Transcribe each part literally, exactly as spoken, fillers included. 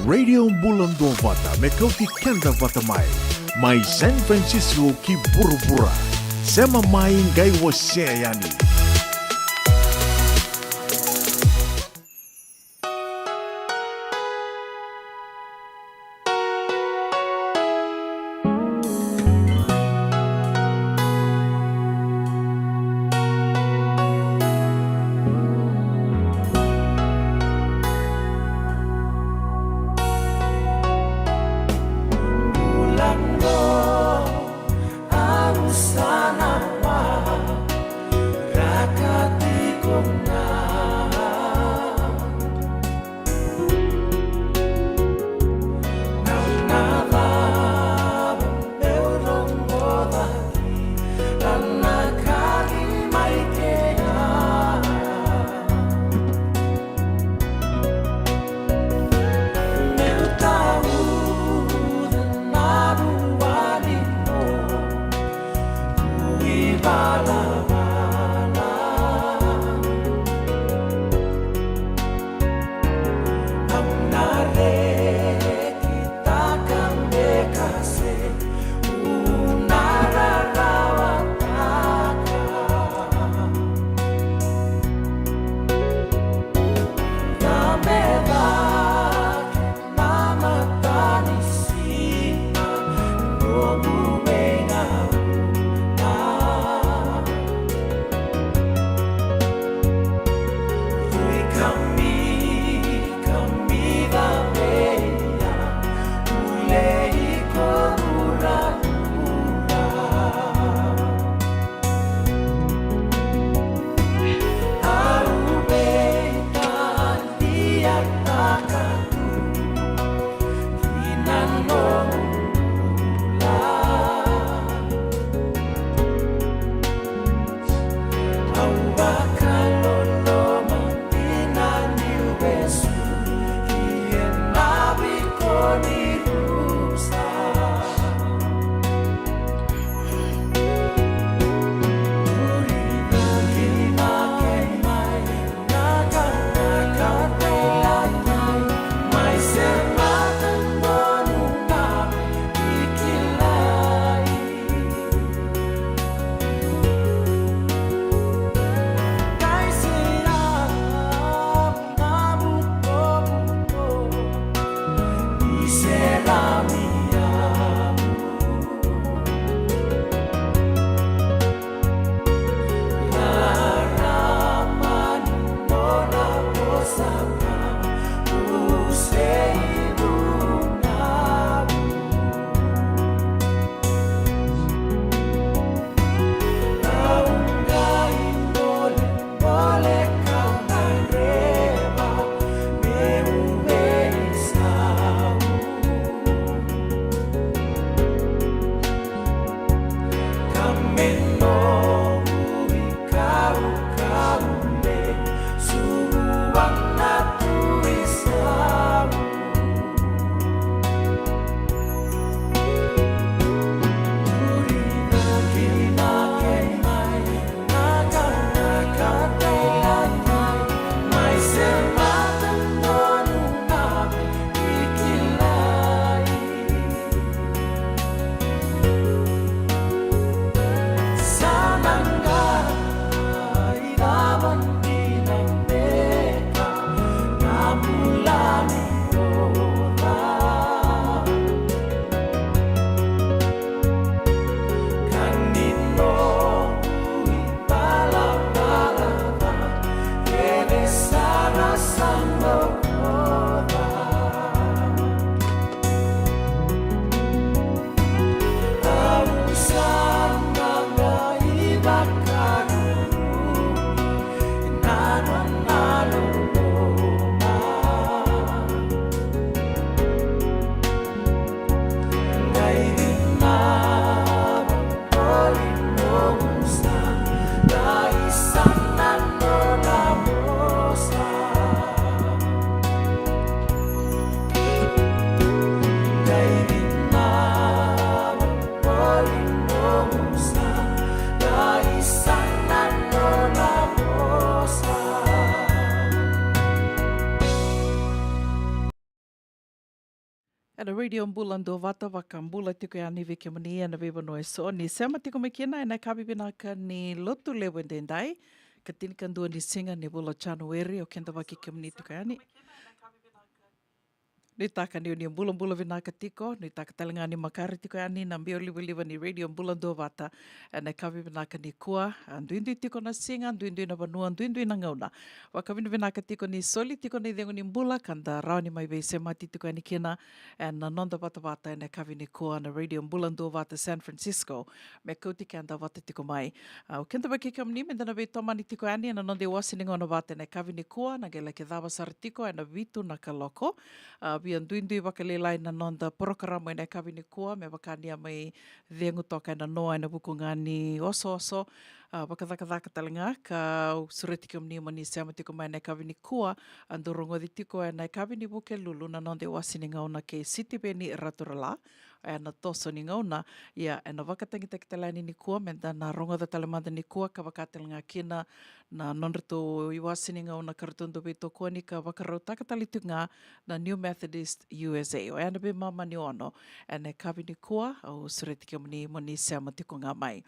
Radio Bula Duavata, me kauti keda vata mai. Mai San Francisco ki vuravura. Sema mai, qai wasea yani. Ena Radio Bula Duavata, vakabula tiko yani vei kemuni ena veivanua eso ni sema tiko mai kina ena yakavi vinaka ni Lotulevu edaidai, ka tinikadua ni siga ni vula o Janueri. O keda vaki kemuni tiko yani. Nuitaka ni o ni bulabula vinaka tiko, nuitaka tale ga ni makare tiko yani na biau livaliva ni Radio Bula Duavata ena yakavi vinaka nikua. A, duidui tiko na siga, duidui na vanua, duidui na gauna. Vakavinavinaka tiko ni soli tiko na icegu ni bula ka da rawa ni mai veisemati tiko yani kina ena noda vatavata ena yakavi nikua na Radio Bula Duavata San Francisco, me kauti keda vata tiko mai. A, o keda vaki kemuni meda na veitomani tiko yani ena noda iwase ni gauna vata ena yakavi nikua, na qai laki cava sara tiko ena vitu na kaloko. A, via duidui vakalailai na noda porokaramu ena yakavi nikua, me vaka ni a mai cegu toka ena noa ena vuku ga ni osooso. A, vakacakacaka tale ga, ka au sureti kemuni mo ni sema tiko mai ena yakavi nikua, a, dou rogoci tiko ena yakavi ni Vukelulu na noda iwase ni gauna kei Sitiveni Raturala ena toso ni gauna. Ia, ena vakatagitaki tale yani nikua, meda na rogoca tale mada nikua ka vaka tale ga kina na nodratou iwase ni gauna ka ratou dau veitokoni ka vakarautaka tale tiko ga na New Methodist U S A. Oya na veimama ni ono ena yakavi nikua, au sureti kemuni mo ni sema tiko ga mai.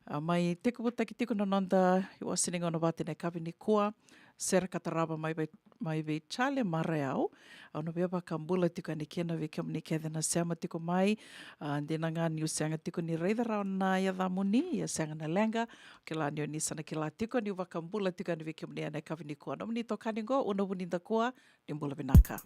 A, mai tekivutaki tiko na noda iwase ni gauna vata ena yakavi nikua, Sera ka tarava mai vei, mai vei Jale Marayau. Au na via vakabula tiko yani kina vei kemuni kece na sema tiko mai. A, dina ga niu sega tiko ni raica rawa na yacamuni, ia sega na leqa. Kila ni o ni sa na kila tiko niu vakabula tiko yani vei kemuni ena yakavi nikua. Nomuni itokani qo, Una Vunidakua, ni bula vinaka.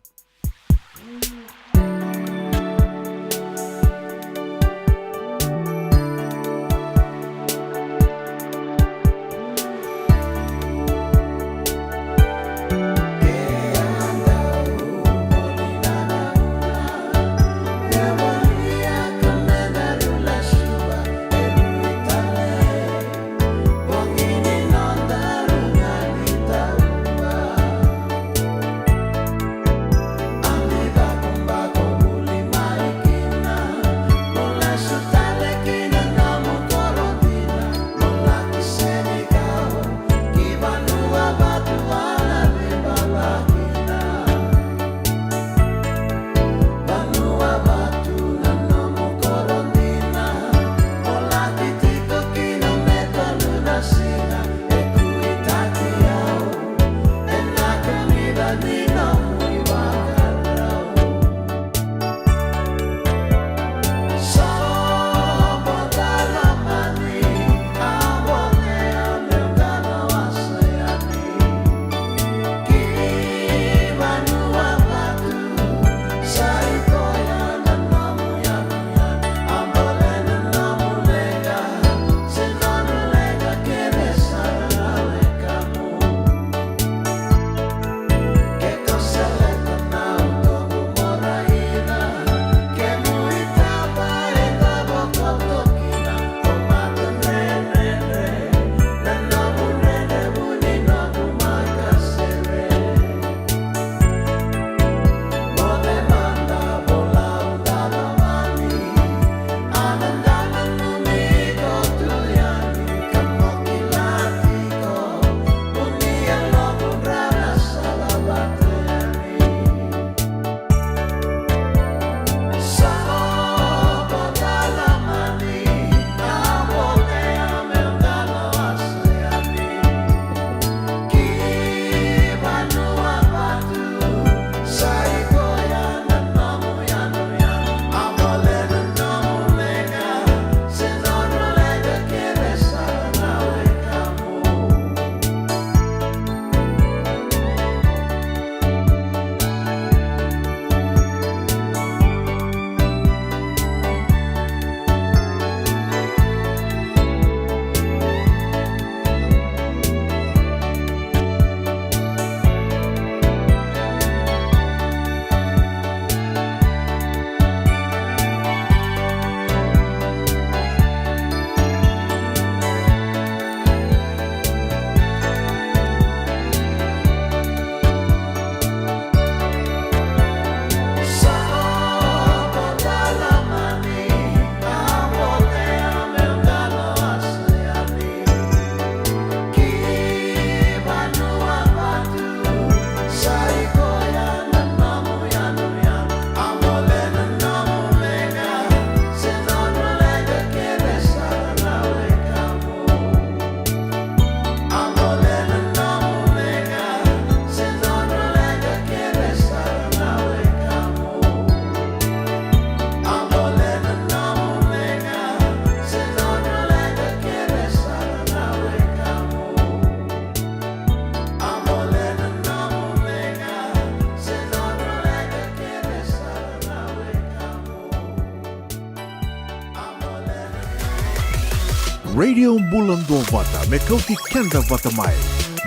Radio Bula Duavata me kauti keda vata mai,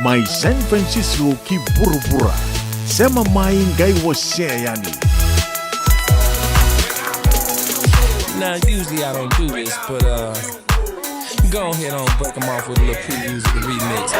mai San Francisco ki vuravura. Sema mai qai wasea yani. Now, usually I don't do this, but uh, go ahead on break 'em off with a little previews of the remix.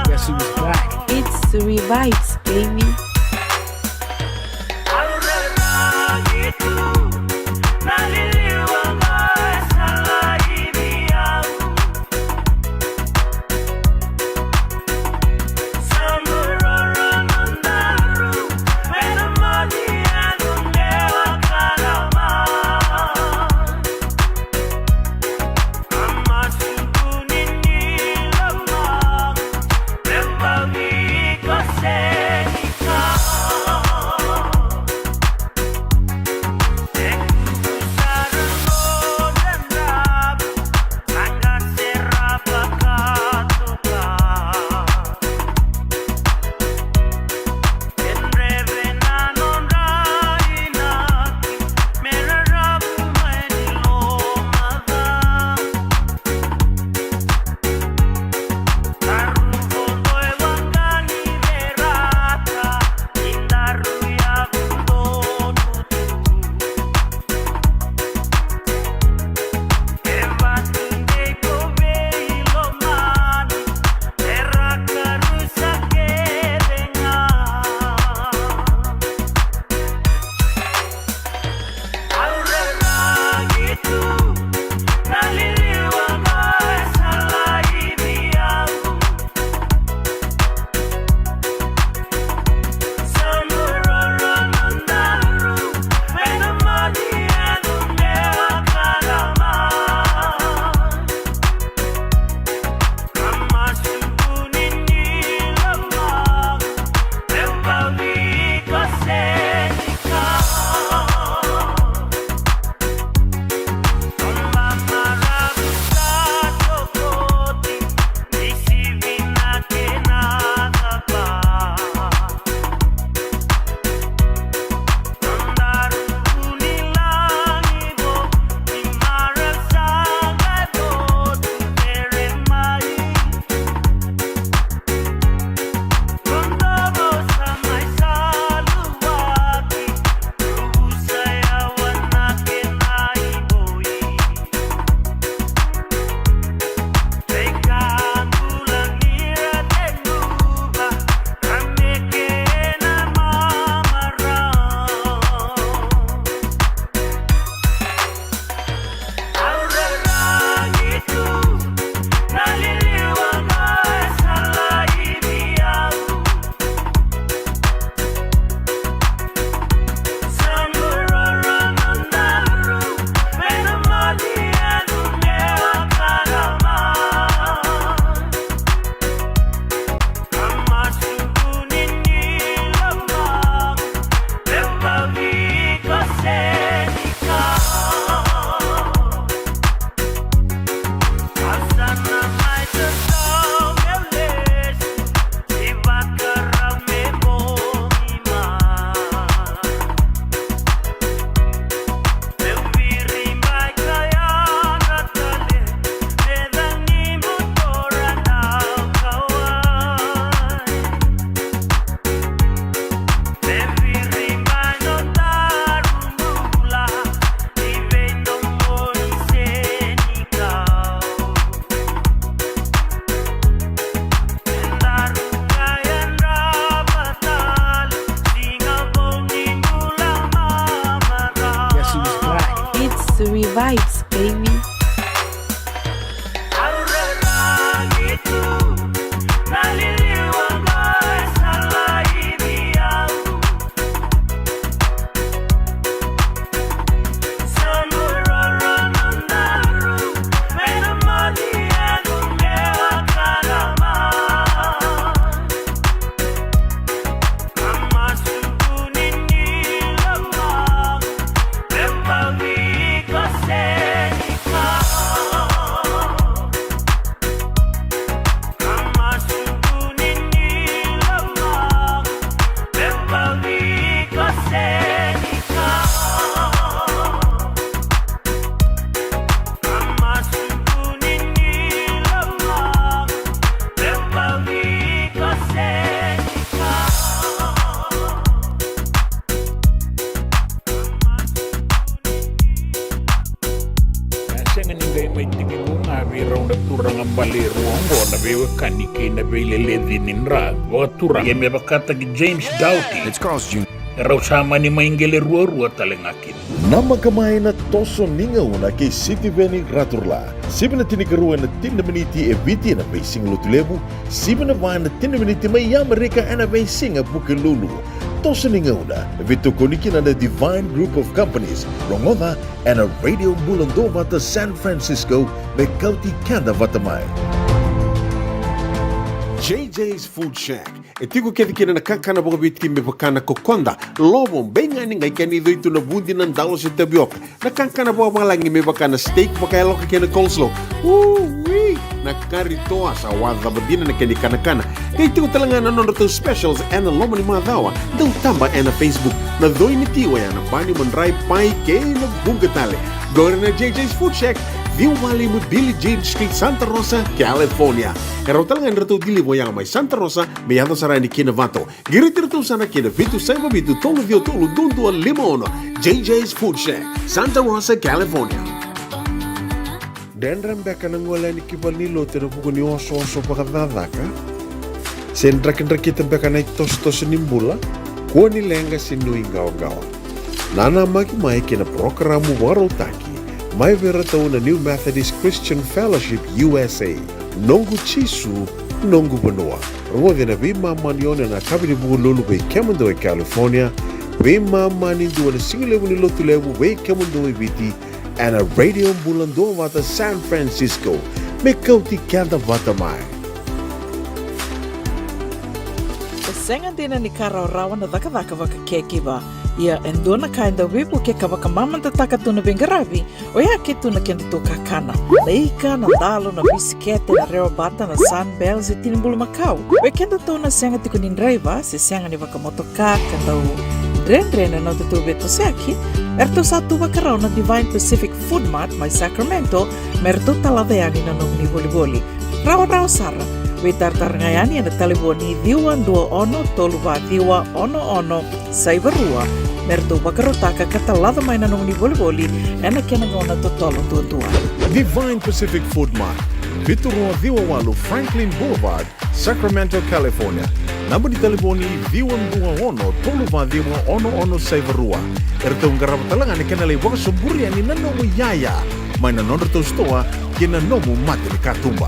Guess who's back? It's Revives, baby. Guess who's back? It's Revives, baby. Au reragi tu na liliwa mai sa lai Tiki ko ga vei rau na turaga bale e rua oqo na veiwekani kei na veileleci ni dra vakaturaga me vakataki James Doughty. It's Carl's Junior. E rau sa mani mai qele ruarua tale ga kina. Namaka mai na toso ni gauna kei Sitiveni Raturla. Sivi na tinikarua ena tini na miniti e Viti ena veisiga Lotulevu, sivi na va ena tini na miniti mai Amerika ena veisiga Vukelulu. Toso ni gauna e veitokoni kina na Divine Group of Companies. Rogoca ena Radio Bula Duavata San Francisco, me kauti keda vata mai. J J's Food Shack. E tiko kece kina na kakana vakaviti me vaka na kokoda, lovo, beigani, qai kena icoi tu na vudi, na dalo se tavioka. Na kakana vakavalagi me vaka na steak vakayaloka kei na coleslaw. Ui! Na kari toa, sa waca cava dina na kena ikanakana. Qai tiko tale ga na nodratou specials ena loma ni macawa. Dau taba ena Facebook. Na coi ni ti oya na bani, madrai, pai kei na vuqa tale. Qori na J J's Food Shack, ciwa walu lima Billie Jean Street, Santa Rosa, California. E rau tale ga ni ratou deliver oya mai Santa Rosa me yaco sara yani ki Novato. Qiriti iratou sara ki na vitu saiva vitu tolu ciwa tolu dua dua lima ono. J J's Food Shack, Santa Rosa, California. Dredre beka na gole yani ki valenilotu ena vuku ni osooso vakacakacaka? Se drakidrakita beka na itosotoso ni bula? Kua ni leqa se nuiqawaqawa. Nanamaki mai ki na parokaramu vakarautaki mai vei iratou na New Methodist Christian Fellowship U S A. Noqu Jisu, noqu vanua. Rogoci ena veimama ni ono ena yakavi ni Vukelulu vei kemudou e California, veimama ni dua ena siga levu ni Lotulevu vei kemudou e Viti, ena Radio Bula Duavata San Francisco, me kauti keda vata mai. E sega dina ni ka rawarawa na cakacaka vaka caregiver. Ia e dua na ka e dau veivukei ka vakamamadataka tu na veiqaravi, oya ke tu na kedatou kakana. Na ika, na dalo, na bisikete, na rewabata, na Sunbell se tini bulumakau. Vei kedatou na sega tiko ni draiva se sega ni vakamotoka ka dau dredre na nodatou veitosoyaki, eratou sa tu vakarau na Divine Pacific Food Mart mai Sacramento me ratou talaca yani na nomuni volivoli. Rawarawa sara. Veitaratara ga yani ena talevoni ciwa dua ono tolu va ciwa ono ono saiva rua me ratou vakarautaka ka talaca mai na nomuni volivoli ena kena gauna totolo duadua. Divine Pacific Food Mart, vitu rua ciwa walu Franklin Boulevard, Sacramento, California. Naba ni talevoni ciwa dua ono tolu va ciwa ono ono saiva rua. Eratou qarava tale ga na kena lai vakasoburi yani na nomu iyaya mai na nodratou sitoa ki na nomu mata ni katuba.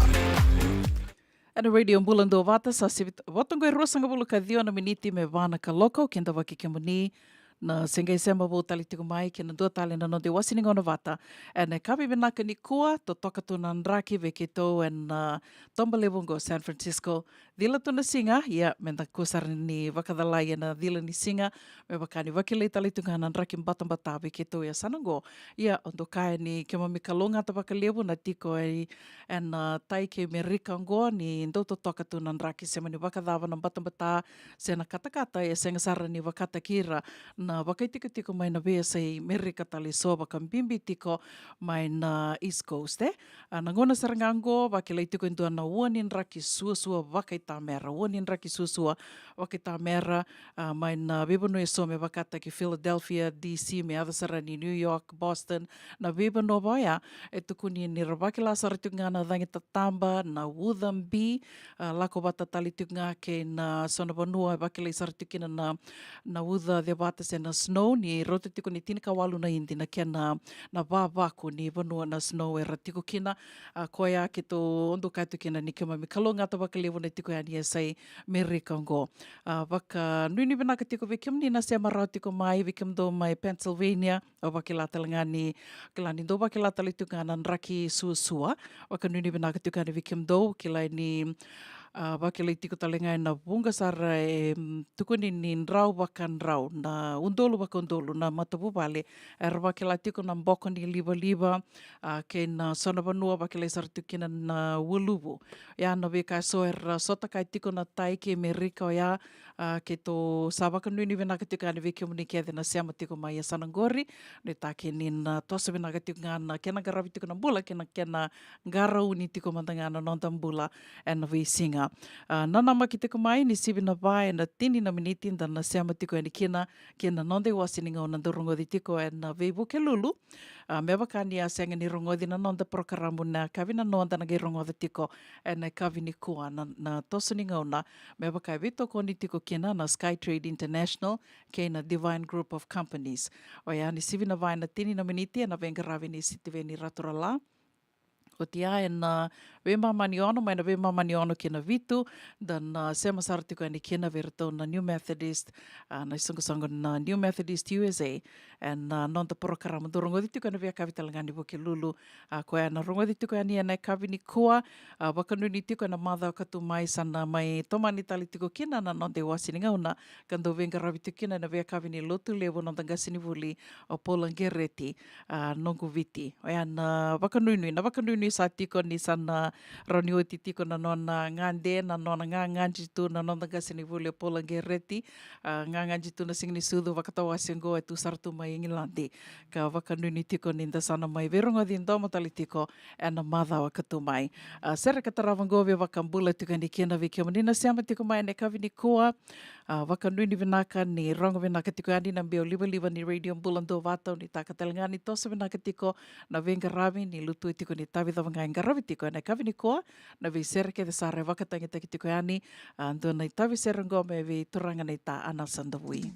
Ena Radio Bula Duavata, sa sivi vata oqo e ruasagavulu ka ciwa na miniti me va na kaloko. Kidavaki kemuni na se qai sema vou tale tiko mai ki na dua tale na noda iwase ni gauna vata ena yakavi vinaka nikua. Totoka tu na draki vei keitou ena, ah, toba levu oqo San Francisco. Cila tu na siga, ia meda kua sara ni vakacalai ena cila ni siga, me vaka ni vakilai tale tu ga na draki batabata vei keitou e yasana oqo. Ia au dau kaya ni keimami kalougata vakalevu na tiko e, ena, ah, tai kei Merika oqo, ni dau totoka tu na draki, sema ni vakacava na batabata se na katakata, e sega sara ni vakataki ira na vakaitikotiko mai na veiyasai Merika tale eso, vakabibi tiko mai na East Coast, e. Ah, na gauna sara ga oqo, vakilai tiko e dua na ua ni draki suasua vakaitamera, ua ni draki suasua vakaitamera, ah, mai na veivanua eso me vakataki Philadelphia, D C, me yaco sara ni New York, Boston, na veivanua va oya. E tukuni ni ra vakila sara tiko ga na cagi tataba, na uca bi, ah, lako vata tale tiko ga kei na so na vanua e vakilai sara tiko kina na, na uca cevata se na snow, ni rauta tiko ni tinikawalu na idi na kena, na vavaku ni vanua na snow era tiko kina. Ah, koya keitou dau kaya tiko kina ni keimami kalougata vakalevu na tiko yani e yasai Merika oqo. Ah, vakanuinui vinaka tiko vei kemuni na sema rawa tiko mai, vei kemudou mai Pennsylvania, au vakila tale ga ni, kila ni dou vakila tale tiko ga na draki suasua. Vakanuinui vinaka tiko yani vei kemudou, kila ni, ah, vakilai tiko tale ga ena vuqa sara e, mm, tukuni ni drau vakadrau, na udolu vakaudolu na matavuvale era vakila tiko na boko ni livaliva, ah, kei na so na vanua vakilai sara tiko kina na ualuvu. Ia na veika eso era sotakaya tiko na tai kei Merika oya, ah, keitou sa vakanuinui vinaka tiko yani vei kemuni kece na sema tiko mai e yasana oqori. Nuitaki ni na toso vinaka tiko ga na kena qaravi tiko na bula kei na kena qarauni tiko mada ga na noda bula ena veisiga. A, nanamaki tiko mai ni sivi na va ena tini na miniti da na sema tiko yani kina kei na noda iwase ni gauna dau rogoci tiko ena veivuke lulu. A, me vaka ni a sega ni rogoci na noda porokaramu na yakavi nanoa, da na qai rogoca tiko ena yakavi nikua na, na toso ni gauna, me vaka e veitokoni tiko kina na Sky Trade International kei na Divine Group of Companies. Oya ni sivi na va ena tini na miniti ena veiqaravi ni Sitiveni Raturala. Oti ya ena veimama ni ono, mai na veimama ni ono kei na vitu, da na sema sara tiko yani kina vei iratou na New Methodist, a, na isoqosoqo na New Methodist U S A, ena noda porokaramu dau rogoci tiko ena veiyakavi tale ga ni Vukelulu. A, koya ena rogoci tiko yani ena yakavi nikua. A, vakanuinui tiko ena macawa ka tu mai sa na mai tomani tale tiko kina na noda iwase ni gauna ka dau veiqaravi tiko kina ena veiyakavi ni Lotulevu, noda qasenivuli o Paula Qereti, a, Noqu Viti. Oya na vakanuinui, na vakanuinui sa tiko ni sa na rawa ni oti tiko na nona gade, na nona gagadi tu na noda qasenivuli o Paula Qereti. A, gagadi tu na siga ni sucu, vakatawase oqo e tu sara tu mai Igiladi. Ka vakanuinui tiko ni da sa na mai veirogoci domo tale tiko ena macawa ka tu mai. A, sere ka tarava oqo veivakabula tiko yani kina vei kemuni na sema tiko mai ena yakavi nikua. A, vakanuinui vinaka ni rogo vinaka tiko yani na biau livaliva ni Radio Bula Duavata, ni taka tale ga ni toso vinaka tiko na veiqaravi, ni lutu tiko ni tavi cava ga e qaravi tiko ena yakavi nikua. Na veisere kece sara e vakatagitaki tiko yani, a, dua na itavi sere oqo mai vei turaga naita Anasa Davui.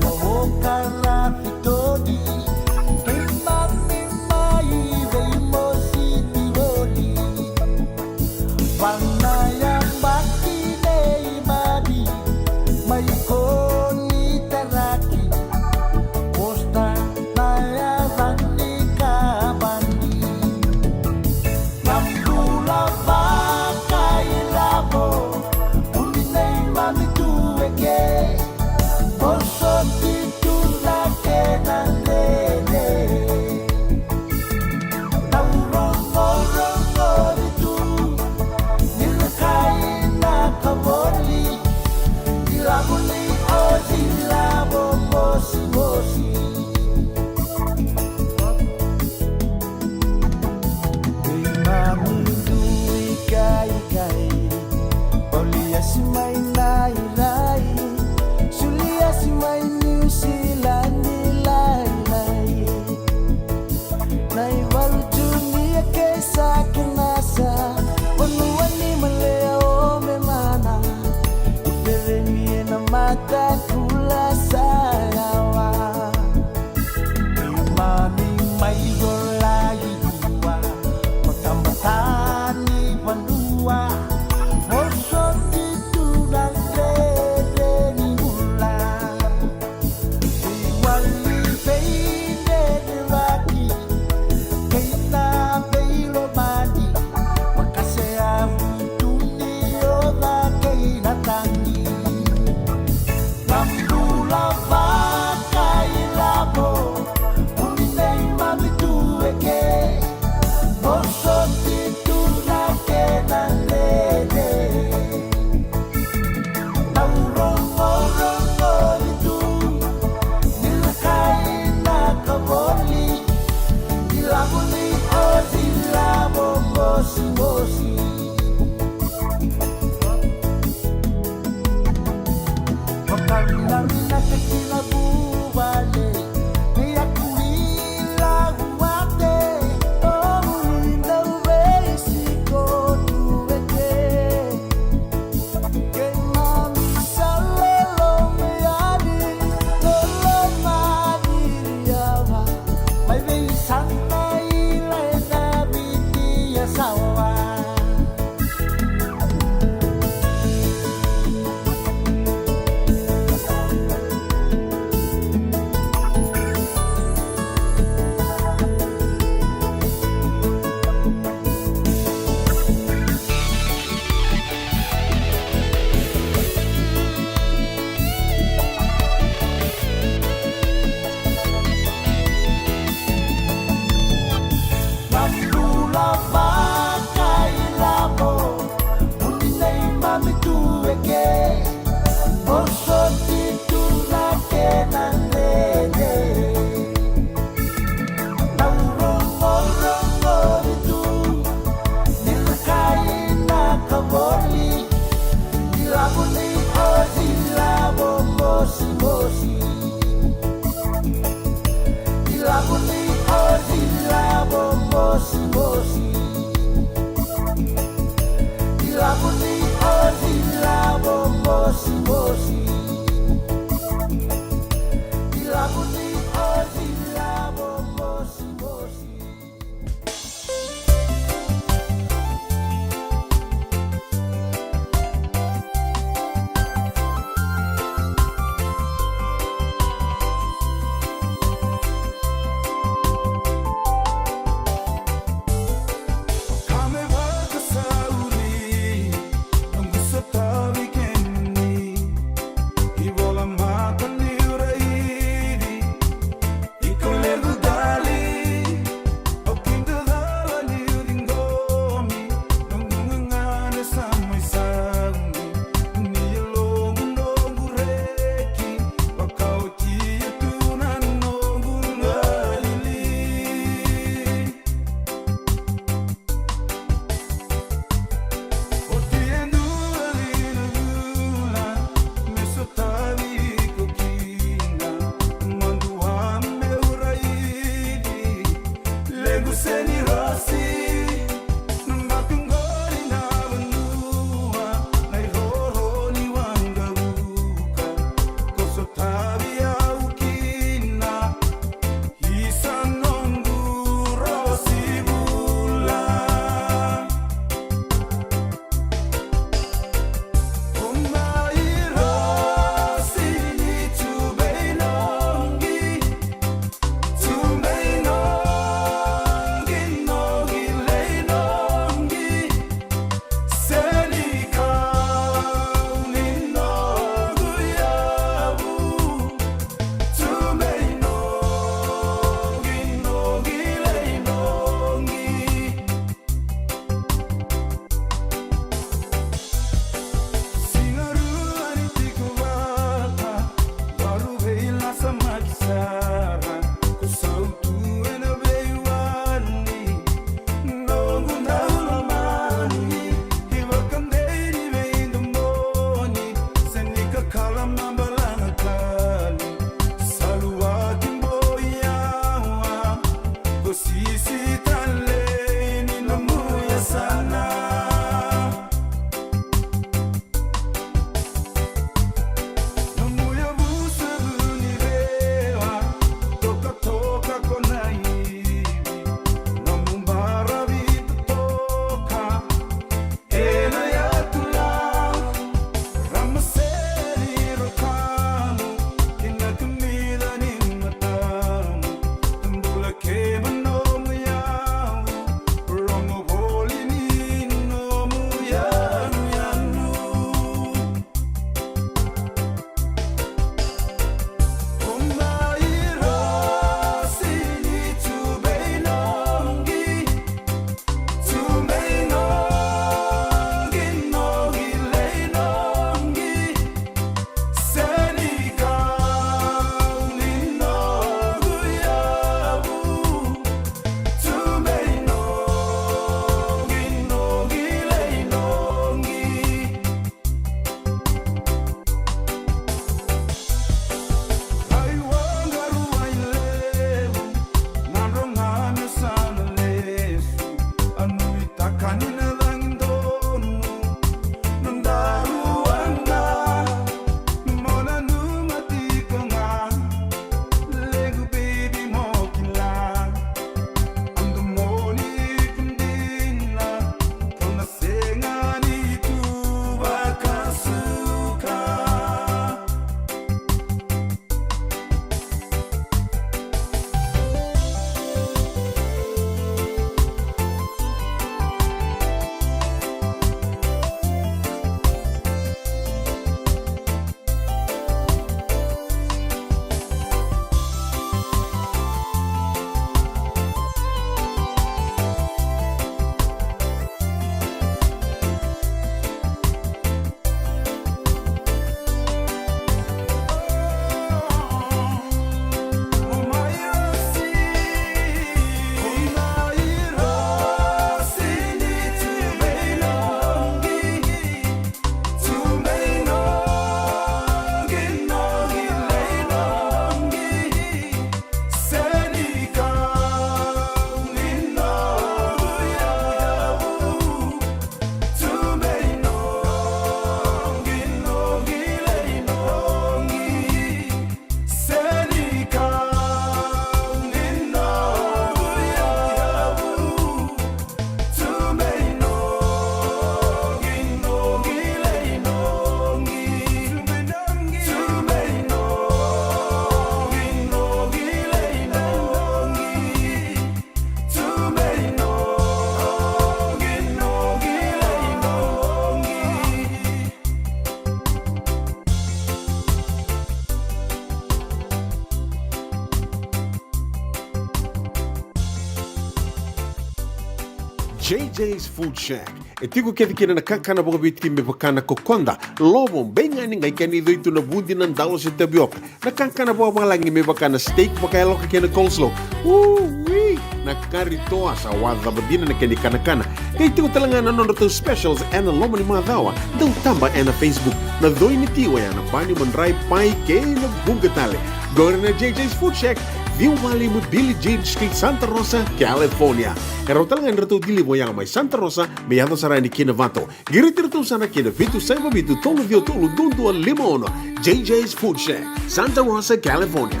J J's Food Shack. E tiko kece kina na kakana vakaviti me vaka na kokoda, lovo, beigani, qai kena icoi tu na vudi, na dalo se tavioka. Na kakana vakavalagi me vaka na steak vakayaloka kei na coleslaw. Ui! Na kari toa sa wacava dina na kena ikanakana. Qai tiko tale ga na nodratou specials ena loma ni macawa. Dau taba ena Facebook. Na coi ni ti oya na bani, madrai, pai kei na vuqa tale. Qori na J J's Food Shack, ciwa walu lima Billie Jean Street, Santa Rosa, California. E rawa tale ga ni ratou deliver oya mai Santa Rosa me yaco sara yani ki Novato. Qiriti iratou sara ki na vitu saiva vitu tolu ciwa tolu dua dua lima ono. J J's Food Shack, Santa Rosa, California.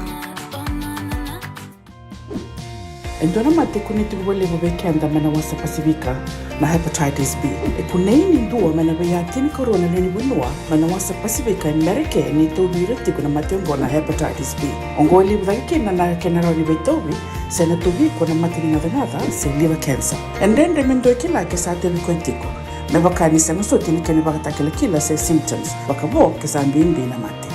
E dua na mate e kunei tiko vakalevu vei keda mai na wasa Pasifika, na hepatitis B. E kunei ni dua mai na veiya tinikarua na lewe ni vanua mai na wasa Pasifika e Merika e tauvi ira tiko na mate oqo na hepatitis B. Oqo e levu cake kina na kena rawa ni veitauvi se na tauvi iko na mate ni gacagaca se liver cancer. E dredre me dua e kila ke sa tauvi koya tiko, me vaka ni sega soti na kena ivakatakilakila se symptoms, vakavo ke sa bibi na mate.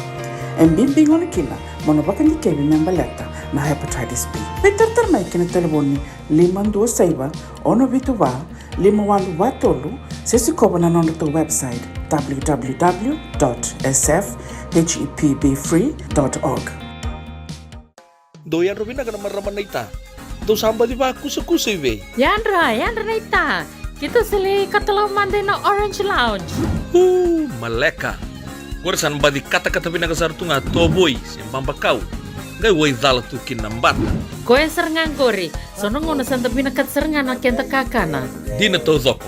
E bibi gona kina mo na vakadikevi me baleta na hepatitis B. Veitaratara mai ki na talevoni lima dua saiva, ono vitu va, lima walu va tolu, se sikova na nodratou website w w w dot s f h e p b free dot org. Dou yadra vinaka na marama naita. Dou sa baci vakusakusa i vei? Yadra, yadra naita. Keitou sa lai katalau mada ina Orange Lounge. Uu, maleka. Qori sa na baci katakata vinaka sara tu ga tovoi se babakau. Qai waicala tu kina na bata. Koya sara ga qori. So na gauna sa da vinakata sara ga na keda kakana. Dina taucoko.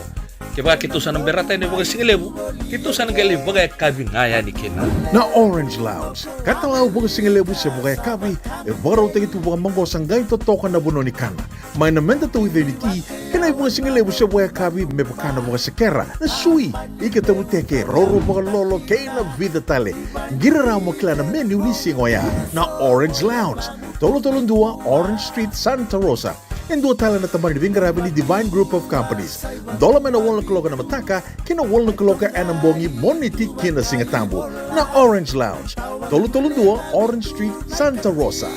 Kevaka keitou sa na berata yani vakasigalevu, keitou sa na qai lai vakayakavi ga yani kina. Na Orange Lounge, katalau vakasigalevu se vakayakavi, e vakarautaki tu vakamaqosa qai totoka na vanua ni kana. Mai na meda tauica ni ti, kei na ivakasigalevu se vakayakavi me vaka na vakasekera, na sui, ika tavuteke, roro vakalolo, kei na vica tale. Qiri rawa mo kila na menu ni siga oya. Na Orange Lounge, tolu tolu dua Orange Street, Santa Rosa. E dua tale na tabana ni veiqaravi ni Divine Group of Companies. Dola mai na walu na kaloko ena mataka ki na walu na kaloko ena bogi, Moniti ki na Sigatabu. Na Orange Lounge, tolu tolu dua Orange Street, Santa Rosa.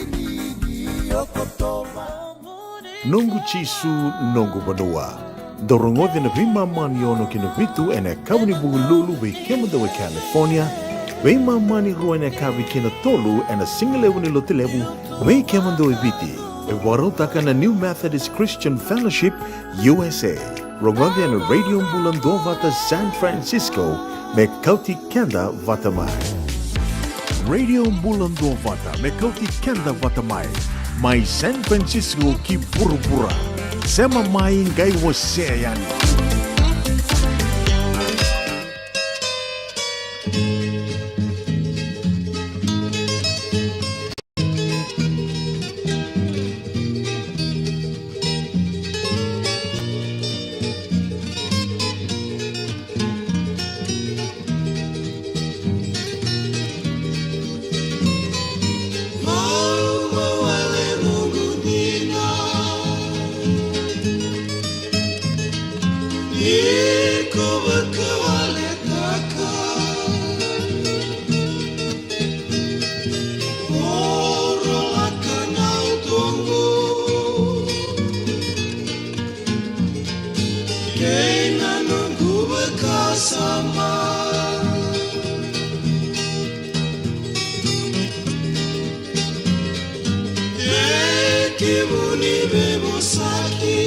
Noqu Jisu, noqu vanua. Dou rogoci ena veimama ni ono ki na vitu ena yakavi ni Vukelulu vei kemudou e California, veimama ni rua ena yakavi ki na tolu ena sigalevu ni Lotulevu vei kemudou e Viti. E vakarautaka na New Methodist Christian Fellowship, U S A. Rogoci ena Radio Bula Duavata San Francisco me kauti keda vata mai. Radio Bula Duavata me kauti keda vata mai, mai San Francisco ki vuravura. Sema mai, qai wasea yani. Iko vakawaletaka. Oro laka na utoqu kei na noqu vakasama. Tekivu ni veivosaki.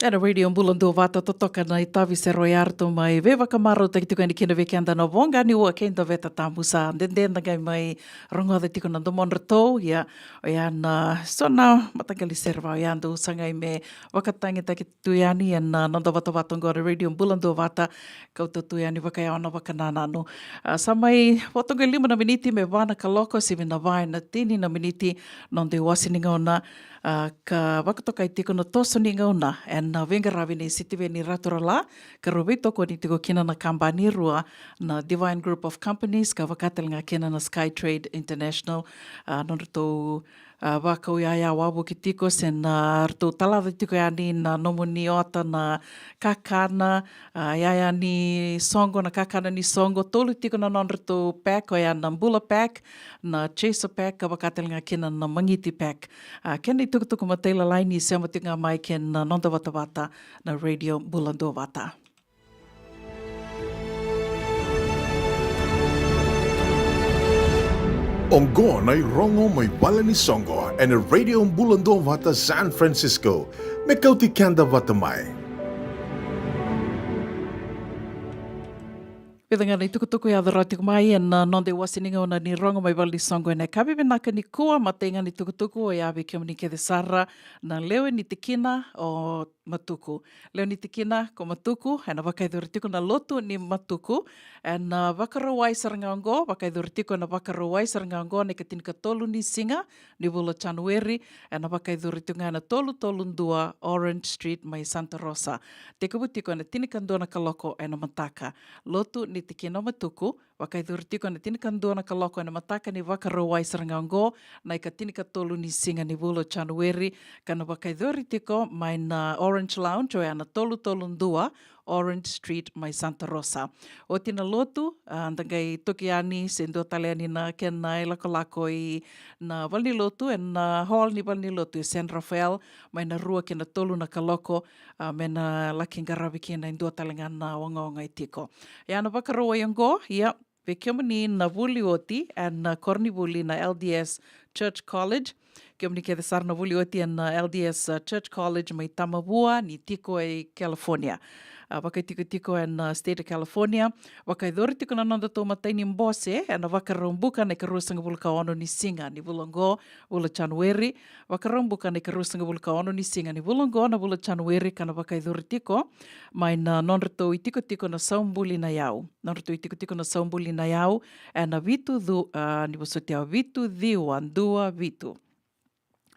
Ena Radio Bula Duavata totoka na itavi sere oya ratou mai veivakamarautaki tiko yani kina vei keda na voqa ni ua kei Daveta Tabu. Sa dede da qai mai rogoca tiko na domodratou, ia oya na so na mataqali sere va oya dou sa qai me vakatagitaki tu yani ena noda vatavata oqo na Radio Bula Duavata, kauta tu yani vakayawa na vakanananu. A, sa mai vatoqa lima na miniti me va na kaloko, sivi na va ena tini na miniti noda iwase ni gauna, a, ka vakatokai tiko na toso ni gauna ena veiqaravi nei Sitiveni Raturala, ka rau veitokoni tiko kina na kabani e rua, na Divine Group of Companies ka vakatalega kina na Sky Trade International. A, nodratou a, vakau yaya wavoki tiko se na ratou talaca tiko yani na nomuni ota na kakana, a, yaya ni soqo, na kakana ni soqo, tolu tiko na nodratou pack, oya na Bula Pack, na Chaser Pack, ka vakatalega kina na Magiti Pack. A, kena itukutuku matailalai ni sema tiko ga mai kei na noda vatavata na Radio Bula Duavata. Oqo na irogo mai vale ni soqo ena Radio Bula Duavata San Francisco, me kauti keda vata mai. Vica ga na itukutuku e yaco rawa tiko mai ena noda iwase ni gauna ni rogo mai vale ni soqo ena yakavi vinaka nikua. Matai ga ni tukutuku oya vei kemuni kece sara na lewe ni tikina o Matuku. Lewe ni tikina ko Matuku, ena vakayacori tiko na lotu ni Matuku ena, a, Vakarauwai sara ga oqo, vakayacori tiko ena Vakarauwai sara ga oqo na ikatinikatolu ni siga ni vula o Janueri, ena vakayacori tiko ga ena tolu tolu dua Orange Street mai Santa Rosa. Tekivu tiko ena tinikadua na kaloko ena mataka. Lotu ni tikina o Matuku, vakayacori tiko ena tinikadua na kaloko ena mataka ni Vakarauwai sara ga oqo, na ikatinikatolu ni siga ni vula o Janueri, ka na vakayacori tiko mai na Orange Lounge, oya na tolu tolu dua Orange Street mai Santa Rosa. Oti na lotu, a, da qai toki yani se dua tale yani na kena ilakolako i na valenilotu, ena, a, hall ni valenilotu e San Rafael, mai na rua ki na tolu na kaloko, a, me na laki qaravi kina e dua tale ga na ogaoga e tiko. Ia na Vakarauwai oqo, ia, vei kemuni na vuli oti ena, a, koronivuli na L D S Church College. Kemuni kece sara na vuli oti ena, a, L D S, a, Church College mai Tamavua ni tiko e California. A, vakaitikotiko ena, a, State of California. Vakayacori tiko na nodatou matai ni bose ena Vakaraubuka na ikaruasagavulu ka ono ni siga ni vula oqo, vula o Janueri. Vakaraubuka na ikaruasagavulu ka ono ni siga ni vula oqo na vula o Janueri, ka na vakayacori tiko mai na nodratou itikotiko na Saubuli na Yau. Nodratou itikotiko na Saubuli na Yau ena vitu cu-, a, ni vosoti au, vitu ciwa dua vitu.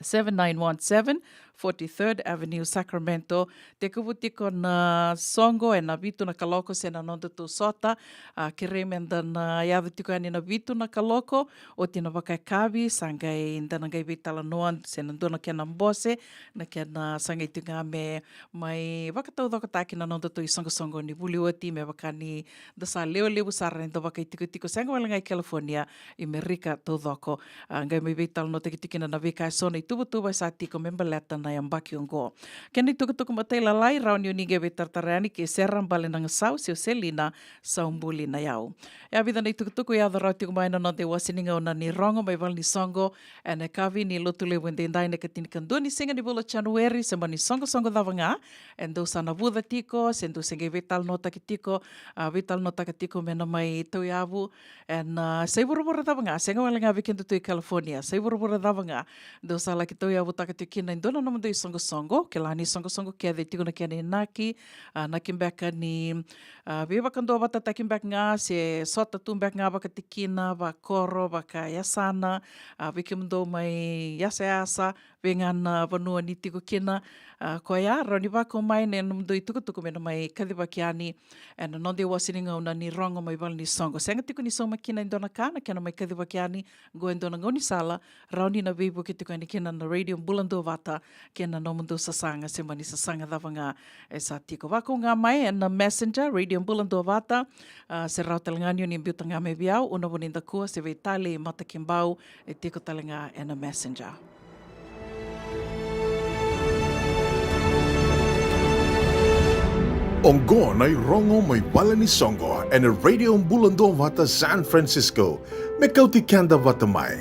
Seven nine one seven, forty-third Avenue, Sacramento. Tekivu tiko na soqo ena vitu na kaloko se na nodatou sota. A, kerei meda na yaco tiko yani na vitu na kaloko, oti na vakayakavi, sa qai da na qai veitalanoa se na dua na kena bose, na kena sa qai tiko ga me mai vakataucokotaki na nodatou isoqosoqo ni vuli oti, me vaka ni da sa lewe levu sara ni da vakaitikotiko, sega wale ga i California, i Merika taucoko. A, qai mai veitalanoataki tiko kina na veika eso na ituvatuva e sa tiko me baleta na yabaki oqo. Kena itukutuku matailalai, rawa ni o ni qai veitaratara yani kei Sera Balenagasau se o Selina Saubuli na yau. E a vica na itukutuku e yaco rawa tiko mai na noda iwase ni gauna ni rogo mai vale ni soqo, ena yakavi ni Lotulevu edaidai na ikatinikadua ni siga ni vula o Janueri, se mani soqosoqo cava ga e dou sa navuca tiko, se dou se qai veitalanoataki tiko, a, veitalanoataka tiko me na mai tauyavu ena, a, sa ivuravura cava ga, sega wale ga vei keda tu i California, sa ivuravura cava ga dou sa laki tauyavutaka tiko kina e dua na nomudou isoqosoqo. Kila ni soqosoqo kece tiko na kena inaki, a, inaki beka ni, a, veivakaduavatataki beka ga, se sota tu beka ga vakatikina, vakoro, vakayasana, a, vei kemudou mai yasayasa, vei ga na vanua ni tiko kina, a, koya, rawa ni vakau mai na nomudou itukutuku me na mai kacivaki yani ena noda iwase ni gauna ni rogo mai vale ni soqo. Sega tiko ni sauma kina e dua na ka na kena mai kacivaki yani, qo e dua na gaunisala rawa ni na veivuke tiko yani kina na Radio Bula Duavata kei na nomudou sasaga, se mani sasaga cava ga e sa tiko. Vakau ga mai ena Messenger, Radio Bula Duavata, a, se rawa tale ga ni o ni biuta ga mai vei au, Una Vunidakua, se vei Talei Matakibau, e tiko tale ga ena Messenger. Oqo na irogo mai vale ni soqo ena Radio Bula Duavata San Francisco. Me kauti keda vata mai.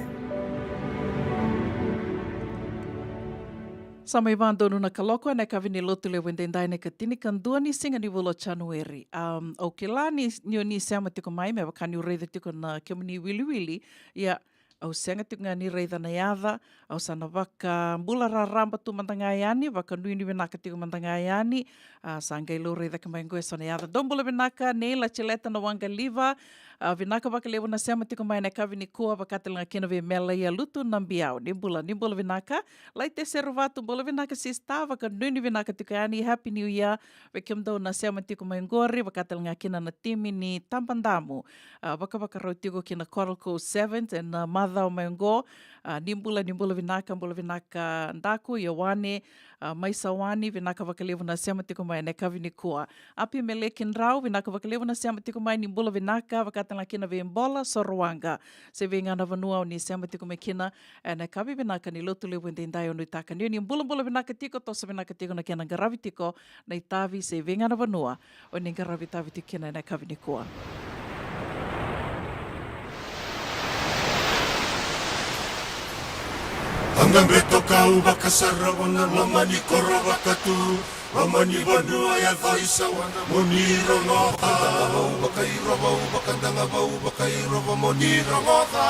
Sa mai vadonu na kaloko ena yakavi ni Lotulevu edaidai na ikatinikadua ni siga ni vula o Janueri. Am, au kila ni, ni o ni sema tiko mai, me vaka niu raica tiko na kemuni wiliwili. Ia, au sega tiko ga ni raica na yaca, au sa na vakabula raraba tu mada ga yani, vakanuinui vinaka tiko mada ga yani, a, sa qai laurai cake mai qo e so na yaca. Dou bula vinaka, Nei Latileta na Waqaliva, a, vinaka vakalevu na sema tiko mai na yakavi nikua, vaka tale ga kina vei Mela Ia Lutu na Biau. Ni bula, ni bula vinaka. Laite Seruvatu, bula vinaka sista, vakanuinui vinaka tiko yani, Happy New Year vei kemudou na sema tiko mai qori, vaka tale ga kina na timi ni Tabadamu, a, vakavakarau tiko kina Coral Coast Sevens ena, a, macawa mai oqo. A, ni bula, ni bula vinaka, bula vinaka Daku, Ioane, a, mai Sawani, vinaka vakalevu na sema tiko mai ena yakavi nikua. Apimeleki Drau, vinaka vakalevu na sema tiko mai, ni bula vinaka, vaka tale ga kina vei Bola Sorowaqa, se vei ga na vanua o ni sema tiko mai kina ena yakavi vinaka ni Lotulevu edaidai. Au nuitaka ni o ni bulabula vinaka tiko, toso vinaka tiko na kena qaravi tiko na itavi se vei ga na vanua o ni qaravi itavi tiko kina ena yakavi nikua. Vakabeto kau vakasarava na loma ni koro vakatu, loma ni vanua yaco i Sawana mo ni rogoca. Vakadagavau vakairova, au vakadagavau vakairova mo ni rogoca.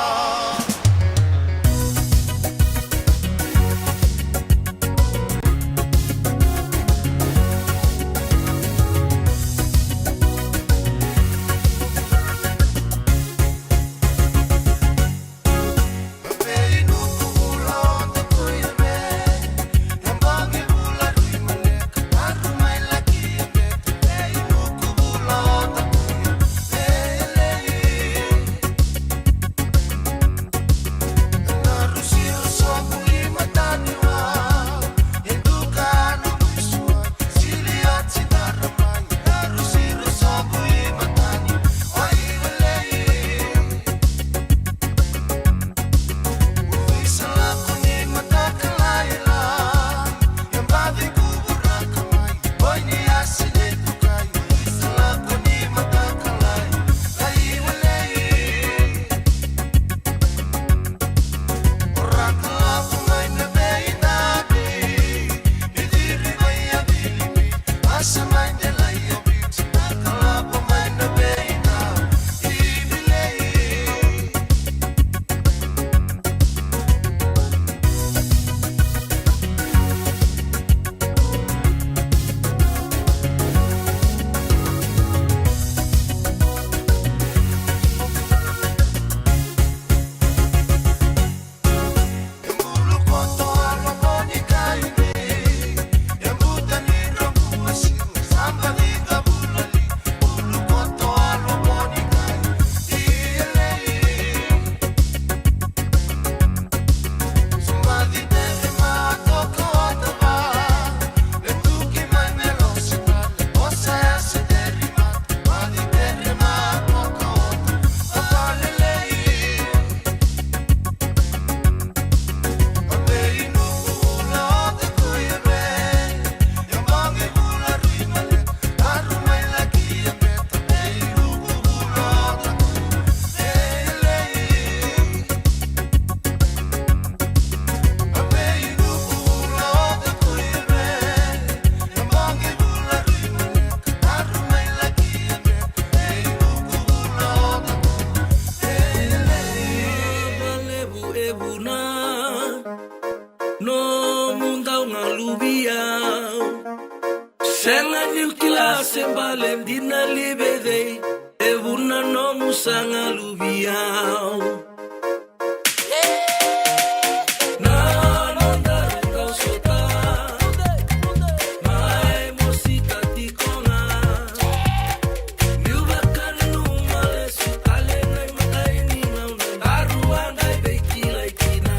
Na nomu dau galuvi au. Sega niu kila se bale dina li vei cei, e vuna nomu sa galuvi au. Na nodaru dau sota, mai mosita tiko ga. Niu vakananuma lesu tale na imatai ni gauna, daru a qai veikilai kina.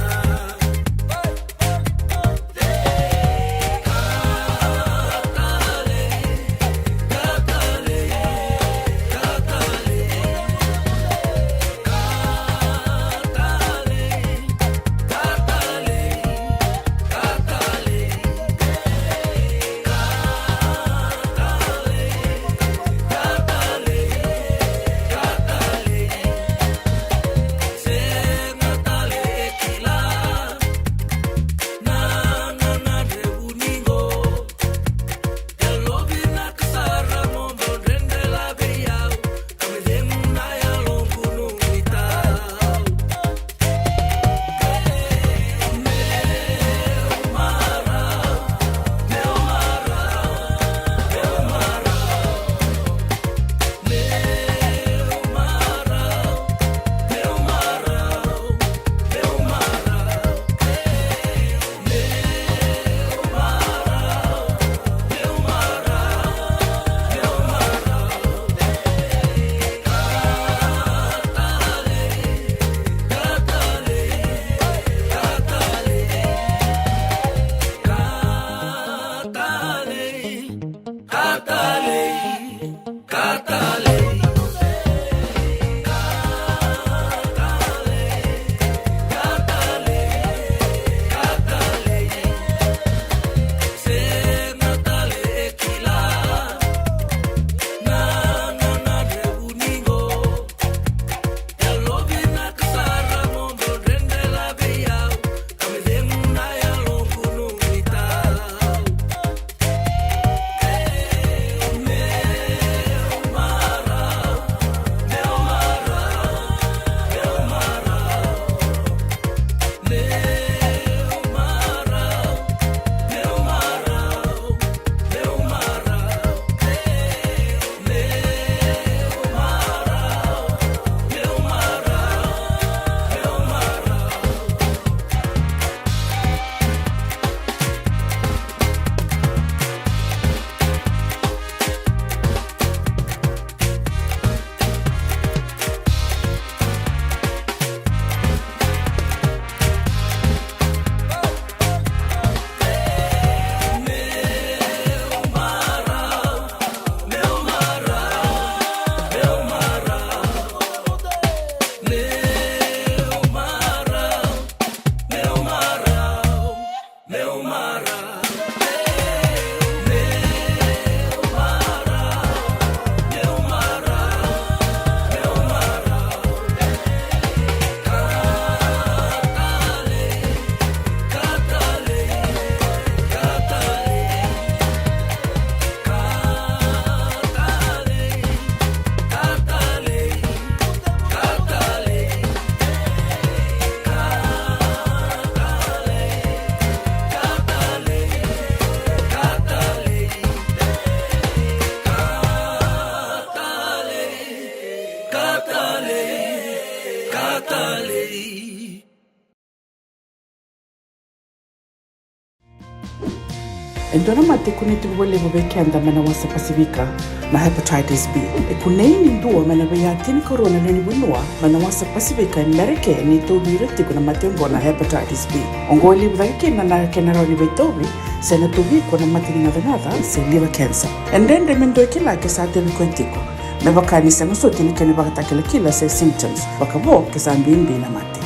E dua na mate e kunei tiko vakalevu vei keda mai na wasa Pasifika na hepatitis B. E kunei ni dua mai na veiya tinikarua na lewe ni vanua mai na wasa Pasifika e Merika ni tauvi ira tiko na mate oqo na hepatitis B. Oqo e levu cake kina na kena rawa ni veitauvi se na tauvi iko na mate ni gacagaca se liver cancer. E dredre me dua e kila ke sa tauvi koya tiko, me vaka ni sega soti na kena ivakatakilakila se symptoms, vakavo ke sa bibi na mate.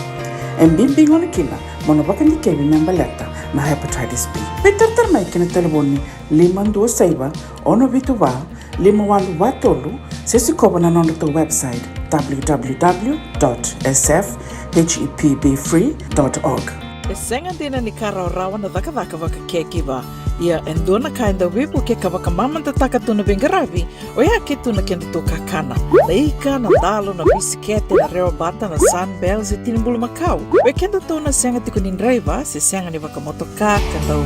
E bibi gona kina mo na vakadikevi me baleta na hepatitis B. Veitaratara mai ki na talevoni lima dua saiva, ono vitu va, lima walu va tolu, se sikova na nodratou website, w w w dot s f h e p b free dot org. E Sega dina ni ka rawarawa na cakacaka vaka caregiver. Ia e dua na ka e dau veivukei ka vakamamadataka tu na veiqaravi, oya ke tu na kedatou kakana. Na ika, na dalo, na bisikete, na rewa bata, na Sunbell se tini bulumakau. Vei kedatou na sega tiko ni draiva se sega ni vakamotoka ka dau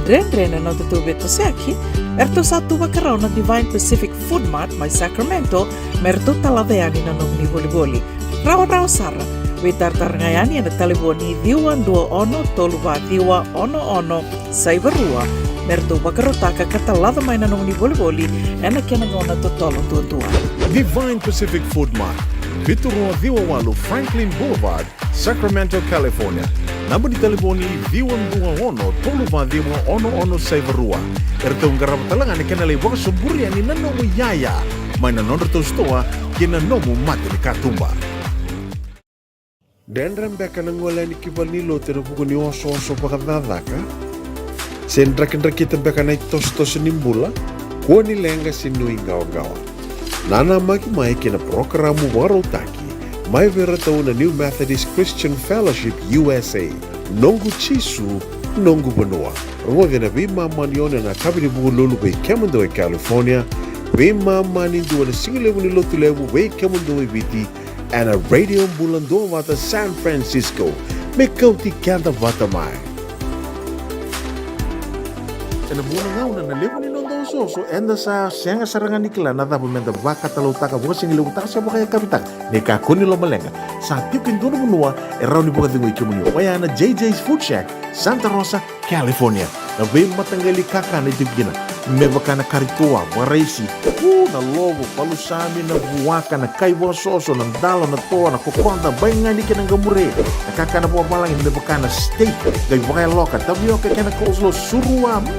dredre na nodatou veitosoyaki, eratou sa tu vakarau na Divine Pacific Food Mart mai Sacramento me ratou talaca yani na nomuni volivoli. Rawarawa sara. Veitaratara ga yani ena talevoni ciwa dua ono tolu va ciwa ono ono saiva rua me ratou vakarautaka ka talaca mai na nomuni volivoli ena kena gauna totolo duadua. Divine Pacific Food Mart, vitu rua ciwa walu Franklin Boulevard, Sacramento, California. Naba ni talevoni ciwa dua ono tolu va ciwa ono ono saiva rua. Eratou qarava tale ga na kena lai vakasoburi yani na nomu iyaya mai na nodratou sitoa ki na nomu mata ni katuba. Dredre beka na gole yani ki valenilotu ena vuku ni osooso vakacakacaka? Se drakidrakita beka na itosotoso ni bula? Kua ni leqa se nuiqawaqawa. Nanamaki mai ki na parokaramu vakarautaki mai vei iratou na New Methodist Christian Fellowship U S A, Noqu Jisu, Noqu Vanua. Rogoci na veimama ni ono ena yakavi ni Vukelulu vei kemudou e California, veimama ni dua na sigalevu ni Lotulevu vei kemudou e Viti, ena Radio Bula Duavata San Francisco. Me kauti keda vata mai. Ena vuqa na gauna na levu ni noda osooso, eda sa sega sara ga ni kila na cava meda vakatalautaka, vakasigalevu taka se vakayakavi taka. Ni kakua ni lomaleqa, sa tiko e dua na vanua e rawa ni vakacegui kemuni, oya na J J's Food Shack, Santa Rosa, California. Na veimataqali kakana e tiko kina, me vaka na kari toa, vakaraisi, u, na lovo, palusami, na vuaka, na kai vakasoso, na dalo, na toa, na kokoda, baigani kei na qamure. Na kakana vakavalagi me vaka na steak, qai vakayaloka, tavioka kei na coleslaw, surua, mm,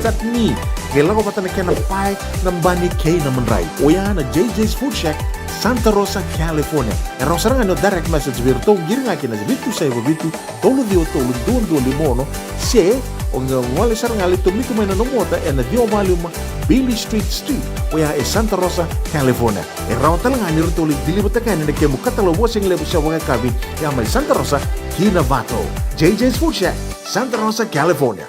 chutney, qai lako vata na kena pae, na bani kei na madrai. Oya na J J's Food Shack, Santa Rosa, California. E rawa sara ga ni o direct message vei iratou, qiri ga kina vitu saiva vitu, tolu ciwa tolu, dua dua lima ono, se o qai gole sara ga, lai tomika mai na nomu ota ena ciwa va lima Beale Street Suite, oya e Santa Rosa, California. E rawa tale ga ni ratou lai deliver-taka yani na kemu katalau vakasigalevu se vakayakavi, ya mai Santa Rosa ki Novato. J J's Food Shack, Santa Rosa, California.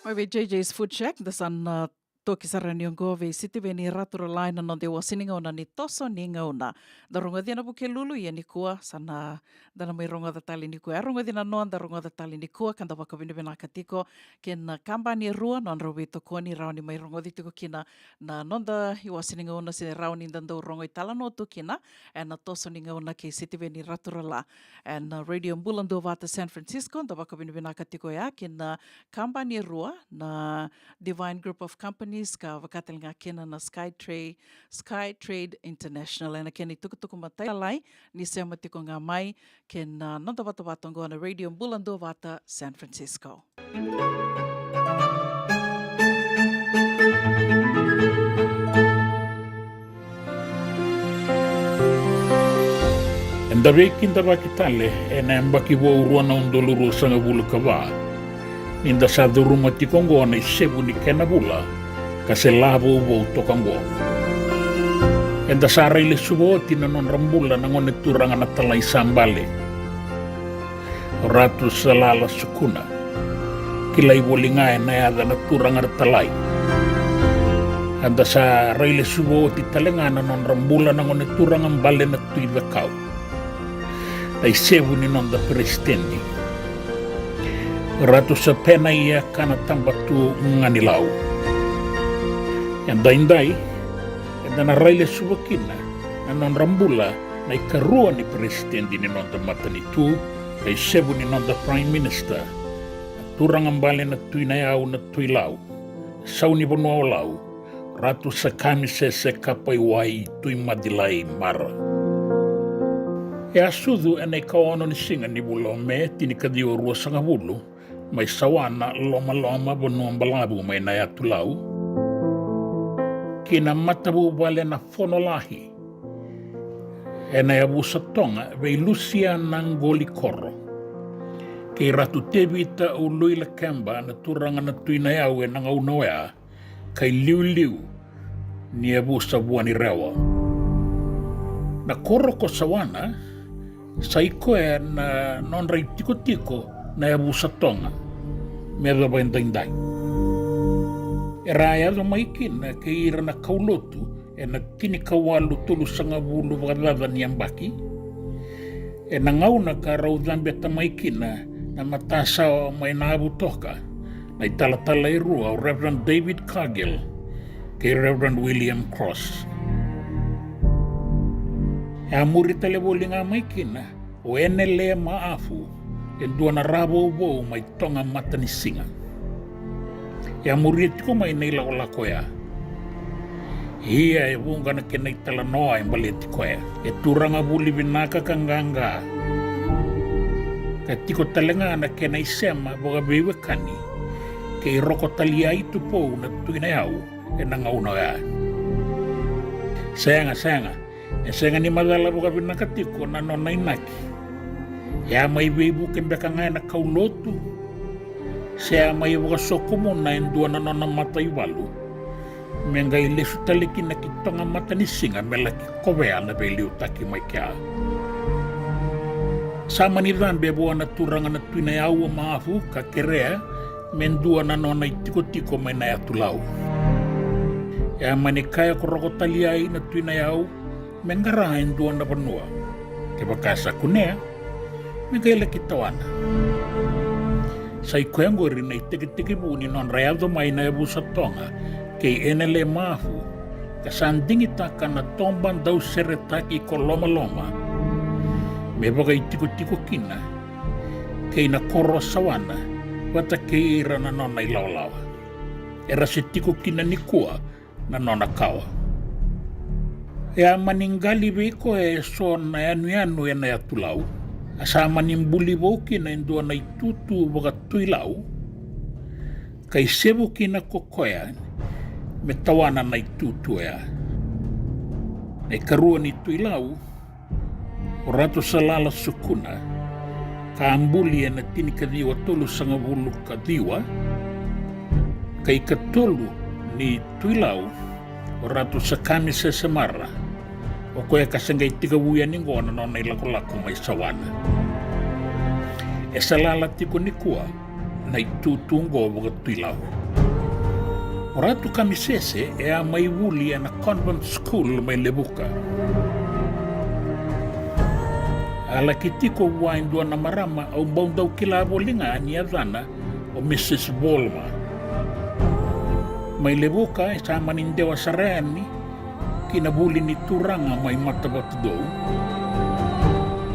Mai vei J J's Food Shack, da sa na toki sara yani oqo vei Sitiveni Raturala ena noda iwase ni gauna ni toso ni gauna. Da rogoci ena Vukelulu, ia nikua sa na, da na mai rogoca tale nikua. E rogoci na noda rogoca tale nikua, ka da vakavinavinaka tiko kei na kabani e rua, nodrau veitokoni, rawa ni mai rogoci tiko kina na noda iwase ni gauna, se rawa ni da dau rogo italanoa tu kina ena toso ni gauna kei Sitiveni Raturala ena Radio Bula Duavata San Francisco. Da vakavinavinaka tiko ya kei na kabani e rua, na Divine Group of Companies, ka vaka tale ga kina na Sky Trade, Sky Trade International, ena kena itukutuku matailalai. Ni sema tiko ga mai kei na noda vatavata oqo na Radio Bula Duavata San Francisco. Eda veikidavaki tale ena yabaki vou rua na udolu ruasagavulu ka va, ni da sa curuma tiko oqo na isevu ni kena vula ka se la vouvou toka oqo. Eda sa railesuva oti na nodra bula na gone turaga na Talai sa bale, o Ratu Salala Sukuna, kilai voli ga ena yaca na Turaga ra Talai. Eda sa railesuva oti tale ga na nodra bula na gone turaga bale na Tui Cakau, na isevu ni noda peresitedi, Ratu Sapena Ia Kana Tabatu Ganilau. Edaidai eda na railesuva kina na nodra bula na ikarua ni peresitedi ni noda matanitu, na isevu ni noda Prime Minister, na Turaga bale na Tui Nayau na Tui Lau, sau ni vanua o Lau, Ratu Sakamisese Kapaiwai Tui Madilai Mara. E a sucu ena ikaono ni siga ni vula o Me, tinikaciwa ruasagavulu, mai Sawana, Lomaloma, Vanua Balavu, mai Nayatulau, ki na matavuvale na Fono Lahi ena yavusa Toga vei Lusiana Qolikoro kei Ratu Tevita Uluilakeba na Turaga na Tui Nayau ena gauna oya, ka iliuliu ni yavusa Vuanirewa. Na koro ko Sawana sa i koya na nodra itikotiko na yavusa Toga me yacova edaidai. Era a yaco mai kina kei ira na kaulotu ena tinikawalu tolusagavulu vakacaca ni yabaki, ena gauna ka rau cabeta mai kina na matasawa mai Navutoka na italatala e rua, o Reverend David Cargill kei Reverend William Cross. E a muri tale voli ga mai kina o Enele Maafu, e dua na ravouvou mai Toga Matanisiga. E a muria tiko mai na ilakolako oya. Ia e vuqa na kena italanoa e baleti koya. E turaga vuli vinaka ka qaqa. Ka tiko tale ga na kena isema vakaveiwekani kei Rokotaliai Tupou na Tui Nayau ena gauna oya. Sega, sega, e sega ni macala vakavinaka tiko na nona inaki. E a mai veivuke beka ga ena kaulotu, se a mai vakasokumuna e dua na nona mataivalu me qai lesu tale kina ki Toga Matanisiga me laki kovea na veiliutaki mai kea. Sa mani cabe vua na turaga na Tui Nayau o Maafu ka kerea me dua na nona itikotiko mai na yatu Lau. E a mani kaya ko Rokotaliai na Tui Nayau me qara e dua na vanua, kevaka sa kunea, me qai laki tawana. Sa i koya oqori na itekitekivu ni nodra yaco mai na yavusa Toga kei Enele Maafu, ka sa digitaka na toba dauseretaki ko Lomaloma me vakaitikotiko kina kei na koro o Sawana vata kei ira na nona ilawalawa. Era se tiko kina nikua na nona kawa. E a mani qali vei koya eso na yanuyanu ena yatu Lau, a sa mani buli vou kina e dua na itutu vaka-Tui Lau, ka isevu kina ko koya me tawana na itutu oya. Na ikarua ni Tui Lau, o Ratu Salala Sukuna, ka a buli ena tinikaciwa tolusagavulu ka ciwa, ka ikatolu ni Tui Lau, o Ratu Sakami Sesemara, o koya ka se qai tekivu yani oqo na nona ilakolako mai Sawana. E salala tiko nikua na itutu oqo vaka-Tui Lau. O Ratu Kamisese e a mai vuli ena convent school mai Levuka. A laki tiko vua e dua na marama au bau dau kila voli ga ni yacana o Mrs Volmer. Mai Levuka e sa mani dewa sara yani ki na vuli ni turaga mai Matavatudou,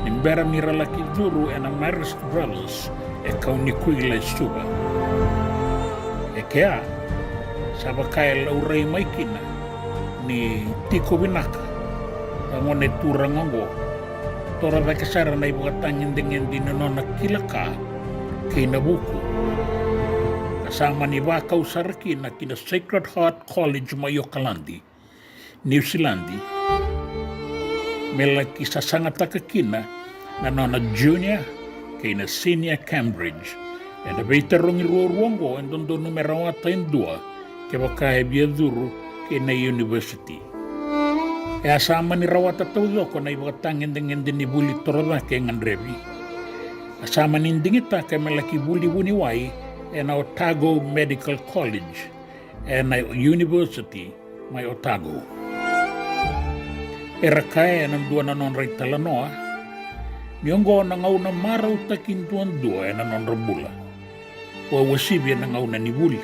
ni bera ni ra laki curu ena Marist Brothers e Kaunikuila e Suva. E kea, sa vaka e laurai mai kina ni tiko vinaka na gone turaga oqo, toro cake sara na ivakatagedegede ni nona kila ka kei na vuku, ka sa mani vakau sara kina ki na Sacred Heart College mai Okaladi, Niusiladi, me laki sasagataka kina na nona junior kei na senior Cambridge ena veitarogi ruarua oqo e dodonu me rawata e dua kevaka e via curu ki na university. E a sa mani rawata taucoko na ivakatagedegede ni vuli torocake e gadrevi. A sa mani digitaka me laki vuli vuniwai ena Otago Medical College ena University mai Otago. Era kaya ena dua na nodra italanoa ni oqo na gauna marautaki duadua ena nodra bula, ko uasivi ena gauna ni vuli.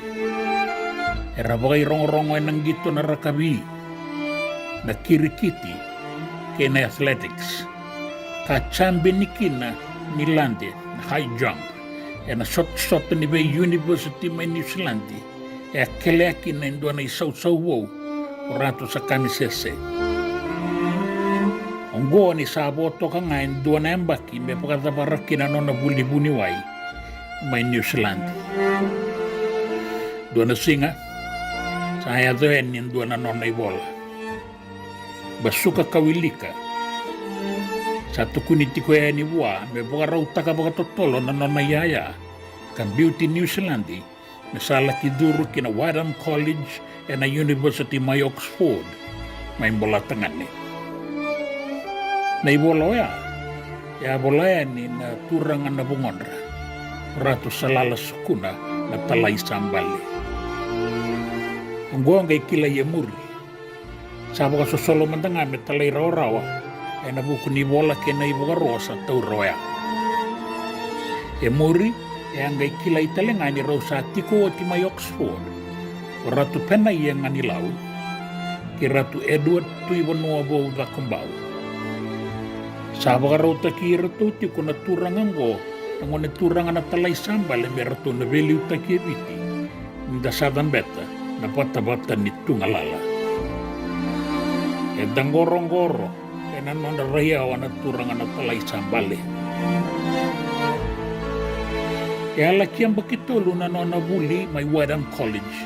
Era vakairogorogo ena qito na rakavi, na kirikiti kei na athletics, ka jabeni kina ni lade, na high jump, ena sotasota ni vei university mai Niusiladi. E a kelea kina e dua na isausau vou o Ratu Sakamisese. Oqo ni sa vo toka ga e dua na yabaki me vakacavara kina na nona vuli vuniwai mai Niusiladi. Dua na siga sa yaco yani e dua na nona ivola. Basuka ka wilika. Sa tukuni tiko yani vua me vakarautaka vakatotolo na nona iyaya ka biuti Niusiladi, me sa laki curu ki na Wadham College ena University mai Oxford, mai Bolatagane. Na ivola oya e a vola yani na Turaga na Vugodra. Ratu Salala Sukuna na Talai Sa Bale. Oqo a qai kilai e muri. Sa vakasosolo mada ga me talairawarawa ena vuku ni vola kei na ivakaro sa taura oya. E muri, e a qai kilai tale ga ni rau sa tiko oti mai Oxford o Ratu Penaia Ganilau kei Ratu Edward Tuivanua Vou Cakobau. Sa vakarautaki iratou tiko na turaga oqo na gone turaga na Talai Sa Bale me ratou na veiliutaki e Viti, ni da sa cabeta na vatavata ni tugalala. E daqoroqoro ena nodra raiyawa na turaga na Talai Sa Bale. E a laki yabaki tolu na nona vuli mai Wadham College,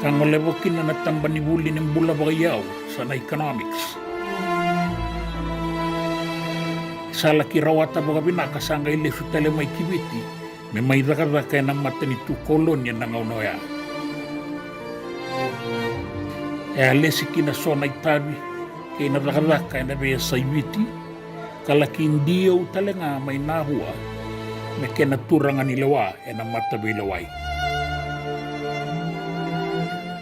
ka goleva kina na taba ni vuli ni bula vakaiyau, sa na economics. Sa laki rawata vakavinaka, sa qai lesu tale mai ki Viti me mai cakacaka ena matanitu koloni ena gauna oya. E a lesi kina so na itavi kei na cakacaka ena veiyasai Viti, ka laki diau tale ga mai Navua me kena turaga ni lewa ena mataveilewai.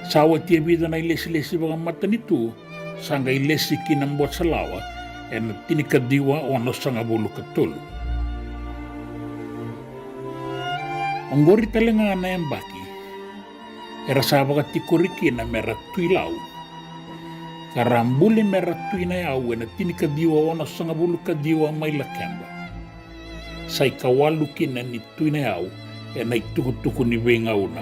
Sa oti e vica na ilesilesi vakamatanitu, sa qai lesi ki na Botalawa ena tinikaciwa onosagavulu ka tolu. Oqori tale ga na yabaki era sa vakatikori kina me ra Tui Lau, ka ra buli me ra Tui Nayau ena tinikaciwa onosagavulu ka ciwa mai Lakeba. Sa ikawalu kina ni Tui Nayau ena itukutuku ni veigauna.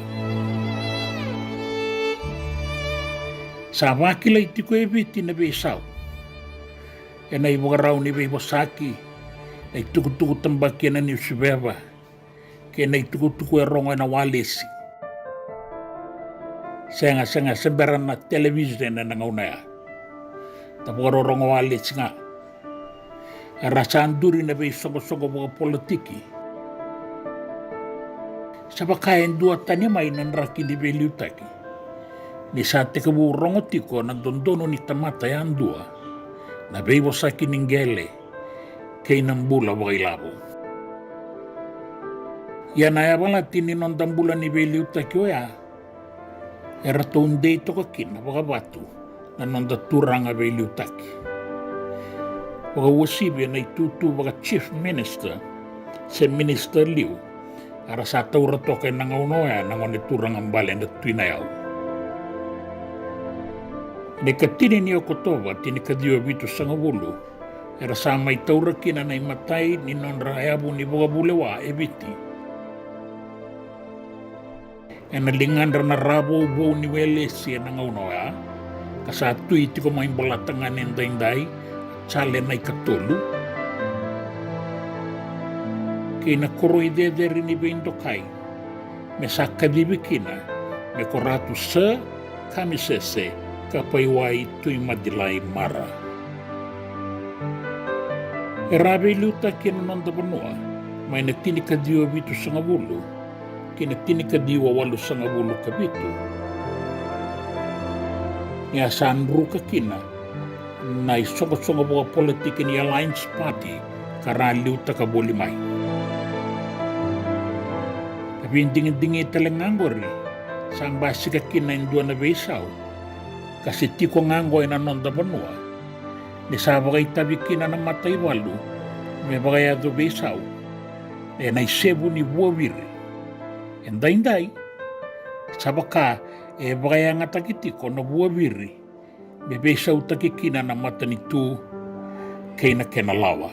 Sa vakilai tiko e Viti na veisau ena ivakarau ni veivosaki, na itukutuku tabaki ena niusiveva, kei na itukutuku e rogo ena walesi. Sega, sega, se bera na television ena gauna ya. Da vakarorogo walesi ga. Era sa duri na veisoqosoqo vakapolitiki. Sa vaka e duatani mai na draki ni veiliutaki, ni sa tekivu rogo tiko na dodonu ni tamata yadua na veivosaki ni qele kei na bula vakailavo. Ia na yavalati ni noda bula ni veiliutaki oya, e ratou dei toka kina vakavatu na noda turaga veiliutaki. Vakauasivi ena itutu vaka chief minister se minister liu, era sa taura toka ena gauna oya na gone turaga bale na Tui Nayau. Ena ikatini ni Okotova tinikaciwa vitusagavulu, era sa mai taura kina na imatai ni nodra yavu ni vakavulewa e Viti. Ena ligadra na ravou vou ni welesi ena gauna oya, ka sa tui tiko mai Bolatagane edaidai, Jale na ikatolu, kei na koroi cecere ni veidokai, me sa kacivi kina me ko Ratu Sir Kamisese Kapaiwai Tuimatilai Mara. Era a veiliutaki ena noda vanua mai na tinikaciwa vitusagavulu ki na tinikaciwa walusagavulu ka vitu, ni a sa druka kina na isoqosoqo vakapolitiki ni Alliance Party ka ra liutaka voli mai. Na veidigidigi tale ga oqori sa basika kina e dua na veisau ka se tiko ga oqo ena noda vanua, ni sa vakaitavi kina na mataivalu me vakayaco veisau ena isevu ni vuaviri. Edaidai, sa vaka e vakayagataki tiko na vuaviri me veisautaki kina na matanitu kei na kena lawa.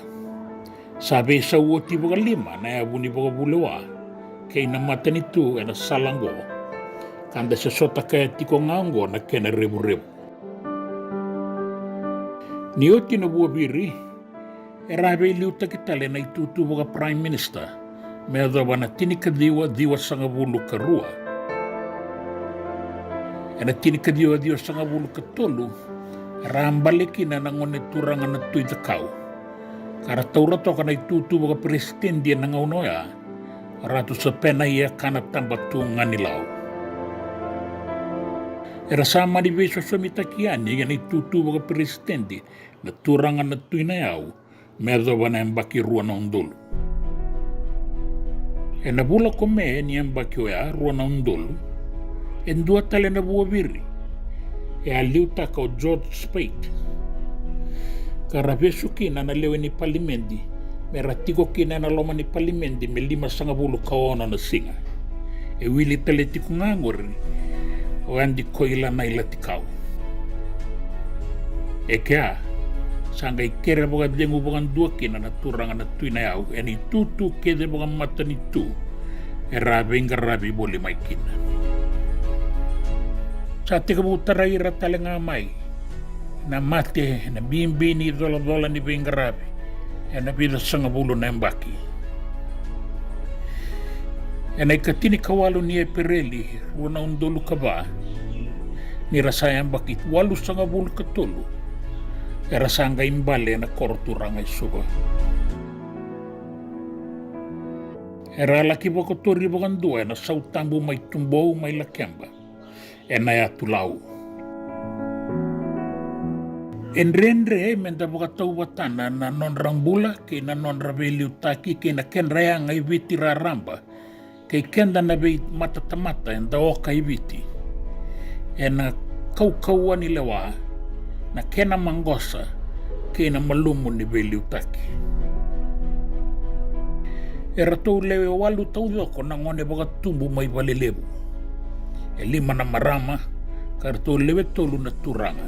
Sa veisau oti vakalima na yavu ni vakavulewa kei na matanitu ena sala oqo, ka da se sota kaya tiko ga oqo na kena revurevu. Ni oti na vuaviri, era a veiliutaki tale na itutu vaka Prime Minister me yacova na tinikaciwa ciwasagavulu ka rua. Ena tinikaciwa ciwasagavulu ka tolu, era a bale kina na gone turaga na Tui Cakau, ka ra taura toka na itutu vakaperesitedi ena gauna oya, Ratu Sir Penaia Kanatabatu Ganilau. Era sa mani veisosomitaki yani ena itutu vakaperesitedi na turaga na Tui Nayau me yacova na yabaki rua na udolu. Ena vula ko Me ni yabaki oya, rua na udolu, e dua tale na vuaviri e a liutaka o George Speight, ka ra vesu kina na lewe ni palimedi me ra tiko kina ena loma ni palimedi me limasagavulu ka ono na siga. E wili tale tiko ga oqori o Adi Koila Nailatikau. E kea, sa qai kere vakacegu vakadua kina na turaga na Tui Nayau ena itutu kece vakamatanitu era a veiqaravi voli mai kina. Sa tekivu tarai ira tale ga mai na mate ena bibi ni colacola ni veiqaravi ena vica sagavulu na yabaki. Ena ikatinikawalu ni Epereli, rua na udolu ka va, ni ra sa yabaki walusagavulu ka tolu, era sa qai bale ena koro turaga e Suva. Era a laki vakotori vakadua ena sautabu mai Tubou mai Lakeba, ena yatu Lau. E dredre me da vakatauvatana na nodra bula kei na nodra veiliutaki kei na kedra yaga i Viti raraba, kei keda na veimatatamata eda oka i Viti, ena kaukauwa ni lewa, na kena maqosa, kei na malumu ni veiliutaki. Eratou lewe walu taucoko na gone vakatubu mai Valelevu. E lima na marama, ka ratou lewe tolu na turaga.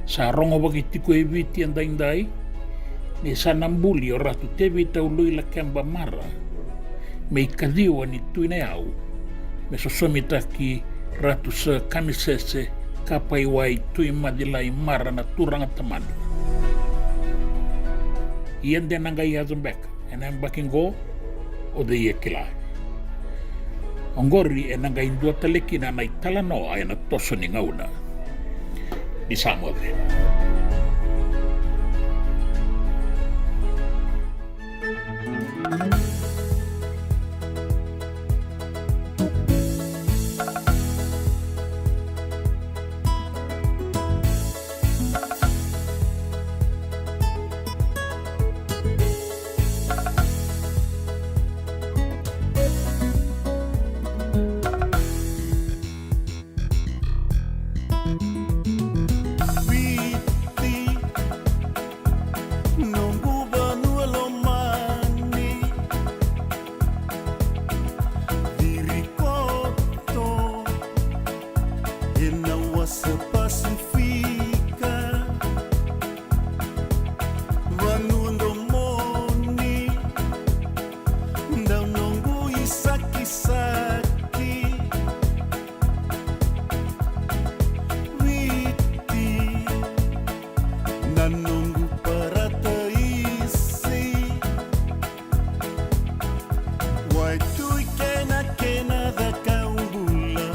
Sa rogovaki tiko e Viti edaidai ni sa na buli o Ratu Tevita Uluilakeba Mara me ikaciwa ni Tui Nayau, me sosomitaki Ratu Sir Kamisese Kapaiwai Tuimacilai Mara na turaga tamana. Ia de na qai yaco beka ena yabaki qo, o cei e kila. Oqori ena qai dua tale kina na italanoa ena toso ni gauna. Ni sa moce. Viti, noqu vanua lomani, ciri koto ena wasa Pasifika. Vanua domoni, dau noqu isakisaki. Viti, na noqu parataisi. Waitui kei na kena cakau bula,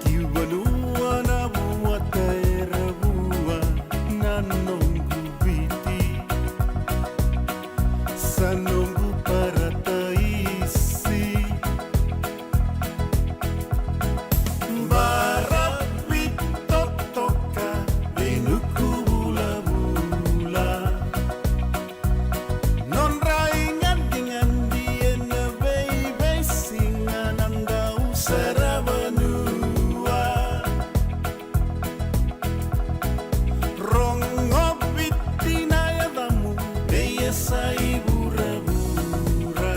ki vanua na vuata era vua, na noqu Viti, sa noqu parataisi. Bara Viti totoka, veinuku vulavula. Nodra igadigadi ena veiveisiga na dau saravanua. Rogo Viti na yacamu, veiyasai vuravura.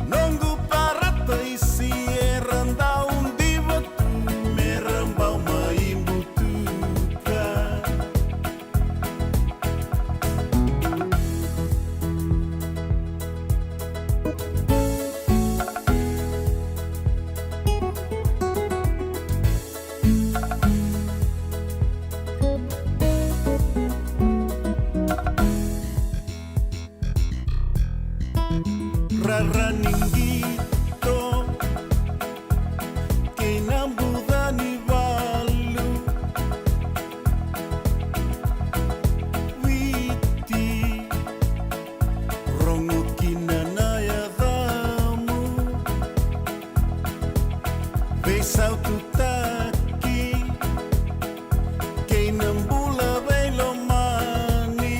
Noqu parataisi era dau diva tu me ra bau mai butuka. Rara ni qito kei na buca ni valu. Viti, rogo kina na yacamu, veisaututaki kei na bula veilomani.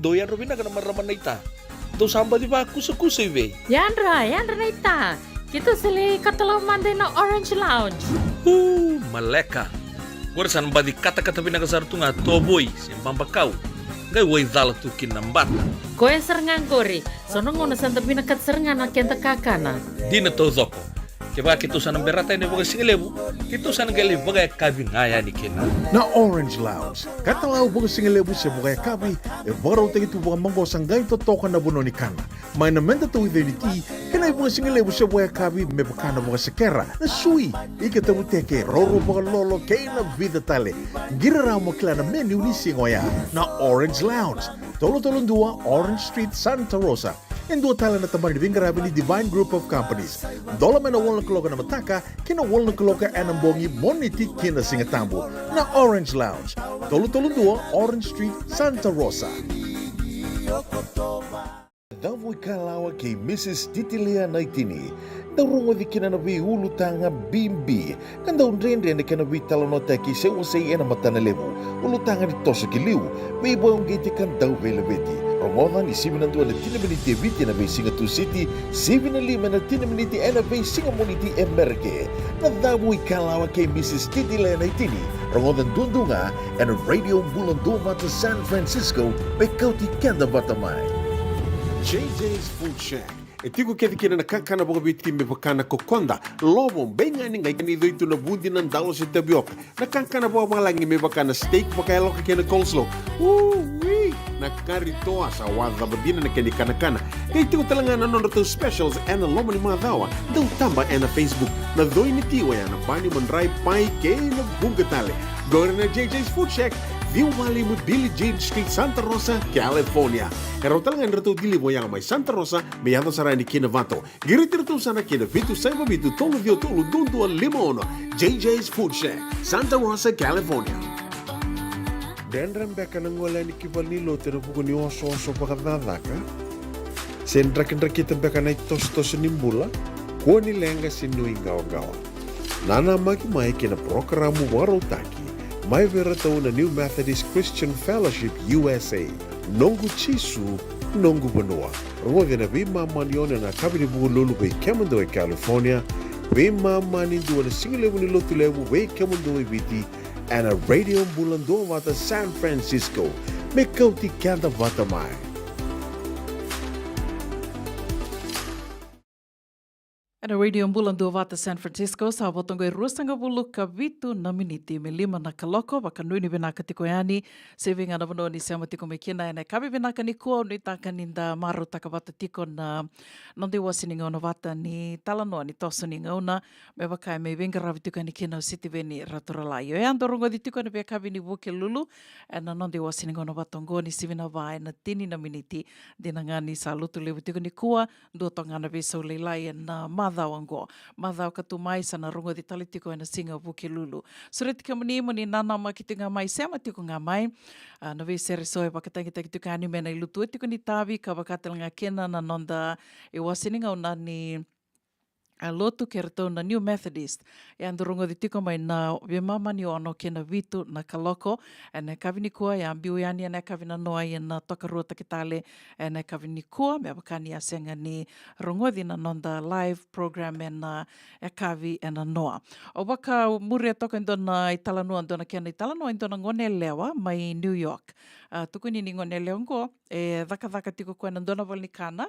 Dou yadra vinaka na marama naita. Dou sa baci vakusakusa i vei? Yadra, yadra naita. Keitou sa lai katalau mada ina Orange Lounge. U, maleka. Qori sa na baci katakata vinaka sara tu ga tovoi se babakau. Qai waicala tu kina na bata. Koya sara ga qori. So na gauna sa da vinakata sara ga na keda kakana. Dina taucoko. Kevaka keitou sa na berata yani vakasigalevu, keitou sa na qai lai vakayakavi ga yani kina. Na Orange Lounge, katalau vakasigalevu se vakayakavi, e vakarautaki tu vakamaqosa qai totoka na vanua ni kana. Mai na meda tauica ni ti, kei na ivakasigalevu se vakayakavi me vaka na vakasekera, na sui, ika tavuteke, roro vakalolo, kei na vica tale. Qiri rawa mo kila na menu ni siga oya. Na Orange Lounge, tolu tolu dua Orange Street, Santa Rosa. E dua tale na tabana ni veiqaravi ni Divine Group of Companies. Dola mai na walu na kaloko ena mataka ki na walu na kaloko ena bogi, Moniti ki na Sigatabu. Na Orange Lounge, tolu tolu dua Orange Street, Santa Rosa. Cavu ikalawa kei Mrs Titilea Naitini. Dau rogoci kina na veiulutaga bibi ka dau dredre na kena veitalanoataki se wasei ena matana levu. Ulutaga ni toso ki liu, veivakauqeti ka dau veilaveti. Rogoca ni sivi na dua ena tini na miniti e Viti ena veisiga Tusiti, sivi na lima ena tini na miniti ena veisiga Moniti e Merika. Na Cavu ikalawa kei Mrs Titilea Naitini. Rogoca duadua ga ena Radio Bula Duavata San Francisco, me kauti keda vata mai. J J's Food Shack. E tiko kece kina na kakana vakaviti me vaka na kokoda, lovo, beigani, qai kani coi tu na vudi, na dalo se tavioka. Na kakana vakavalagi me vaka na steak vakayaloka kei na coleslaw. Ui! Na kari toa, sa wacava dina na kena ikanakana. Qai tiko tale ga na nodratou specials ena loma ni macawa. Dau taba ena Facebook. Na coi ni ti oya na bani, madrai, pai kei na vuqa tale. Qori na J J's Food Shack, ciwa walu lima Billie Jean Street, Santa Rosa, California. E rawa tale ga ni ratou deliver oya mai Santa Rosa me yaco sara yani ki Novato. Qiriti iratou sara ki na vitu saiva vitu tolu ciwa tolu dua dua lima ono. J J's Food Shack, Santa Rosa, California. Dredre beka na gole yani ki valenilotu ena vuku ni osooso vakacakacaka? Se drakidrakita beka na itosotoso ni bula? Kua ni leqa se nuiqawaqawa. Nanamaki mai ki na parokaramu vakarautaki mai vei iratou na New Methodist Christian Fellowship U S A. Noqu Jisu, noqu vanua. Rogoci ena veimama ni ono ena yakavi ni Vukelulu vei kemudou e California, veimama ni dua ena sigalevu ni Lotulevu vei kemudou e Viti, ena Radio Bula Duavata San Francisco, me kauti keda vata mai. Ena Radio Bula Duavata San Francisco, sa vo toka e ruasagavulu ka vitu na miniti me lima na kaloko. Vakanuinui vinaka tiko yani, se vei ga na vanua ni sema tiko mai kina ena yakavi vinaka nikua. Au nuitaka ni da marautaka vata tiko na noda iwase ni gauna vata ni talanoa ni toso ni gauna, me vaka e mai veiqaravi tiko yani kina o Sitiveni Raturalai. Oya, dou rogoci tiko ena veiyakavi ni Vukelulu ena noda iwase ni gauna vata oqo ni sivi na va ena tini na miniti. Dina ga ni sa Lotulevu tiko nikua, dua toka ga na veisau lailai ena macawa oqo. Macawa ka tu mai sa na rogoci tale tiko ena siga Vukelulu. Sureti kemuni mo ni nanamaki tiko ga mai, sema tiko ga mai. A, na veisere so e vakatagitaki tiko yani me na ilutua tiko ni tavi, ka vaka tale ga kina na noda iwase ni gauna ni, a, lotu kei iratou na New Methodist. Ia, dou rogoci tiko mai na veimama ni ono kei na vitu na kaloko ena yakavi nikua. Ia, biu yani ena yakavi nanoa, ia na tokaruataki tale ena yakavi nikua, me vaka ni a sega ni rogoci na noda live program ena yakavi e nanoa. Au vakamuria toka e dua na italanoa, dua na kena italanoa e dua na goneyalewa mai New York. A, tukuni ni goneyalewa oqo e cakacaka tiko koya ena dua na valenikana.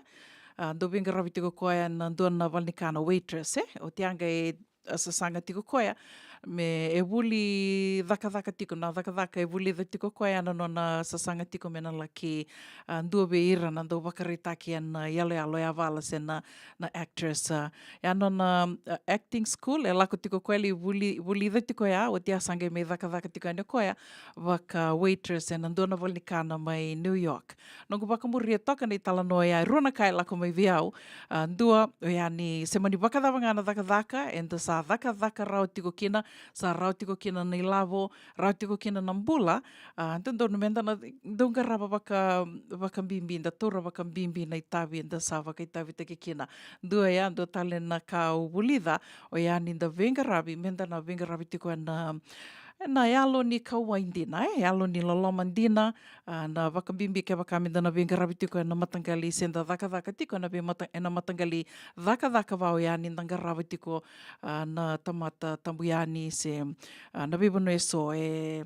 A, dau veiqaravi tiko koya ena dua na valenikana, waitress, e? Oti ya qai, a, sasaga tiko koya me, e vuli cakacaka tiko, na cakacaka e vulica tiko koya, na nona sasaga tiko me na laki, a, dua vei ira na dau vakaraitaki ena, a, yaloyalo yavala se na, na actress, a. Ia nona, a, acting school e lako tiko koya, lai vuli, vulica tiko ya, oti ya sa qai mai cakacaka tiko yani o koya vaka waitress ena dua na valenikana mai New York. Noqu vakamuria toka na italanoa ya, e rua na ka e lako mai vei au. A, dua, oya ni se mani vakacava ga na cakacaka eda sa cakacaka rawa tiko kina, sa rawa tiko kina na ilavo, rawa tiko kina na bula. A, dodonu meda na dau qarava vaka, vakabibi, da taura vakabibi na itavi eda sa vakaitavitaki kina. Dua ya, dua tale na ka au vulica, oya ni da veiqaravi, meda na veiqaravi tiko ena, Na yalo ni kauwai dina, e yalo ni loloma dina, a, na vakabibi kevaka meda na veiqaravi tiko ena mataqali se da cakacaka tiko ena veimata-, ena mataqali cakacaka vau ya ni da qarava tiko, a, na tamata tabu yani se, a, na veivanua eso e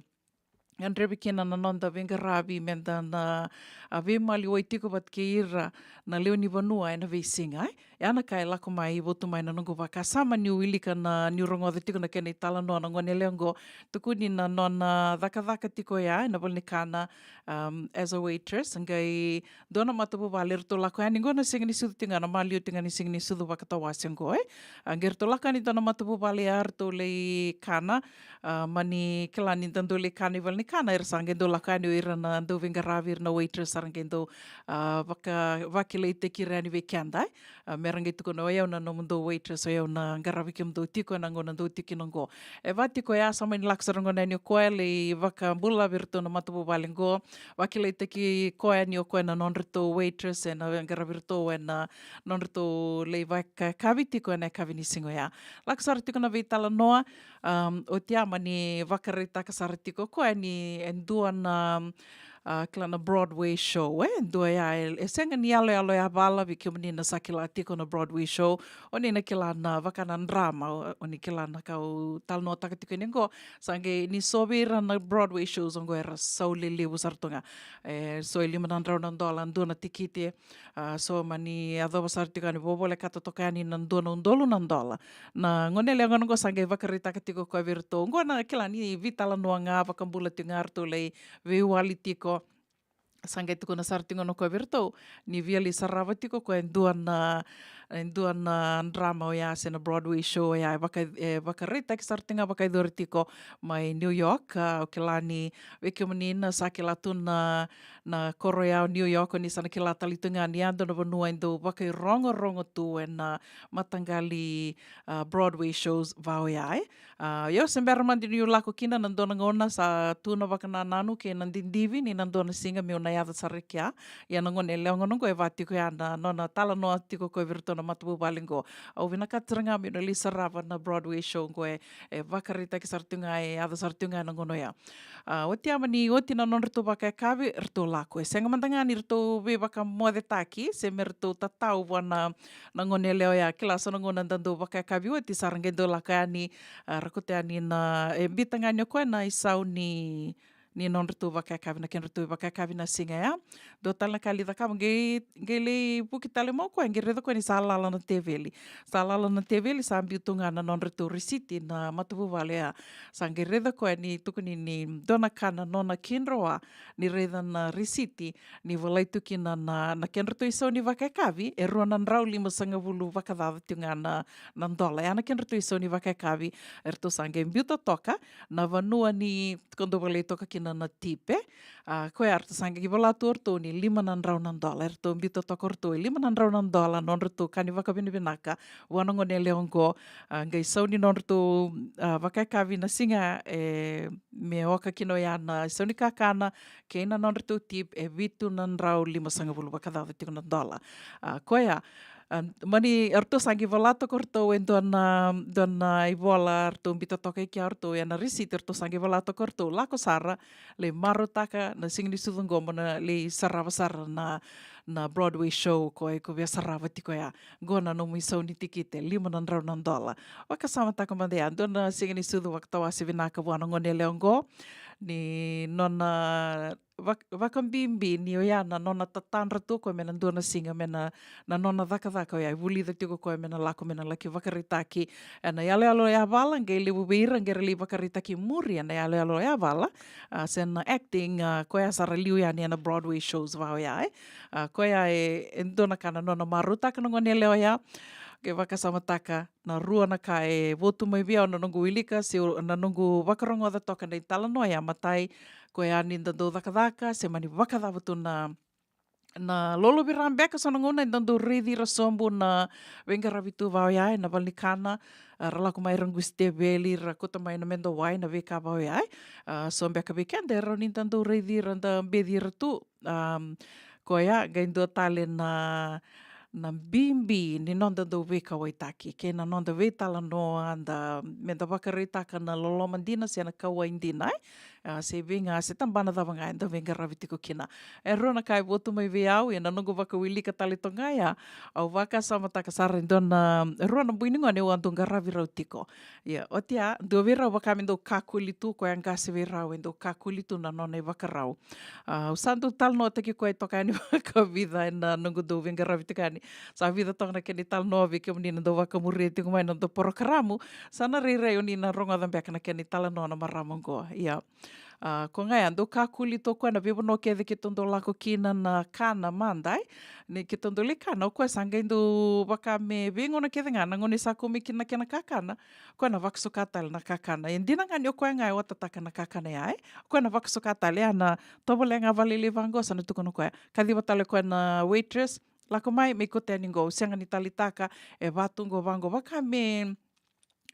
gadrevi kina na noda veiqaravi meda na, a, veimaliwai tiko vata kei ira na lewe ni vanua ena veisiga, e. Ya na ka e lako mai, votu mai na noqu vakasama niu wilika na, niu rogoca tiko na kena italanoa na gone yalewa qo, tukuni na nona cakacaka tiko ya ena valenikana, um, as a waitress, qai dua na matavuvale eratou lako yani qo na siga ni sucu tiko ga, na maliwa tiko ga ni siga ni sucu vakatawase qo, e. A, qai ratou lako yani dua na matavuvale ya, ratou lai kana, a, mani kila ni da dau lai kana i valenikana, era sa qai dau lako yani o ira na dau veiqaravi, ira na waitress, sa ra qai dau, a, vaka-, vakilaitaki ira yani vei keda, e. A, mera qai tukuna, o yau na nomudou waitress, o yau na qaravi kemudou tiko ena gauna dou tiko kina qo. E va tiko ya, sa mani lako sara gona yani o koya lai vakabula vei iratou na matavuvale qo, vakilaitaki koya ni o koya na nodratou waitress, ena qaravi iratou ena nodratou lai vakayakavi tiko ena yakavi ni siga oya. Lako sara tiko na veitalanoa, um, oti ya mani vakaraitaka sara tiko o koya ni e dua na, a, kila na Broadway show, e dua ya, e, e sega ni yaloyalo yavala, vei kemuni na sa kila tiko na Broadway show, o ni na kila na vaka na drama, o, o ni kila na ka au talanoataka tiko yani qo, sa qai ni so vei ira na Broadway shows qo era sau lelevu sara tu ga. E, so e lima na drau na dola dua na tikiti, a, so mani yacova sara tiko yani, vovolekata toka yani na dua na udolu na dola. Na gone yalewa gona qo sa qai vakaraitaka tiko o koya vei iratou. Qo na kila ni veitalanoa ga, vakabula tiko ga, ratou lai veiwali tiko. Sa qai tukuna sara tiko o koya vei iratou ni via lai sarava tiko o koya e dua na, e dua na drama oya se na Broadway show oya e vaka, e vakaraitaki sara tiko ga vakayacori tiko mai New York. A, au kila ni vei kemuni na sa kila tu na, na koro ya o New York, o ni sa na kila tale tu ga ni ya dua na vanua e dau vakairogorogo tu ena mataqali, a, Broadway shows va oya, e. A, io, se bera mada niu lako kina, na dua na gauna sa tu na vakanananu kei na didivi ni na dua na siga meu na yaco sara i kea. Ia na gone yalewa gona qo e va tiko ya na nona talanoa tiko o koya vei iratou na matavuvale qo. Au vinakata sara ga meu na lai sarava na Broadway show qo, e, e vakaraitaki sara tu ga, e yaco sara tu ga ena gauna oya. A, oti ya mani oti na nodratou vakayakavi, ratou lako. E sega mada ga ni ratou veivakamocetaki se me ratou tatau vua na, na gone yalewa ya. Kila, so na gauna da dau vakayakavi oti, sa ra qai dau lako yani, a, ra kauta yani na, e biuta ga yani o koya na isau ni, ni nodratou vakayakavi, na kedratou vakayakavi na siga ya. Dua tale na ka e lai cakava, qai, qai lai vuki tale mai o koya, qai raica o koya ni sa lala na teveli. Sa lala na teveli, sa biu tu ga na nodratou risiti na matavuvale ya. Sa qai raica o koya ni tukuni ni dua na ka na nona kidroa ni raica na risiti, ni volai tu kina na, na kedratou isau ni vakayakavi, e rua na drau limasagavulu vakacaca tiko ga na, na dola. Ya na kedratou isau ni vakayakavi, eratou sa qai biuta toka na vanua ni ko dau volai toka kina na tipe. A, koya eratou sa qai vola tu o ratou ni lima na drau na dola. Eratou biuta toka o ratou e lima na drau na dola nodratou ka ni vakavinavinaka vua na gone yalewa qo. A, qai sau ni nodratou, a, vakayakavi na siga, e, me oka kina oya na isau ni kakana kei na nodratou tip, e vitu na drau limasagavulu vakacaca tiko na dola. A, koya, a, mani eratou sa qai vola toka o ratou e dua na, dua na ivola eratou biuta toka i kea o ratou, ia na risiti eratou sa qai vola toka o ratou, lako sara, lai marautaka na siga ni sucu qo mo na lai sarava sara na, na Broadway show ko iko via sarava tiko ya. Qo na nomu isau ni tikite, lima na drau na dola. Vakasamataka mada ya, dua na siga ni sucu vakatawase vinaka vua na gone yalewa qo, ni nona vak-, vakabibi ni oya na nona tatadra tu o koya me na dua na siga me na, na nona cakacaka oya e vulica tiko o koya me na lako me na laki vakaraitaki ena yaloyalo yavala, qai levu vei ira qai ra lai vakaraitaki muri ena yaloyalo yavala, a, se na acting, a, koya sa ra liu yani ena Broadway shows va oya, e. A, koya e, e dua na ka na nona marautaka na gone yalewa oya. Qai vakasamataka na rua na ka e votu mai vei au na noqu wilika, se na noqu vakarogoca toka na italanoa ya. Matai, koya ni da dau cakacaka, se mani vakacava tu na, na lolovi ra beka, so na gauna e da dau raici ira sobu na veiqaravi tu va oya ena valenikana, a, ra lako mai ra qusi teveli, ra kauta mai na medawai, na veika va oya, e. A, so beka vei keda e rawa ni da dau raici ira, da beci ira tu. Am, koya, qai dua tale na, na bibi ni noda dau veikauwaitaki kei na noda veitalanoa, da, me da vakaraitaka na loloma dina se na kauwai dina, e? A, se vei ga, se tabana cava ga eda veiqaravi tiko kina. E rua na ka e votu mai vei au, ia na noqu vakawilika tale toka ga ya, au vakasamataka sara e dua na, e rua na bui ni gone au a dau qaravi rau tiko. Ia, oti ya, dua vei rau vaka me dau kakuli tu, koya qase vei rau e dau kakuli tu na nona ivakarau. A, au sa dau talanoataki koya e toka yani vakavica ena noqu dau veiqaravi tiko yani. Sa vica toka na kena italanoa, vei kemuni na dau vakamuria tiko mai na noda porokaramu, sa na rairai o ni na rogoca beka na kena italanoa na marama oqo. Ia. A, ko ga ya, dau kakuli tu o koya na veivanua kece keitou dau lako kina na kana mada, e? Ni keitou dau lai kana, o koya sa qai dau vaka me veigauna kece ga, na gauna e sa kau mai kina na kena kakana, o koya na vakasoka tale na kakana. E dina ga ni o koya ga e otataka na kakana ya, e? O koya na vakasoka tale, ya na tovolea ga vakalailai vaqo, sa na tukuna o koya. Kaciva tale o koya na waitress, lako mai, me kauta yani qo, au sega ni taleitaka, e va tu qo vaqo, vaka me,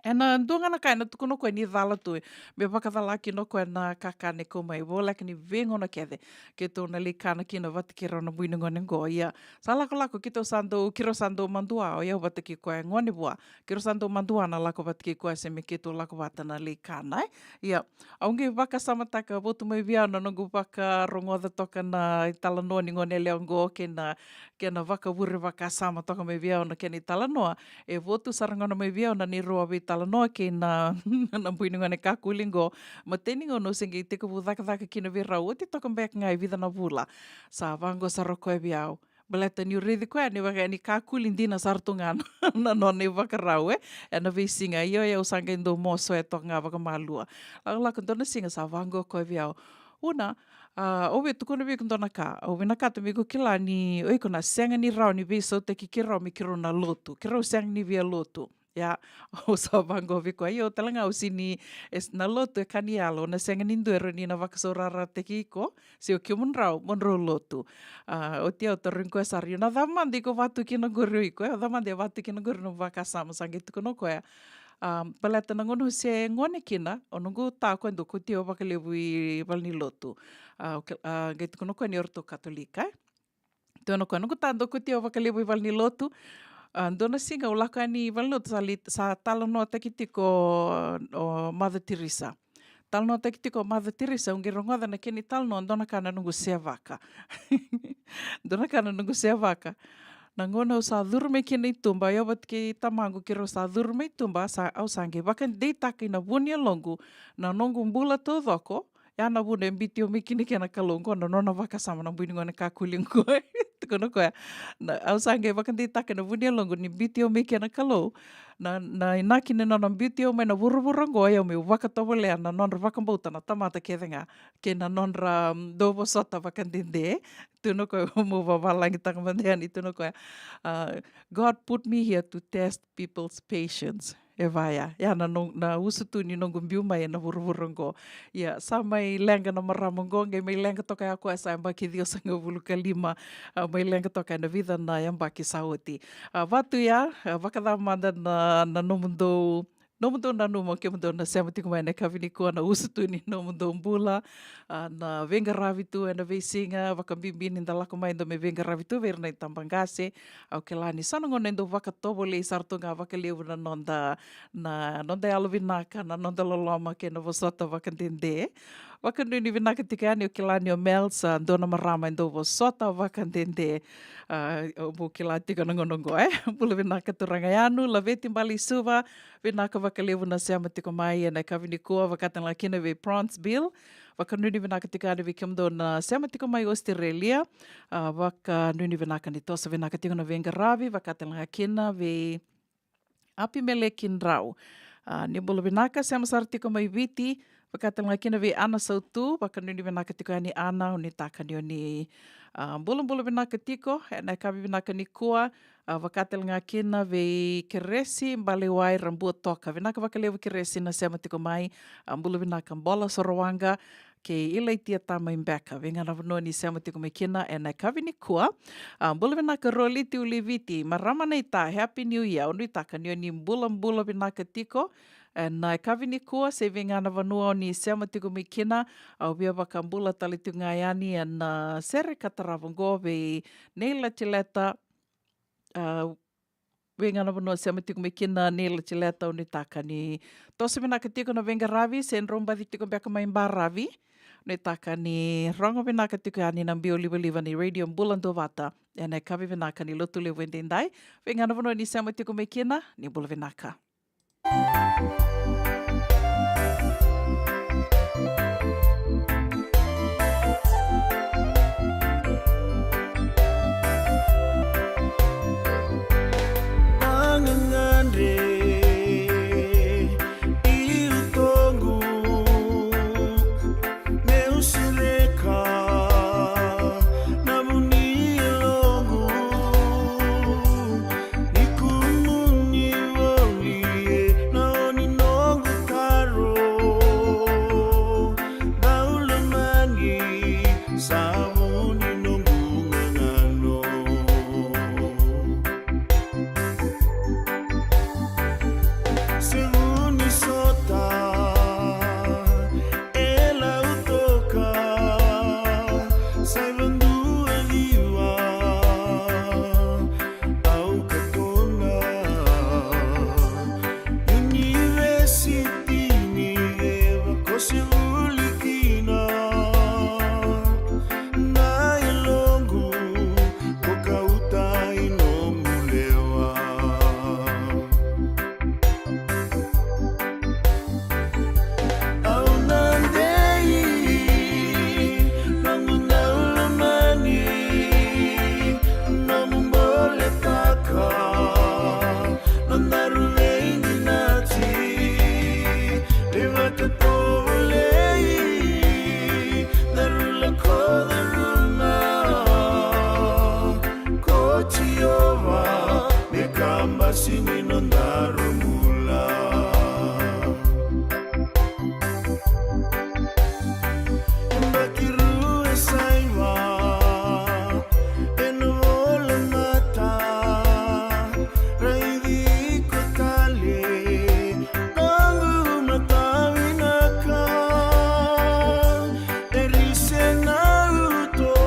ena dua ga na ka ena tukuna o koya ni cala tu, e, me vakacala kina o koya na kakana e kau mai, voleka ni veigauna kece keitou na lai kana kina vata kei rau na bui ni gone qo. Ia, sa lakolako keitou sa dau, keirau sa dau madua, o yau vata kei koya e gone vua, keirau sa dau madua na lako vata kei koya se me keitou lako vata na lai kana, e? Ia, au qai vakasamataka, votu mai vei au na noqu vakarogoca toka na italanoa ni gone yalewa oqo kei na, kei na vakavure vakasama toka mai vei au na kena italanoa. E votu sara gona mai vei au na neirau a veitalanoa kei na, na bui ni gone kakuli qo. Matai ni gauna au se qai tekivu cakacaka kina vei rau, oti toka beka ga e vica na vula. Sa vaqo sara o koya vei au. Baleta niu raici koya ni vaka ni kakuli dina sara tu ga na, na nona ivakarau, e, ena veisiga. Io, io, au sa qai dau moso e toka ga vakamalua. Lakolako dua na siga sa vaqo o koya vei au. Una, a, au via tukuna vei iko dua na ka. Au vinakata me iko kila ni o iko na sega ni rawa ni veisautaki keirau me keirau na lotu. Keirau sega ni via lotu. Ia, au sa vaqo vei koya, io, tale ga au sini, e, na lotu e ka ni yalo, na sega ni dua e rawa ni na vakasaurarataki iko se o kemudrau mo drau lotu. A, oti au tarogi koya sara, io, na cava mada iko vatu kina qori o iko, e, cava mada e vatu kina qori na vakasama, sa qai tukuna o koya. A, baleta na gauna au se gone kina, o noqu ta o koya dau kauti au vakalevu i valenilotu. A, o ke-, a, qai tukuna o koya ni o ratou Katolika, e. Tukuna o koya, noqu ta dau kauti au vakalevu i valenilotu. A, dua na siga au lako yani i valenilotu, sa li-, sa talanoataki tiko o Mother Teresa. Talanoataki tiko o Mother Teresa, au qai rogoca na kena italanoa, dua na ka na noqu sevaka. Dua na ka na noqu sevaka. Na gauna au sa curu mai kina i tuba, o yau vata kei tamaqu keirau sa curu mai tuba, sa, au sa qai vakadeitaka ina vu ni yaloqu na noqu bula taucoko, ya na vuna e biuti au mai kina kei na Kalou, qo na nona vakasama na bui ni gone kakuli qo. Tukuna o koya, na, au sa qai vakadeitaka ena vu ni yaloqu ni biuti au mai kei na Kalou. Na, na inaki ni nona biuti au mai na vuravura qo, o yau meu vakatovolea na nodra vakabauta na tamata kece ga, kei na nodra, mm, dau vosota vakadede. Tukuna o koya, meu vavalagitaka mada yani, tukuna o koya, a, God put me here to test people's patience. E vaya, ya na no-, na usutu ni noqu biu mai ena vuravura qo. Ia, sa mai leqa na marama qo, qai mai leqa toka ya o koya sa yabaki ciwasagavulu ka lima, a, mai leqa toka ena vica na yabaki sa oti. A, vatu ya, a, vakacava mada na, na nomudou, nomudou nanuma o kemudou na sema tiko mai ena yakavi nikua, na usutu ni nomudou bula, a, na veiqaravi tu ena veisiga, vakabibi ni da lako mai da mai veiqaravi tu vei ira na itabaqase. Au kila ni so na gauna e dau vakatovolei sara tu ga vakalevu na noda, na noda yalovinaka, na noda loloma kei na vosota vakadede. Vakanuinui vinaka tiko yani, au kila ni o Mel sa dua na marama e dau vosota vakadede. A, au bau kila tiko na gauna qo, e. Bula vinaka turaga Yanu, Laveti Baleisuva, vinaka vakalevu na sema tiko mai ena yakavi nikua, vakatalega kina vei Bronzeville. Vakanuinui vinaka tiko yani vei kemudou na sema tiko mai Australia. A, vakanuinui vinaka ni toso vinaka tiko na veiqaravi, vakatalega kina vei Apimeleki Drau. A, ni bula vinaka, sema sara tiko mai Viti, vakatalega kina vei Ana Sautu, vakanuinui vinaka tiko yani Ana, au nuitaka ni o ni, a, bulabula vinaka tiko ena yakavi vinaka nikua. A, vakatalega kina vei Keresi Balewai Rabuatoka. Vinaka vakalevu Keresi na sema tiko mai. A, bula vinaka Bola Sorowaqa kei Ilaitia Tamai Beka. Vei ga na vanua ni sema tiko mai kina ena yakavi nikua. A, bula vinaka Roliti Uliviti, marama naita, Happy New Year. Au nuitaka ni o ni bulabula vinaka tiko ena yakavi nikua, se vei ga na vanua o ni sema tiko mai kina. Au via vakabula tale tiko ga yani ena sere ka tarava qo vei Nei Latileta, a, vei ga na vanua sema tiko mai kina ni Latileta, au nuitaka ni toso vinaka tiko na veiqaravi, se drau baci tiko beka mai baravi. Nuitaka ni rogo vinaka tiko yani na biu livaliva ni Radio Bula Duavata ena yakavi vinaka ni Lotulevu edaidai. Vei ga na vanua ni sema tiko mai kina, ni bula vinaka. Agangadre i utoqu, meu sereka na vu ni yaloqu. Ni kumuni voli e na oni noqu taro. Dau lomani sa vu ni noqu gagano. Se vu ni sota e lau toka, sa i vadua ciwa au katona. Univesiti ni ceva ko se vuli kina, na yaloqu ko kauta i nomu lewa. Au na dei nomu dau lomani, nomu boletaka nodaru veidinati. Vei vakatovolei daru lako curuma ko Jiova me kabasi ni nodaru bula. Yabaki rua e saiva ena volamata, raici iko tale noqu matavinaka. E rise na uto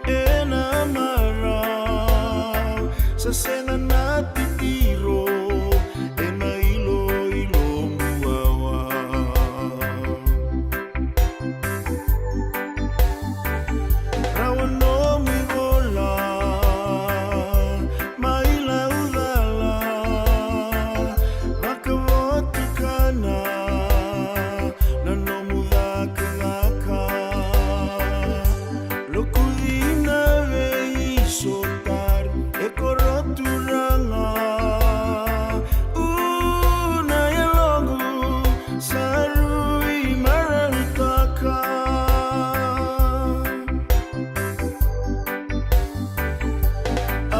ena marau, sa sega na titiro ena iloilo buawa. Rawa nomu ivola mai laucala, vakavotukana na nomu cakacaka. Lokuci na veisotari e koro turaga, u na yaloqu sa rui marautaka.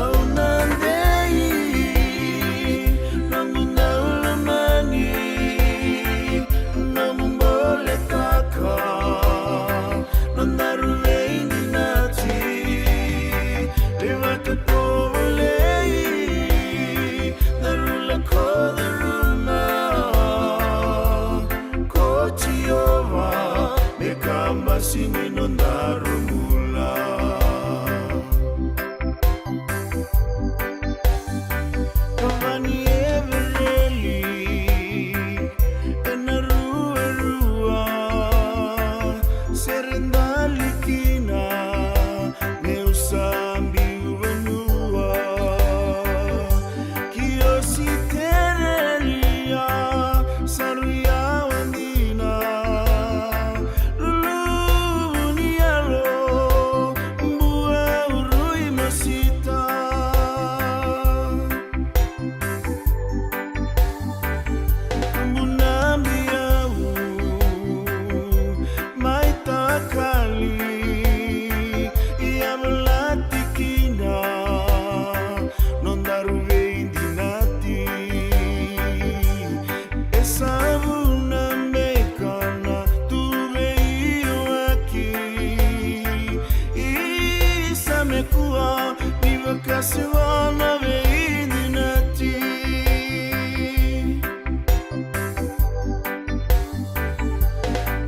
Au na dei nomu dau lomani, nomu boletaka nodaru veidinati. Vei vakatovolei daru lako curuma ko Jiova me kabasi ni nodaru bula. Kavani e vereli ena ruarua, sere dali kina meu sa biu vanua. Ki Ositerelia sa rui yawa dina, luluvu ni yalo, bua u rui masita. Bunabi au mai takali, yavalati kina nodaru veidinati. E sa vu na beka na tu veiyawaki, isa me kua ni vakaseva na veidinati.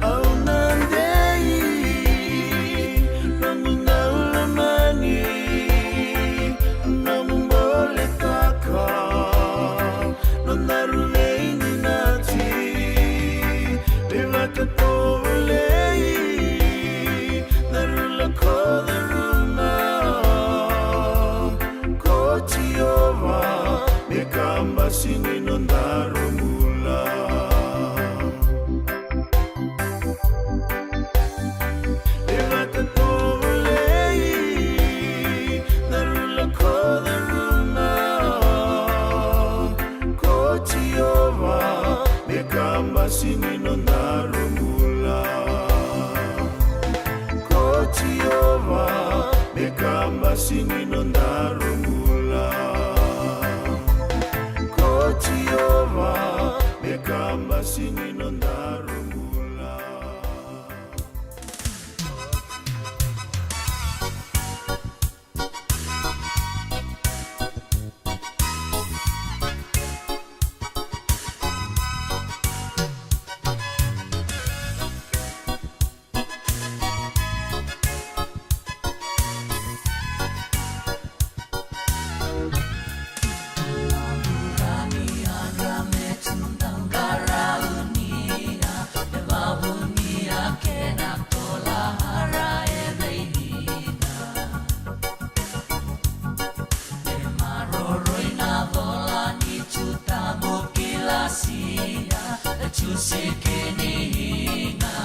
Au na dei nomu dau lomani, Jiova, me kabasi ni nodaru bula. Ko Jiova, me kabasi ni nodaru bula. E maroroi na cola ni Juta mo kilasia, e Jiu siki ni higa.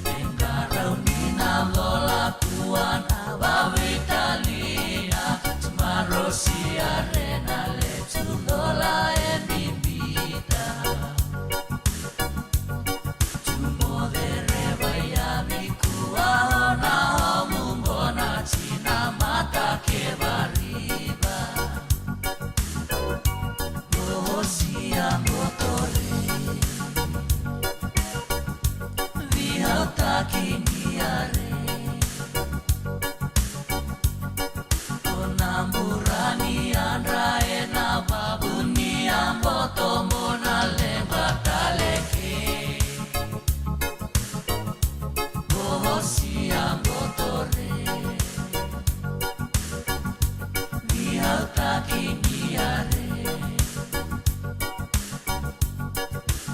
E qarauni na cola kua na vaveitalia, Jiu marosia re na leju cola e bibita. Jiu mo cere vaiyavi kua o na homu bona, Jiu na mata ke variva. Mo hosia mo tore, vihautaki ni yare. Ko na bura ni yadra e na vavu ni yaboto mo na leqa tale ke. Mo hosia mo tore, vihautaki ni yare.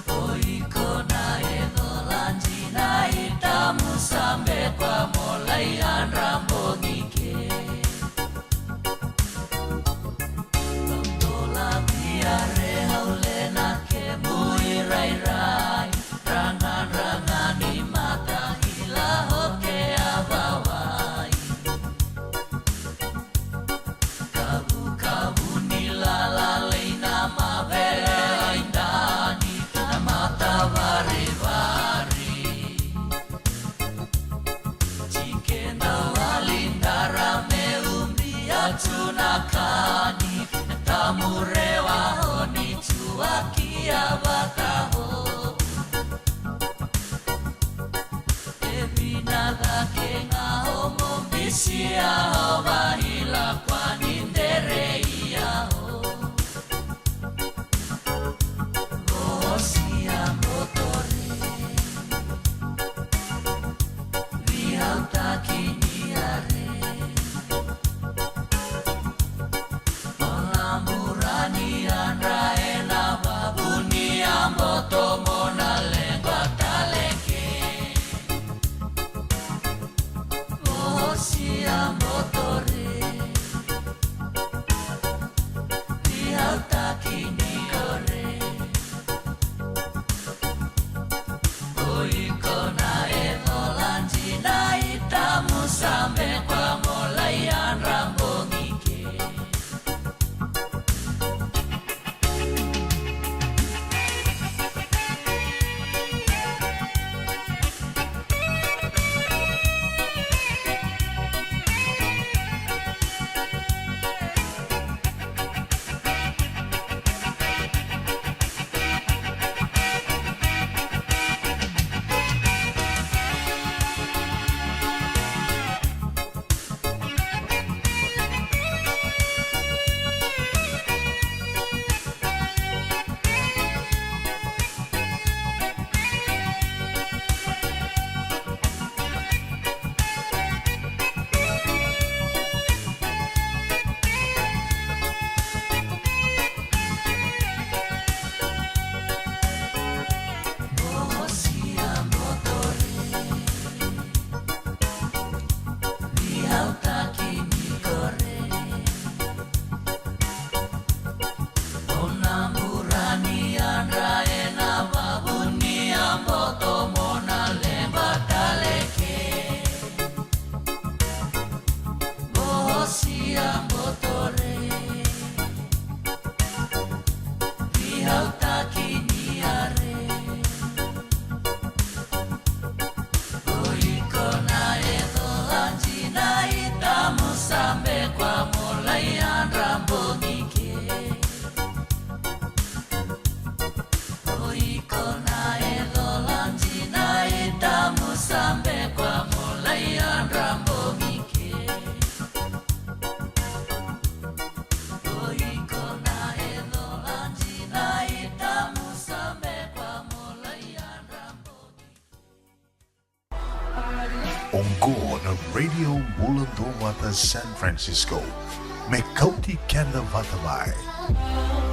O iko na e cola dina, i tamu sabe kua mo lai yadra bogi ke. Dola via re haule na kemu irairai, dragana dragana ni mata hila hoke a vawai. Kavukavu ni lala lai na mavele lai dani na mata varivari. Jikeda wali dara me ubi a Jiu na kani, tamurewa honi Jiu a kia vata ho. E vina cake ga o mo bisia o vahila kua ni dere ia o. Mo hosia mo tore, vihautaki ni yare. O na bura ni yadra e na vavu ni yaboto mo na leqa tale ke. Mo hosia mo tore, Oqo na Radio Bula Duavata San Francisco, me kauti keda vata mai.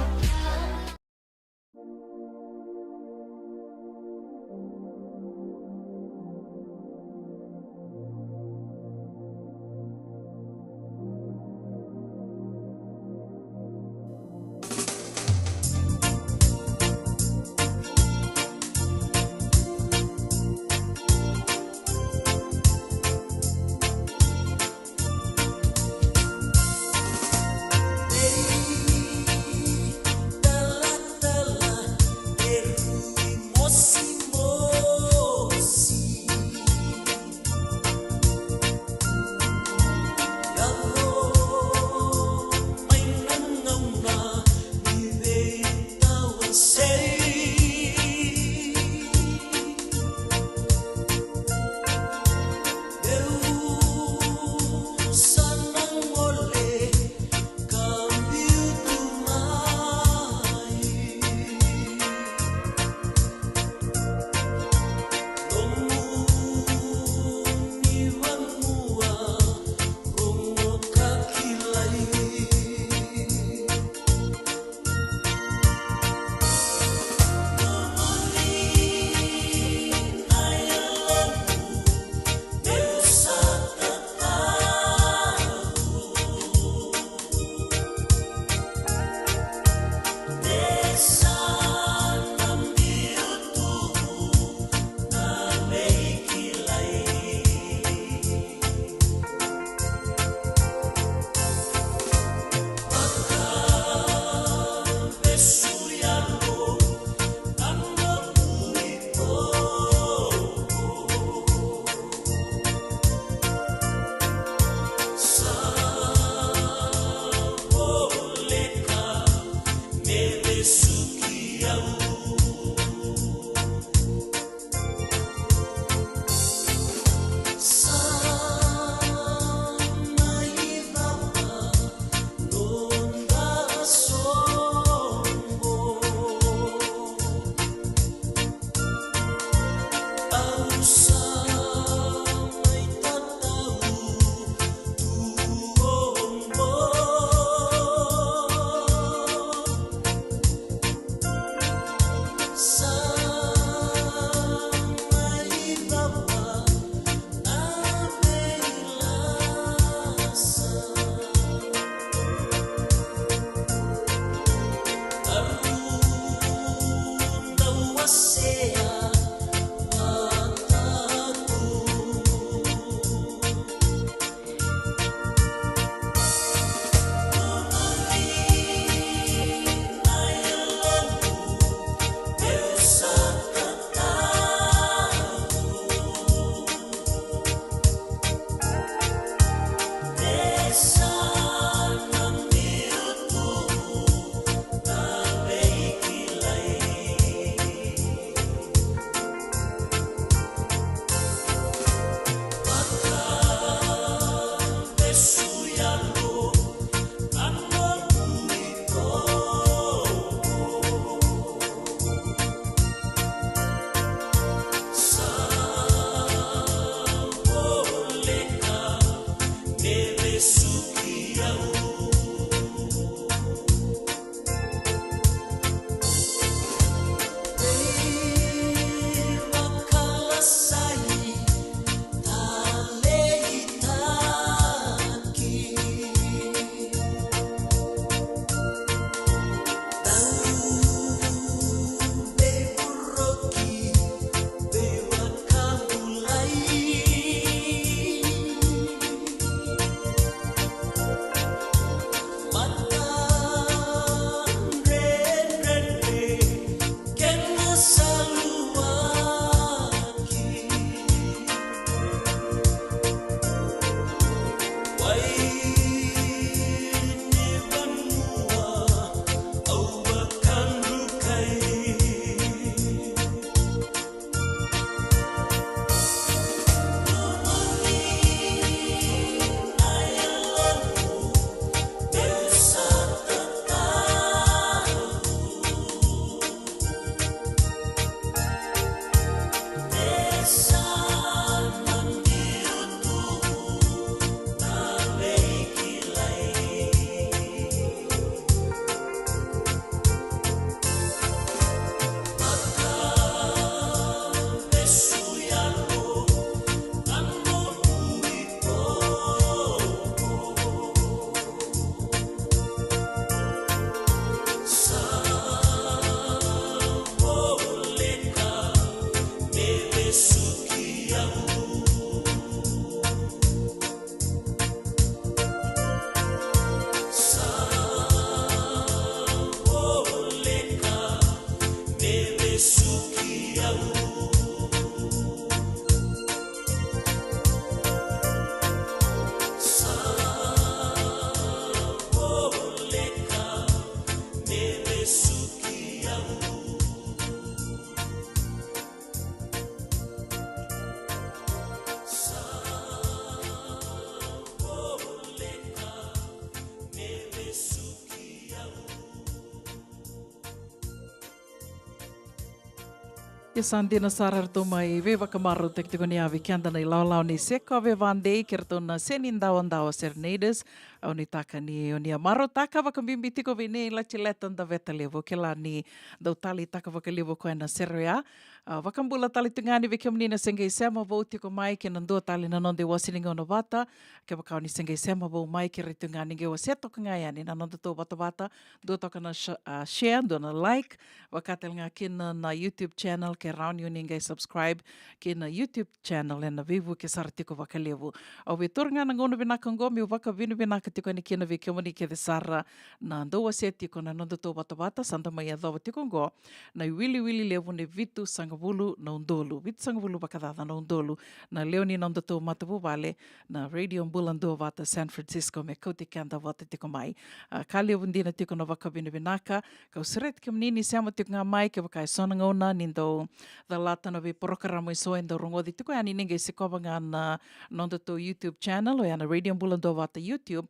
Ia sa dina sara eratou mai veivakamarautaki tiko ni yavi keda na ilawalawa ni Seko Vevadei kei ratou na Seni Dawadawa Serenaders. Au nuitaka ni o ni a marautaka vakabibi tiko vei nei Latileta Daveta Levu, kila ni dau taleitaka vakalevu koya na sere oya. A, vakabula tale tu ga ni vei kemuni na se qai sema vou tiko mai kei na dua tale na noda iwase ni gauna vata. Kevaka o ni se qai sema vou mai, kerea tu ga ni qai wasea toka ga yani na noda tou vatavata, dua toka na sh-, a, share, dua na like, vaka tale ga kina na YouTube channel, ke rawa ni o ni qai subscribe kina YouTube channel, ena veivuke sara tiko vakalevu. Au via taura ga na gauna vinaka oqo meu vakavinavinaka tiko yani kina vei kemuni kece sara na dau wasea tiko na noda tou vatavata, sa da mai yacova tiko oqo na iwiliwili levu ni vitusagavulu na udolu, vitusagavulu vakacaca na udolu, na lewe ni noda tou matavuvale na Radio Bula Duavata San Francisco, me kauti keda vata tiko mai. A, ka levu dina tiko na vakavinavinaka. Kau sureti kemuni ni sema tiko ga mai, kevaka e so na gauna ni dau calata na veiporokaramu e so e dau rogoci tiko yani, ni qai sikova ga na noda tou YouTube channel, oya na Radio Bula Duavata YouTube.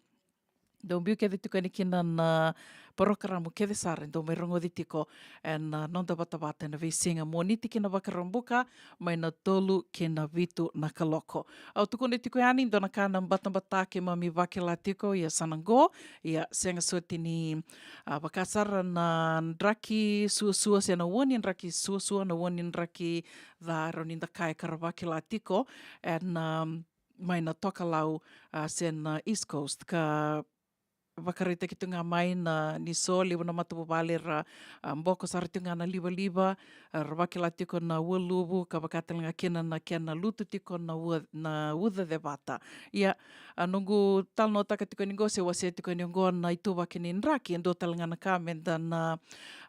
Dau biu kece tiko yani kina na porokaramu kece sara e dau mai rogoci tiko ena noda vatavata ena veisiga Moniti ki na Vakaraubuka, mai na tolu ki na vitu na kaloko. Au tukuna tiko yani, dua na ka na batabata keimami vakila tiko, ia sa na qo, ia sega soti ni, a, vaka sara na draki suasua, se na ua ni draki suasua, na ua ni draki ca, rawa ni da kaya, ka ra vakila tiko ena, a, mai na tokalau, a, se na East Coast, ka vakaraitaki tu ga mai na ni so levu na matavuvale ra, a, boko sara tiko ga na livaliva, a, ra vakila tiko na ua luvu, ka vaka tale ga kina na kena lutu tiko na ua, na uca cevata. Ia, a, noqu talanoataka tiko yani qo, se wasea tiko yani qo na ituvaki ni draki, e dua tale ga na ka me da na,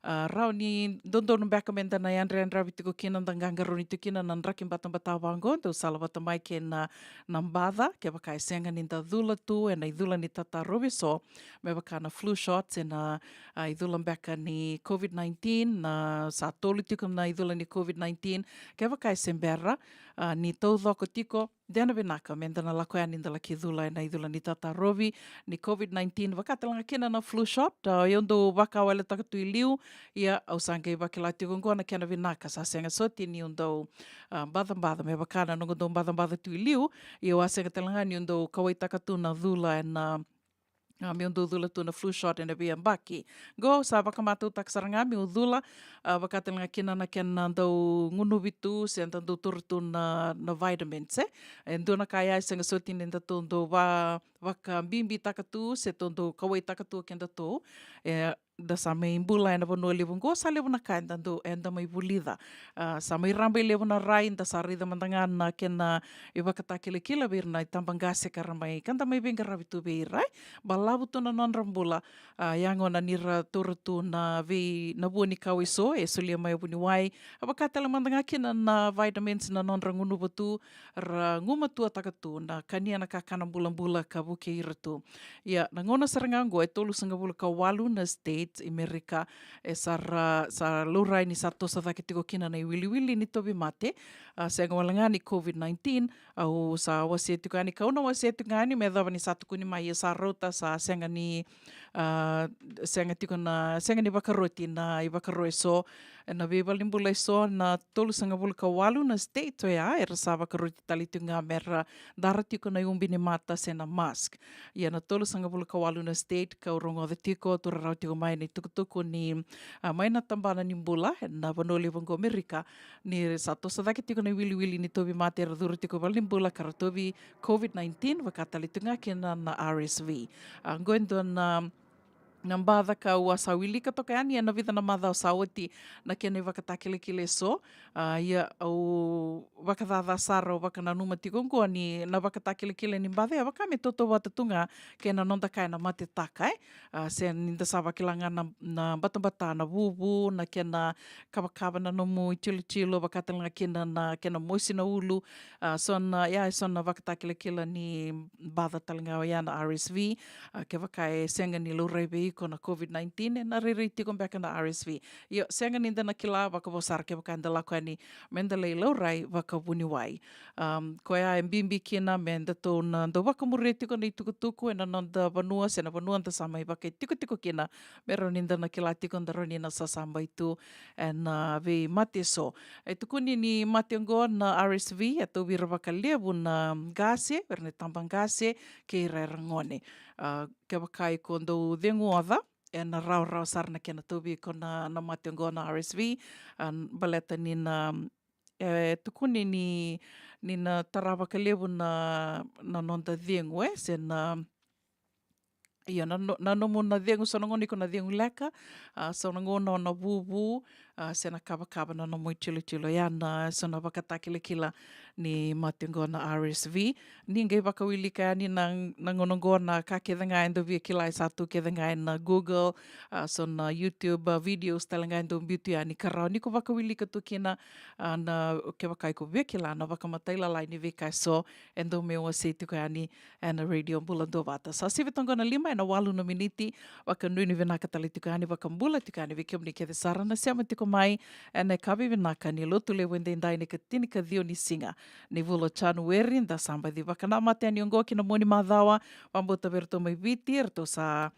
a, rawa ni dodonu beka me da na yadrayadravi tiko kina, da qaqarauni tiko kina na draki batabata vaqo, dau sala vata mai kei na, na baca, kevaka e sega ni da cula tu ena icula ni tatarovi e so, me vaka na flu shot, se na, a, icula beka ni COVID nineteen, na sa tolu tiko na icula ni COVID nineteen, kevaka e se bera, a, ni taucoko tiko, de na vinaka me da na lako yani da laki cula ena icula ni tatarovi ni COVID nineteen, vaka tale ga kina na flu shot, a, au dau vakawaletaka tu i liu, ia au sa qai vakila tiko oqo na kena vinaka, sa sega soti niu dau, a, bacabaca me vaka na noqu dau bacabaca tu i liu, ia au a sega tale ga niu dau kauwaitaka tu na cula ena, a, meu dau cula tu na flu shot ena veiyabaki. Qo sa vakamatautaka sara ga meu cula, a, vaka tale ga kina na kena dau gunuvi tu, se da dau taura tu na, na vitamins, e. E dua na ka ya e sega soti ni datou dau va-, vakabibitaka tu, se tou dau kauwaitaka tu o kedatou. E, da sa mai bula ena vanua levu qo, sa levu na ka eda dau, eda mai vulica. A, sa mai raba i levu na rai, da sa raica mada ga na kena ivakatakilakila vei ira na itabaqase ka ra mai, ka da mai veiqaravi tu vei ira, e. Balavu tu na nodra bula, a, yagona ni ra taura tu na vei, na vua ni kawa e so e solia mai vuniwai. A, vaka tale mada ga kina na vitamins na nodra gunuva tu, ra gumatuataka tu na kania na kakana bulabula ka vukei ira tu. Ia, na gauna sara ga oqo e tolusagavulu ka walu na states i Merika e sa ra, sa laurai ni sa toso cake tiko kina na iwiliwili ni tauvimate, a, sega wale ga ni COVID nineteen. Au sa wasea tiko yani, kau na wasea tiko yani me yacova ni sa tukuni mai, ia sa rauta, sa sega ni, a, sega tiko na, sega ni vakaroti na ivakaro e so, ena veivalenibula e so, na tolusagavulu ka walu na state oya era sa vakaroti tale tiko ga me ra dara tiko na iubi ni mata se na mask. Ia na tolusagavulu ka walu na state kau rogoca tiko, tu rarawa tiko mai na itukutuku ni, a, mai na tabana ni bula ena vanua levu oqo Merika, ni sa toso cake tiko na iwiliwili ni tauvimate era curu tiko valenibula ka ra tauvi COVID nineteen, vaka tale tiko ga kina na R S V. A, oqo e dua na, na baca kau a sa wilika toka yani ena vica na macawa sa oti na kena ivakatakilakila e so. A, ia au vakacaca sara, au vakananuma tiko oqo ni na vakatakilakila ni baca ya vaka me tautauvata tu ga kei na noda ka ena matetaka, e. A, se ni da sa vakila ga na, na batabata, na vuvu, na kena kavakava na nomu itilotilo, vaka tale ga kina na kena mosi na ulu. A, so na, ya e so na vakatakilakila ni baca tale ga oya na R S V. A, kevaka e sega ni laurai vei tiko na COVID nineteen, e na rairai tiko beka na R S V. Io, sega ni da na kila vakavo sara kevaka eda lako yani me da lai laurai vakavuniwai. Um, koya e bibi kina me datou na dau vakamuria tiko na itukutuku e na noda vanua se na vanua da sa mai vakaitikotiko kina, me rawa ni da na kila tiko, da rawa ni na sasaba i tu e na veimate eso. E tukuni ni mate oqo na R S V e tauvi ira vakalevu na qase, vei ira na tabaqase kei ira era gone. A, kevaka iko dau cegu oca, e na rawarawa sara na kena tauvi iko na, na mate oqo na R S V, a, baleta ni na, e tukuni ni, ni na tara vakalevu na, na noda cegu, e, se na, io, na no-, na nomu na cegu, so na gauna iko na cegu leka, a, so na gauna o na vuvu, a, se na kavakava na nomu itilotilo. Ya na so na vakatakilakila ni mate oqo na R S V. Ni qai vakawilika yani na, na gauna oqo na ka kece ga e dau via kila e sa tu kece ga e na Google, a, so na YouTube, a, videos tale ga e dau biu tu yani ka rawa ni ko vakawilika tu kina, a, na kevaka iko via kila na vakamatailalai ni veika eso e dau mai wasei tiko yani e na Radio Bula Duavata. Sa sivi toka na lima e na walu na miniti, vakanuinui vinaka tale tiko yani, vakabula tiko yani vei kemuni kece sara na sema tiko mai e na yakavi vinaka ni Lotulevu edaidai, na ikatini ka ciwa ni siga ni vula o Janueri, da sa baci vakanamata yani oqo ki na mua ni macawa. Vakabauta vei iratou mai Viti, eratou sa,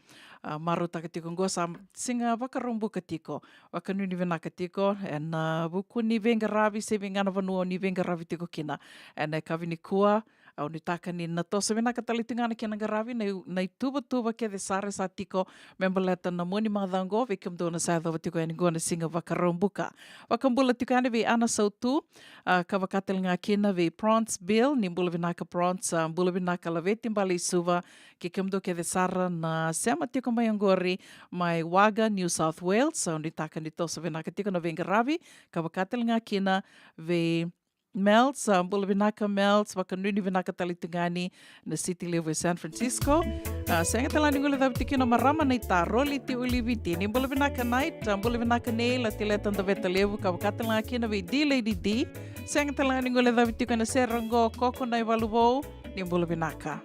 a, marautaka tiko oqo, sa siga Vakaraubuka tiko. Vakanuinui vinaka tiko e na vuku ni veiqaravi se vei ga na vanua o ni veiqaravi tiko kina e na yakavi nikua. Au nuitaka ni na toso vinaka tale tiko ga na kena qaravi na i-, na ituvatuva kece sara e sa tiko me baleta na mua ni macawa oqo vei kemudou na sa yacova tiko yani oqo na siga Vakaraubuka. Vakabula tiko yani vei Ana Sautu, a, ka vaka tale ga kina vei Bronze Bill, ni bula vinaka Bronze, a, bula vinaka Laveti Bale i Suva, kei kemudou kece sara na sema tiko mai oqori mai Wagga, New South Wales. Au nuitaka ni toso vinaka tiko na veiqaravi, ka vaka tale ga kina vei Mels, a, bula vinaka Mels, vakanuinui vinaka tale tiko ga yani na siti levu e San Francisco. A, sega tale ga ni guilecavi tiko kina o marama Naita Roliti Uliviti, ni bula vinaka Nait, a, bula vinaka Neil, a, Tileta Daveta Levu, ka vaka tale ga kina vei D Lady D. Sega tale ga ni guilecavi tiko na sere oqo Koko Naivaluvou, ni bula vinaka.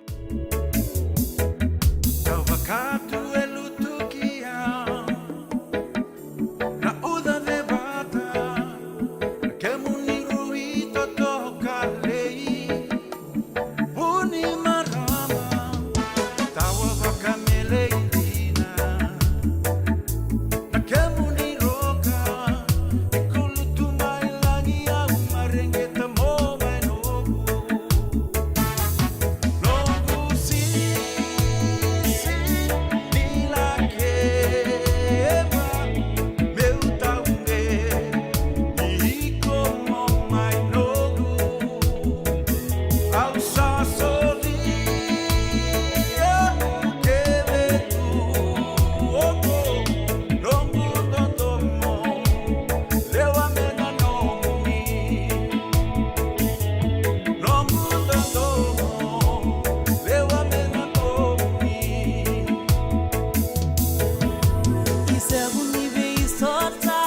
Sa vakatu e lutu ki au na uca cevata, na kemuni rui totoka lei, vu ni marama, tawa vakamelei dina. Na kemuni roka e kulutu mai lagi, au mareqeta mo mai noqu. Noqu sisi ni lakeva, meu taude ni iko mo mai noqu. Au sa solia keve tu oko noqu dodomo, lewa me na nomuni. Noqu dodomo, lewa me na nomuni. Isevu ni veisota.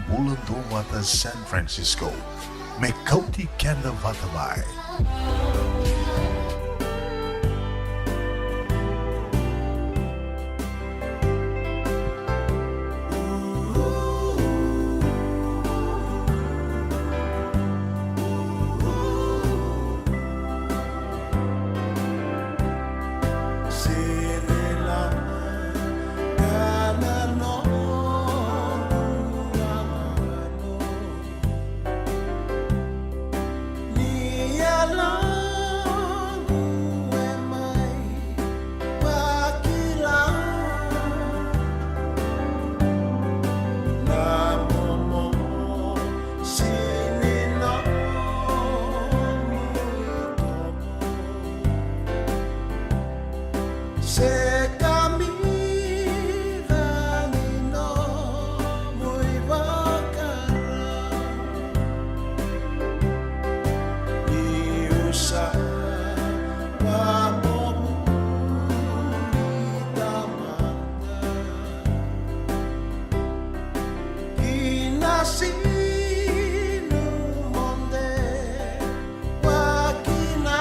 Bula Duavata San Francisco, me kauti keda vata mai. Se ka mi cagi nomu ivakarau, niu sa vavomuni tamata ki na sinu mode vakina.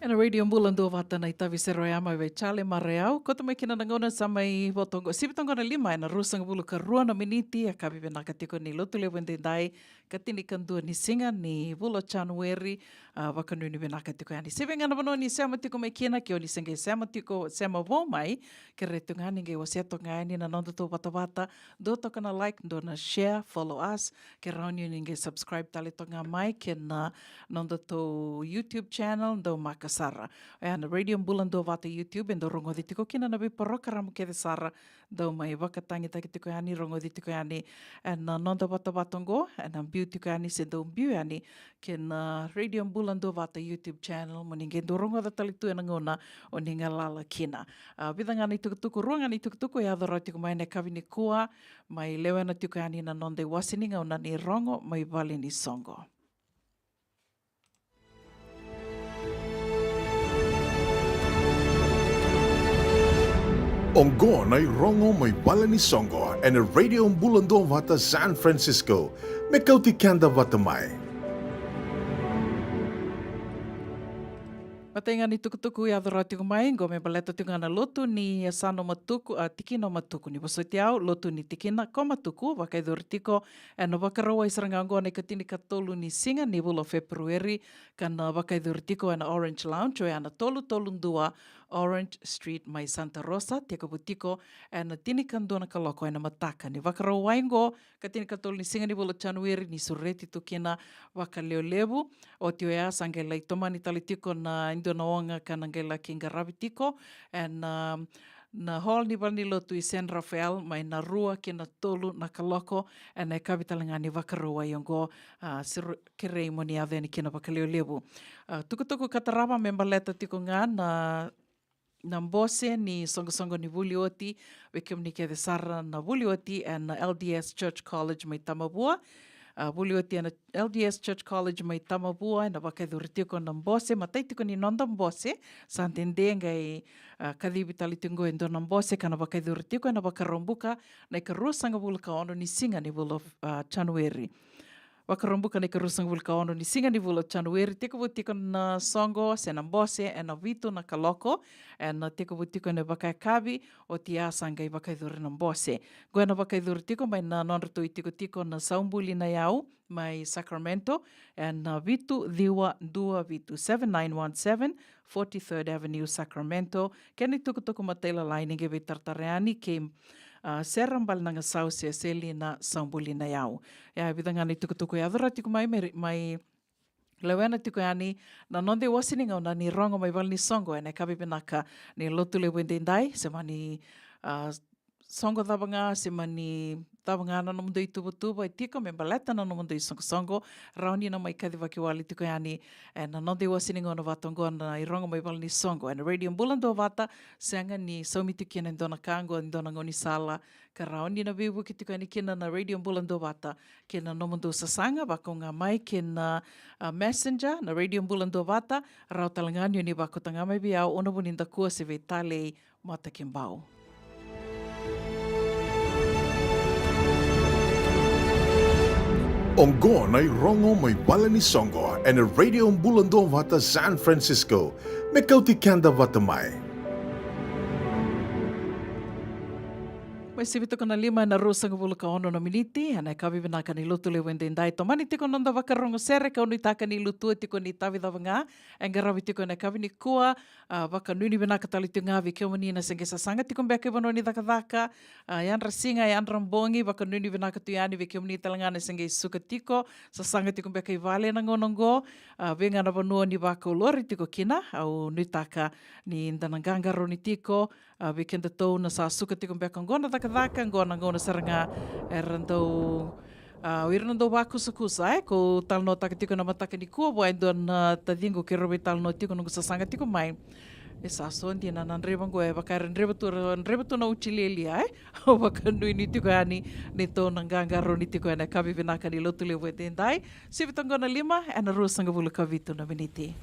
Ena Radio Bula Duavata na itavi sere oya mai vei Charlie Marayau. Koto mai kina na gauna sa mai vo toqo, sivi toqo na lima ena ruasagavulu ka rua na miniti. Yakavi vinaka tiko ni Lotulevu edaidai, ka tinikadua ni siga ni vula o Janueri. A, vakanuinui vinaka tiko yani. Se vei ga na vanua ni sema tiko mai kina, ke o ni se qai sema tiko, sema vou mai, kerei tu ga ni qai wasea toka ga yani na nodatou vatavata. Dua toka na like, dua na share, follow us. Ke rawa ni o ni qai subscribe tale toka ga mai kei na nodatou YouTube channel, dau maka sara. Oya na Radio Bula Duavata YouTube, e dau rogoci tiko kina na veiporokaramu kece sara dau mai vakatagitaki tiko yani, rogoci tiko yani ena noda vatavata oqo, ena biu tiko yani se dau biu yani kei na Radio Bula Duavata YouTube channel, mo ni qai dau rogoca tale tu ena gauna o ni galala kina. A, vica ga na itukutuku, rua ga na itukutuku e yaco rawa tiko mai ena yakavi nikua, mai lewena tiko yani na noda iwase ni gauna ni Rogo mai Vale ni Soqo. Oqo na iRogo mai Vale ni Soqo ena Radio Bula Duavata San Francisco, me kauti keda vata mai. Matai ga ni tukutuku e yaco rawa tiko mai oqo me baleta tiko ga na lotu ni yasana o Matuku, a, tikina o Matuku, ni vosoti au, lotu ni tikina ko Matuku, vakayacori tiko ena Vakarauwai sara ga oqo na ikatinikatolu ni siga ni vula o Feperueri, ka na vakayacori tiko ena Orange Lounge, oya na tolu tolu dua Orange Street mai Santa Rosa, tekivu tiko ena tinikadua na kaloko ena mataka ni Vakarauwai oqo, ka tinikatolu ni siga ni vula o Janueri ni sureti tu kina vakalevulevu. Oti oya sa qai lai tomani tale tiko na dua na oga ka na qai laki qaravi tiko ena, na hall ni valenilotu i San Rafael mai na rua ki na tolu na kaloko ena yakavi tale ga ni Vakarauwai oqo. A, siro-, kerei mo ni yaco yani kina vakalevulevu. A, tukutuku ka tarava me baleta tiko ga na na bose ni soqosoqo ni vuli oti, vei kemuni kece sara na vuli oti ena L D S Church College mai Tamavua. A, vuli oti ena L D S Church College mai Tamavua, ena vakayacori tiko na bose, matai tiko ni noda bose, sa dede qai, a, kacivi tale tiko e dua na bose ka na vakayacori tiko ena Vakaraubuka na ikaruasagavulu ka ono ni siga ni vula, a, Janueri. Vakaraubuka na ikaruasagavulu ka ono ni siga ni vula o Janueri, tekivu tiko na soqo se na bose ena vitu na kaloko, ena tekivu tiko ena vakayakavi, oti ya sa qai vakayacori na bose. Qo ena vakayacori tiko mai na nodratou itikotiko na Saubuli na Yau mai Sacramento, ena vitu ciwa dua vitu, seven nine one seven, forty-third Avenue, Sacramento. Kena itukutuku matailalai ni qai veitaratara yani kei, a, Sera Balenagasau se Selina Saubuli na Yau. Ia, e vica ga na itukutuku e yaco rawa tiko mai, mai, mai lewena tiko yani na noda iwase ni gauna ni Rogo mai Vale ni Soqo ena yakavi vinaka ni Lotulevu edaidai, se mani, a, soqo cava ga, se mani cava ga na nomudou ituvatuva e tiko me baleta na nomudou isoqosoqo, rawa ni na mai kacivaki wale tiko yani ena noda iwase ni gauna vata oqo na iRogo mai Vale ni Soqo ena Radio Bula Duavata. Sega ni saumi tiko kina e dua na ka oqo, e dua na gaunisala ka rawa ni na veivuke tiko yani kina na Radio Bula Duavata kei na nomudou sasaga, vakau ga mai kei na, a, Messenger na Radio Bula Duavata. Rawa tale ga ni o ni vakauta ga mai vei au, o na vu ni dakua se veitalei Matakibau. Oqo na iRogo mai Vale ni Soqo ena Radio Bula Duavata San Francisco, me kauti keda vata mai. Mai sivi toka na lima ena ruasagavulu ka ono na miniti ena yakavi vinaka ni Lotulevu edaidai. Tomani tiko na noda vakarogo sere, kau nuitaka ni lutua tiko ni tavi cava ga e qaravi tiko ena yakavi nikua. A, vakanuinui vinaka tale tu ga vei kemuni na se qai sasaga tiko beka i vanua ni cakacaka. A, yadra siga, yadra bogi, vakanuinui vinaka tu yani vei kemuni tale ga na se qai suka tiko, sasaga tiko beka i vale ena gauna oqo. A, vei ga na vanua ni vakaulori tiko kina, au nuitaka ni da na qaqarauni tiko. A, vei kedatou na sa suka tiko beka oqo na cakacaka, oqo na gauna sara ga era dau, a, o ira na dau vakusakusa, e, ko talanoataka tiko na mataka nikua vua e dua na taciqu, keirau veitalanoa tiko, noqu sasaga tiko mai. E sa so dina na draiva oqo, e vaka era draiva tu, draiva tu na oti lialia, e. Au vakanuinui tiko yani ni tou na qaqarauni tiko ena yakavi vinaka ni Lotulevu edaidai. Sivi toqo na lima ena ruasagavulu ka vitu na miniti.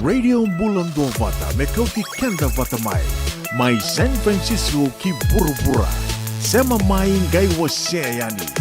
Radio Bula Duavata, me kauti keda vata mai. Mai San Francisco ki vuravura. Sema mai, qai wasea yani.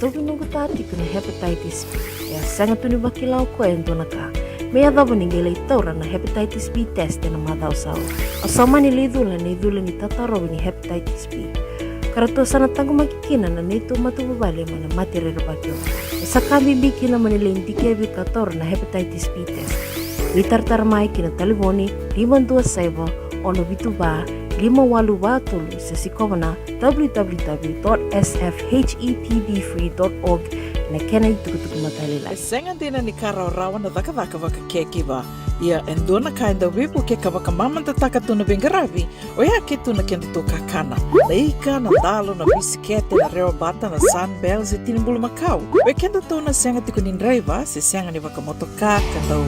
Tauvi noqu ta tiko na hepatitis B. E a sega tu ni vakila o koya e dua na ka. Me yacova ni qai lai taura na hepatitis B test ena macawa sa oti. Au sa mani lai cula na icula ni tatarovi ni hepatitis B. Ka ratou sa na taqomaki kina na neitou matavuvale mai na mate rerevaki oqo. E sa ka bibi kina mo ni lai dikevi ka taura na hepatitis B test. Veitaratara mai ki na talevoni lima dua saiva, ono vitu va, lima walu va tolu se sikova na w w w dot s f h e p b free dot org ena kena itukutuku matailalai. E sega dina ni ka rawarawa na cakacaka vaka caregiver. Ia e dua na ka e dau veivuke ka vakamamadataka tu na veiqaravi, oya ke tu na kedatou kakana. Na ika, na dalo, na bisikete, na rewa bata, na Sunbell se tini bulumakau. Oi kedatou na sega tiko ni draiva se sega ni vakamotoka ka dau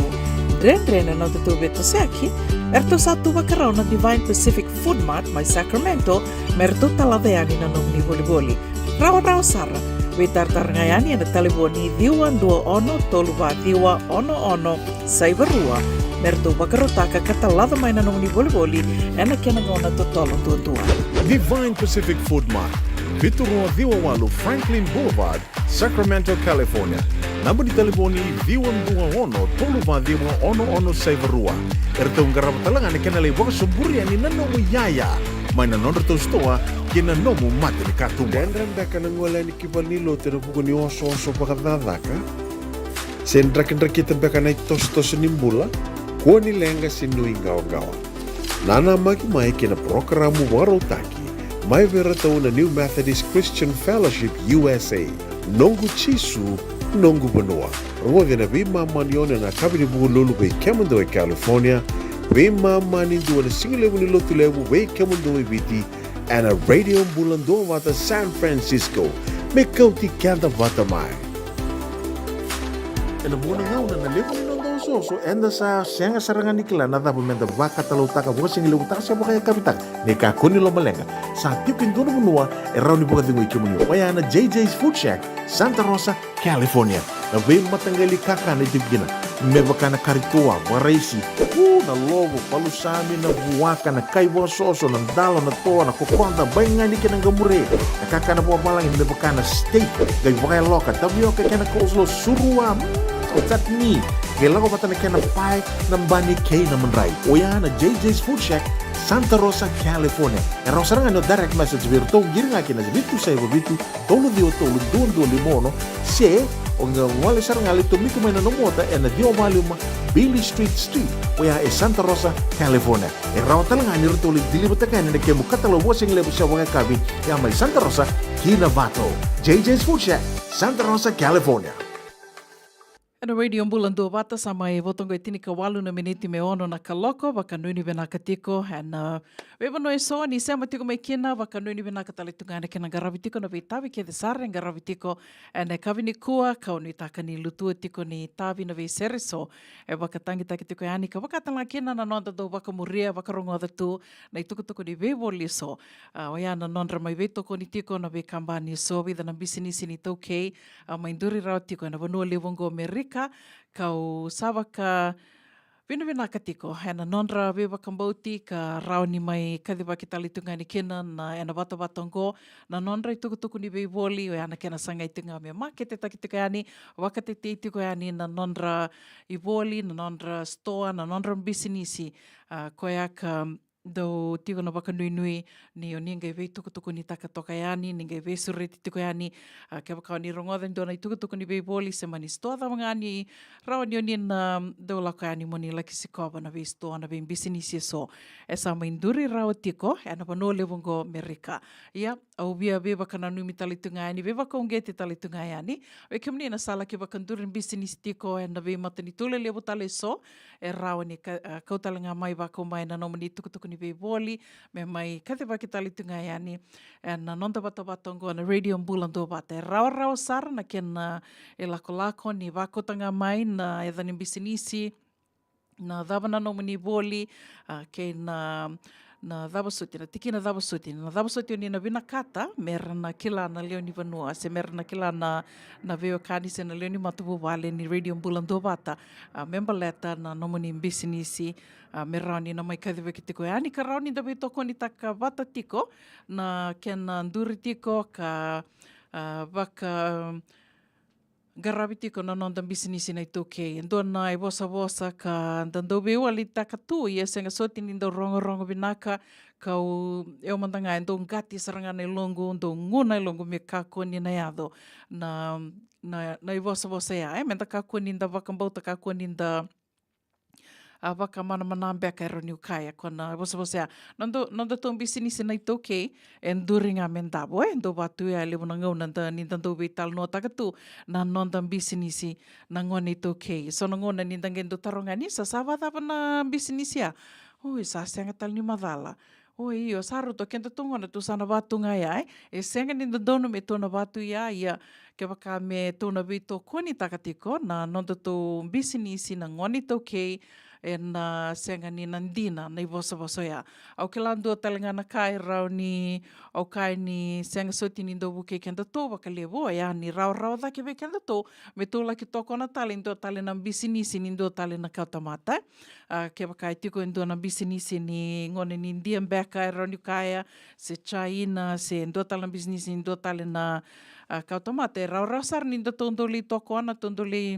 dredre na nodatou veitosoyaki, eratou sa tu vakarau na Divine Pacific Food Mart mai Sacramento me ratou talaca yani na nomuni volivoli. Rawarawa sara. Veitaratara ga yani ena talevoni ciwa dua ono tolu va ciwa ono ono saiva rua me ratou vakarautaka ka talaca mai na nomuni volivoli ena kena gauna totolo duadua. Divine Pacific Food Mart, vitu rua ciwa walu Franklin Boulevard, Sacramento, California. Naba ni talevoni ciwa dua ono tolu va ciwa ono ono saiva rua. Eratou qarava tale ga na kena lai vakasoburi yani na nomu iyaya mai na nodratou sitoa ki na nomu mata ni katuba. Dredre beka na gole yani ki valenilotu ena vuku ni osooso vakacakacaka? Se drakidrakita beka na itosotoso ni bula? Kua ni leqa se nuiqawaqawa. Nanamaki mai ki na parokaramu vakarautaki mai vei iratou na New Methodist Christian Fellowship U S A, Noqu Jisu, Noqu Vanua. Rogoci ena veimama ni ono ena yakavi ni Vukelulu vei kemudou e California, veimama ni dua na sigalevu ni Lotulevu vei kemudou e Viti, ena Radio Bula Duavata San Francisco. Me kauti keda vata mai. Ena vuqa na gauna na levu ni noda osooso, eda sa sega sara ga ni kila na cava meda vakatalautaka, vakasigalevutaka se vakayakavitaka. Ni kakua ni lomaleqa, sa tiko e dua na vanua e rawa ni vakacegui kemuni. Oya na J J's Food Shack, Santa Rosa, California. Na veimataqali kakana e tiko kina, me vaka na kari toa, vakaraisi, u, na lovo, palusami, na vuaka, na kai vakasoso, na dalo, na toa, na kokoda, baigani kei na qamure. Na kakana vakavalagi me vaka na steak, qai vakayaloka, tavioka kei na coleslaw, surua, mm, o chutney. Qai lako vata na kena pae, na bani kei na madrai. Oya na J J's Food Shack, Santa Rosa, California. E rawa sara ga ni o direct message vei iratou, qiri ga kina vitu saiva vitu, tolu ciwa tolu, dua dua lima ono, se o qai gole sara ga lai tomika mai na nomu ota ena ciwa va lima Beale Street Suite, oya e Santa Rosa, California. E rawa tale ga ni ratou lai deliver-taka yani na kemu katalau vakasigalevu se vakayakavi, ya mai Santa Rosa ki Novato. J J's Food Shack, Santa Rosa, California. Ena Radio Bula Duavata, sa mai vo toka e tinikawalu na miniti me ono na kaloko. Vakanuinui vinaka tiko ena, a, veivanua eso ni sema tiko mai kina. Vakanuinui vinaka tale tu ga ena kena qaravi tiko na veitavi kece sara e qaravi tiko ena yakavi nikua. Kau nuitaka ni lutu tiko ni tavi na veisere eso e vakatagitaki tiko yani, ka vaka tale ga kina na noda dau vakamuria, vakarogoca tu na itukutuku ni veivoli eso. A, oya na nodra mai veitokoni tiko na veikabani eso, vica na bisinisi ni iTaukei, a, mai duri rawa tiko ena vanua levu oqo Amerika. Kau sa vakavinavinaka tiko ena nodra veivakabauti ka rawa ni mai kacivaki tale tu ga yani kina na, ena vatavata oqo, na nodra itukutuku ni veivoli, oya na kena sagai tiko ga me maketetaki tiko yani, vakatetei tiko yani na nodra ivoli, na nodra sitoa, na nodra bisinisi. A, koya ka dau tiko na vakanuinui ni o ni qai veitukutukunitaka toka yani, ni qai veisureti tiko yani. A, kevaka o ni rogoca e dua na itukutuku ni veivoli se mani sitoa cava ga ni rawa ni o ni na dau lako yani mo ni laki sikova na veisitoa, na veibisinisi eso, e sa mai duri rawa tiko ena vanua levu oqo Amerika. Ia, au via veivakananumi tale tu ga yani, veivakauqeti tale tu ga yani. Vei kemuni na sa laki vakaduri bisinisi tiko ena veimatanitu lelevu tale eso, e rawa ni ka, a, kau tale ga mai vakau mai na nomuni itukutuku ni veivoli, me mai kacivaki tale tu ga yani ena noda vatavata oqo na Radio Bula Duavata. E rawarawa sara na kena, a, ilakolako ni vakauta ga mai na yaca ni bisinisi, na cava na nomuni voli, a, kei na, na cava soti, na tikina cava soti, na cava soti o ni na vinakata me ra na kila na lewe ni vanua, se me ra na kila na, na veiwekani se na lewe ni matavuvale ni Radio Bula Duavata, a, me baleta na nomuni bisinisi, a, me rawa ni na mai kacivaki tiko yani, ka rawa ni da veitokonitaka vata tiko na kena duri tiko ka a, vaka qaravi tiko na noda bisinisi na iTaukei. E dua na ivosavosa ka da dau veiwalitaka tu, ia sega soti ni dau rogorogo vinaka, kau, au mada ga e dau qati sara ga na iloqu, dau guna iloqu me kakua ni na yaco na, na, na ivosavosa ya, e, me da kakua ni da vakabauta, kakua ni da a, vakamanamana beka e rawa niu kaya ko na vosavosa ya. Noda, nodatou bisinisi na iTaukei, e duri ga me davo, e dau vatu ya e levu na gauna da, ni da dau veitalanoataka tu na noda bisinisi na gone iTaukei. So na gauna ni da qai dau taroga ni sa, sa vacava na bisinisi ya. Oi, sa sega tale ni macala. Oi, io, sa rauta, o kedatou gona tou sa na vatu ga ya, e. E sega ni dodonu me tou na vatu ya, ia, kevaka me tou na veitokonitaka tiko na nodatou bisinisi na gone iTaukei, ena sega ni na dina na ivosavosa ya. Au kila dua tale ga na ka e rawa ni, au kaya ni sega soti ni dau vukei kedatou vakalevu, oya ni rawarawa cake vei kedatou me tou laki tokona tale e dua tale na bisinisi ni dua tale na kawatamata. A, kevaka e tiko e dua na bisinisi ni gone ni Idia beka e rawa ni kaya, se China, se dua tale na bisinisi ni dua tale na, a, kawatamata, e rawarawa sara ni datou dau lai tokona, tou dau lai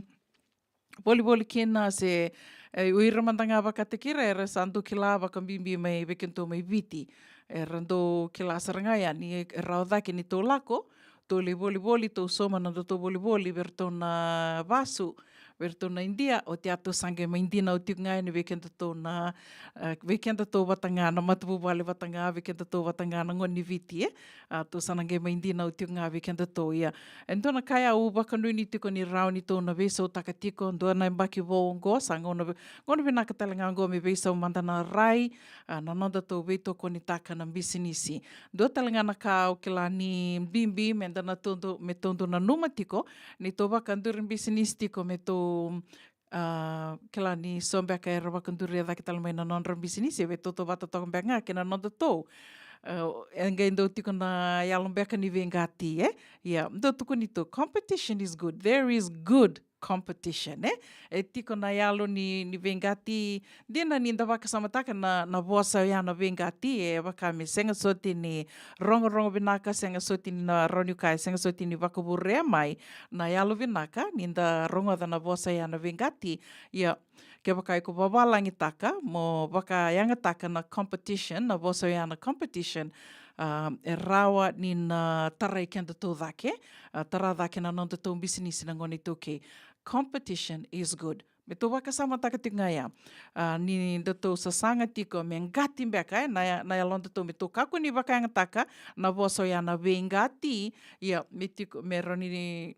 volivoli kina, se, e, o ira mada ga vakataki ira era sa dau kila vakabibi mai vei kedatou mai Viti. Era dau kila sara ga ya ni e rawa cake ni tou lako, tou lai volivoli, tou sauma na nodatou volivoli vei iratou na vasu, vei iratou na Idia, oti ya tou sa qai mai dina oti tiko ga yani vei kedatou na, e, vei kedatou vata ga na matavuvale vata ga, vei kedatou vata ga na gone ni Viti, e. A, tou sa na qai mai dina oti tiko ga vei kedatou, ia. E dua na ka ya au vakanuinui tiko ni rawa ni tou na veisautaka tiko, dua na yabaki vou oqo, sa gauna vi-, gauna vinaka tale ga oqo me veisau mada na rai, a, na nodatou veitokonitaka na bisinisi. Dua tale ga na ka au kila ni bibi me da na tou dau, me tou dau nanuma tiko, ni tou vakaduri bisinisi tiko me tou, a, kila ni so beka era vakaduria cake tale mai na nodra bisinisi, e veitautauvata toka beka ga kei na nodatou. A, e qai dau tiko na yalo beka ni veiqati, e? Ia, dau tukuni tu, competition is good. There is good competition, e? E tiko na yalo ni, ni veiqati, dina ni da vakasamataka na, na vosa oya na veiqati, e vaka me sega soti ni rogorogo vinaka, sega soti ni na rawa ni kaya, sega soti ni vakavurea mai na yalo vinaka ni da rogoca na vosa oya na veiqati. Ia, kevaka iko vavalagitaka mo vakayagataka na competition, na vosa oya na competition, a, e rawa ni na tarai kedatou cake, a, tara cake na nodatou bisinisi na gone iTaukei. Competition is good. Me tou vakasamataka tiko ga ya. A, ni datou sasaga tiko me qati beka, e, na, na yalodatou, me tou kakua ni vakayagataka na vosa oya na veiqati, ia, me tiko, me rawa ni,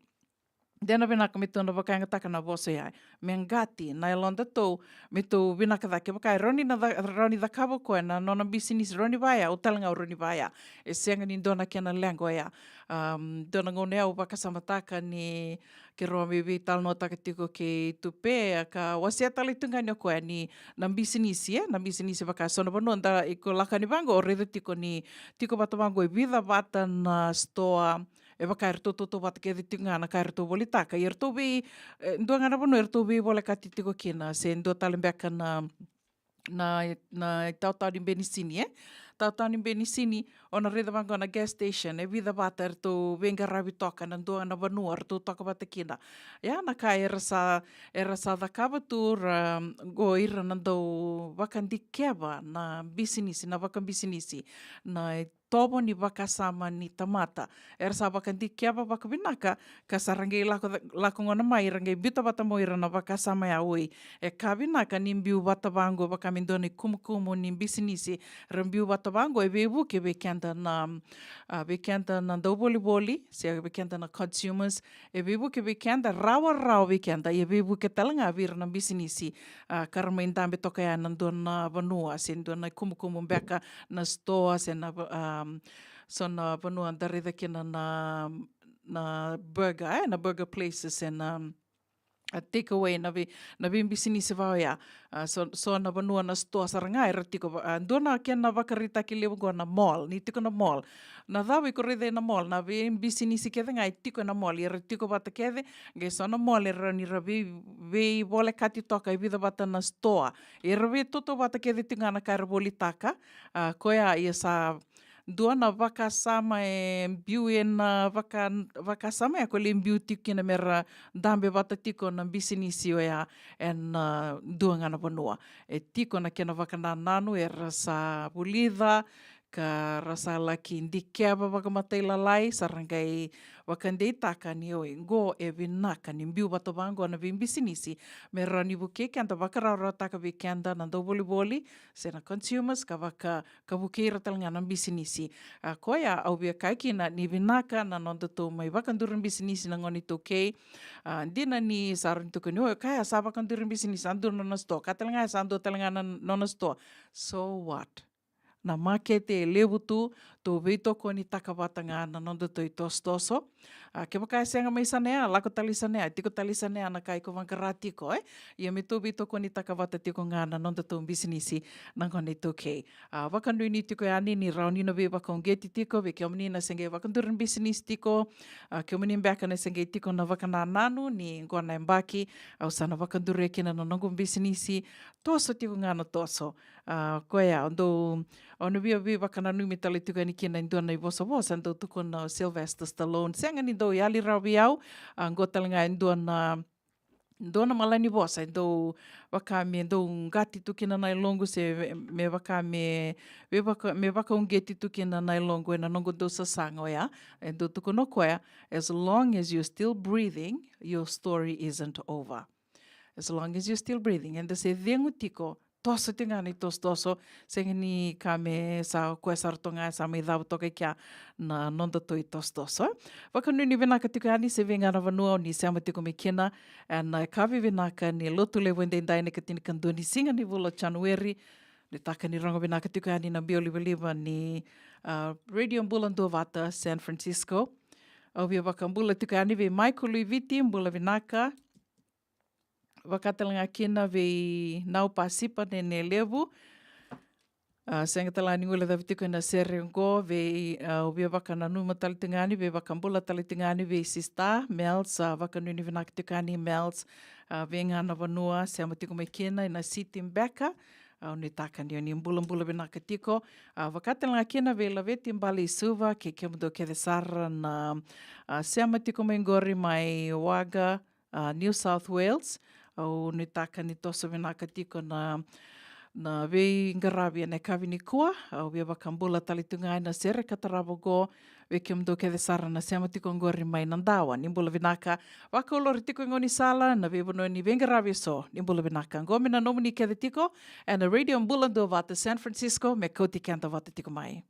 de na vinaka me tou na vakayagataka na vosa oya. Me qati na yalodatou, me tou vinaka cake, vaka e rawa ni na ca-, rawa ni cakava o koya na nona bisinisi, rawa ni vaya, au tale ga au rawa ni vaya. E sega ni dua na kena leqa oya. Am, dua na gauna ya au vakasamataka ni keirau mai veitalanoataka tiko kei Tupe, a ka wasea tale tu ga ni o koya ni na bisinisi, e, na bisinisi vaka so na vanua da iko lako yani vaqo, o raica tiko ni tiko vata vaqo e vica vata na sitoa, e vaka eratou tautauvata kece tiko ga na ka eratou volitaka. Ia eratou vei, e, dua ga na vanua eratou veivolekati tiko kina, se dua tale beka na, na, na itaotao ni benisini, e? Taotao ni benisini, o na raica vaqo na gas station, e vica vata eratou veiqaravi toka, na dua ga na vanua eratou toka vata kina. Ia na ka era sa, era sa cakava tu ra, qo ira na dau vakadikeva na bisinisi, na vakabisinisi, na itovo ni vakasama ni tamata. Era sa vakadikeva vakavinaka, ka sa ra qai lako, lako gona mai, ra qai biuta vata mai o ira na vakasama ya, oi. E ka vinaka ni biu vata vaqo, vaka me dua na ikumukumu ni bisinisi, ra biu vata vaqo, e veivuke vei keda na, a, vei keda na dauvolivoli, se vei keda na consumers, e veivuke vei keda, rawarawa vei keda, ia e veivuke tale ga vei ira na bisinisi, a, ka ra mai dabe toka ya na dua na vanua, se dua na ikumukumu beka na sitoa, se na va-, am, so na vanua da raica kina na, na burger, e, na burger places, se na, a, take away, na vei, na veibisinisi va oya. A, so, so na vanua na sitoa sara ga era tiko va-, a, dua na kena vakaraitaki levu qo na mall, ni tiko na mall. Na cava iko raica ena mall, na veibisinisi kece ga e tiko ena mall, era tiko vata kece, qai so na mall era rawa ni ra vei, veivolekati toka e vica vata na sitoa. Era veitautauvata kece tiko ga na ka era volitaka, a, koya ia sa dua na vakasama e biu ena vaka, vakasama e ko lai biu tiko kina mera dabe vata tiko na bisinisi oya ena, ah, dua ga na vanua. E tiko na kena vakanananu era sa vulica, ka ra sa laki dikeva vakamatailalai, sa ra qai vakadeitaka ni oi, qo e vinaka ni biu vata vaqo na veibisinisi, me rawa ni vukei keda, vakarawarawataka vei keda na dauvolivoli, se na consumers, ka vaka, ka vukei ira tale ga na bisinisi. A, koya au via kaya kina ni vinaka na nodatou mai vakaduri bisinisi na gone iTaukei. A, dina ni sa rawa ni tukuni, oi, kaya sa vakaduri bisinisi, sa dua na nona sitoa, ka tale ga sa dua tale ga na nona sitoa. So what? Na makete e levu tu, tou veitokonitaka vata ga na nodatou itosotoso. A, kevaka e sega mai sana ya, lako tale i sana ya, tiko tale i sana ya na ka iko vaqara tiko, e? Ia me tou veitokonitaka vata tiko ga na nodatou bisinisi na gone iTaukei. A, vakanuinui tiko yani ni rawa ni na veivakauqeti tiko, vei kemuni na se qai vakaduri bisinisi tiko, a, kemuni beka na se qai tiko na vakanananu ni qo na yabaki, au sa na vakaduria kina na noqu bisinisi, toso tiko ga na toso. A, koya, au dau, au na via veivakananumi tale tiko yani kina e dua na ivosavosa dau tukuna o Sylvester Stallone. Sega ni dau yali rawa vei au, a, qo tale ga e dua na, dua na malanivosa, e dau vaka me dau qati tu kina na yaloqu se me, me vaka me, me vaka, me vakauqeti tu kina na yaloqu ena noqu dau sasaga oya, e dau tukuna o koya, as long as you're still breathing, your story isn't over. As long as you're still breathing, eda se cegu tiko, toso tiko ga na itosotoso, sega ni ka me sa koya sara toka ga, sa mai cava toka i kea na nodatou itosotoso. Vakanuinui vinaka tiko yani se vei ga na vanua o ni sema tiko mai kina, ena yakavi vinaka ni Lotulevu edaidai na ikatinikadua ni siga ni vula o Janueri. Nuitaka ni rogo vinaka tiko yani na biau livaliva ni, a, Radio Bula Duavata, San Francisco. Au via vakabula tiko yani vei Michael Luiviti, bula vinaka. Vaka tale ga kina vei Nau Pasipa Nene Levu. A, sega tale ga ni guilecavi tiko ena sere oqo vei, a, au via vakananuma tale tiko ga yani, via vakabula tale tiko ga yani vei Sister Mels, a, vakanuinui vinaka tiko yani Mels, a, vei ga na vanua sema tiko mai kina ena siti beka. Au nuitaka ni o ni bulabula vinaka tiko. A, vaka tale ga kina vei Laveti Bale i Suva, kei kemudou kece sara na, a, sema tiko mai qori mai Wagga, a, New South Wales. Au nuitaka ni toso vinaka tiko na, na veiqaravi ena yakavi nikua. Au via vakabula tale tu ga ena sere ka tarava oqo vei kemudou kece sara na sema tiko oqori mai Nadawa. Ni bula vinaka. Vakaulori tiko e gaunisala na veivanua ni veiqaravi eso. Ni bula vinaka. Oqo me na nomuni kece tiko ena Radio Bula Duavata San Francisco, me kauti keda vata tiko mai.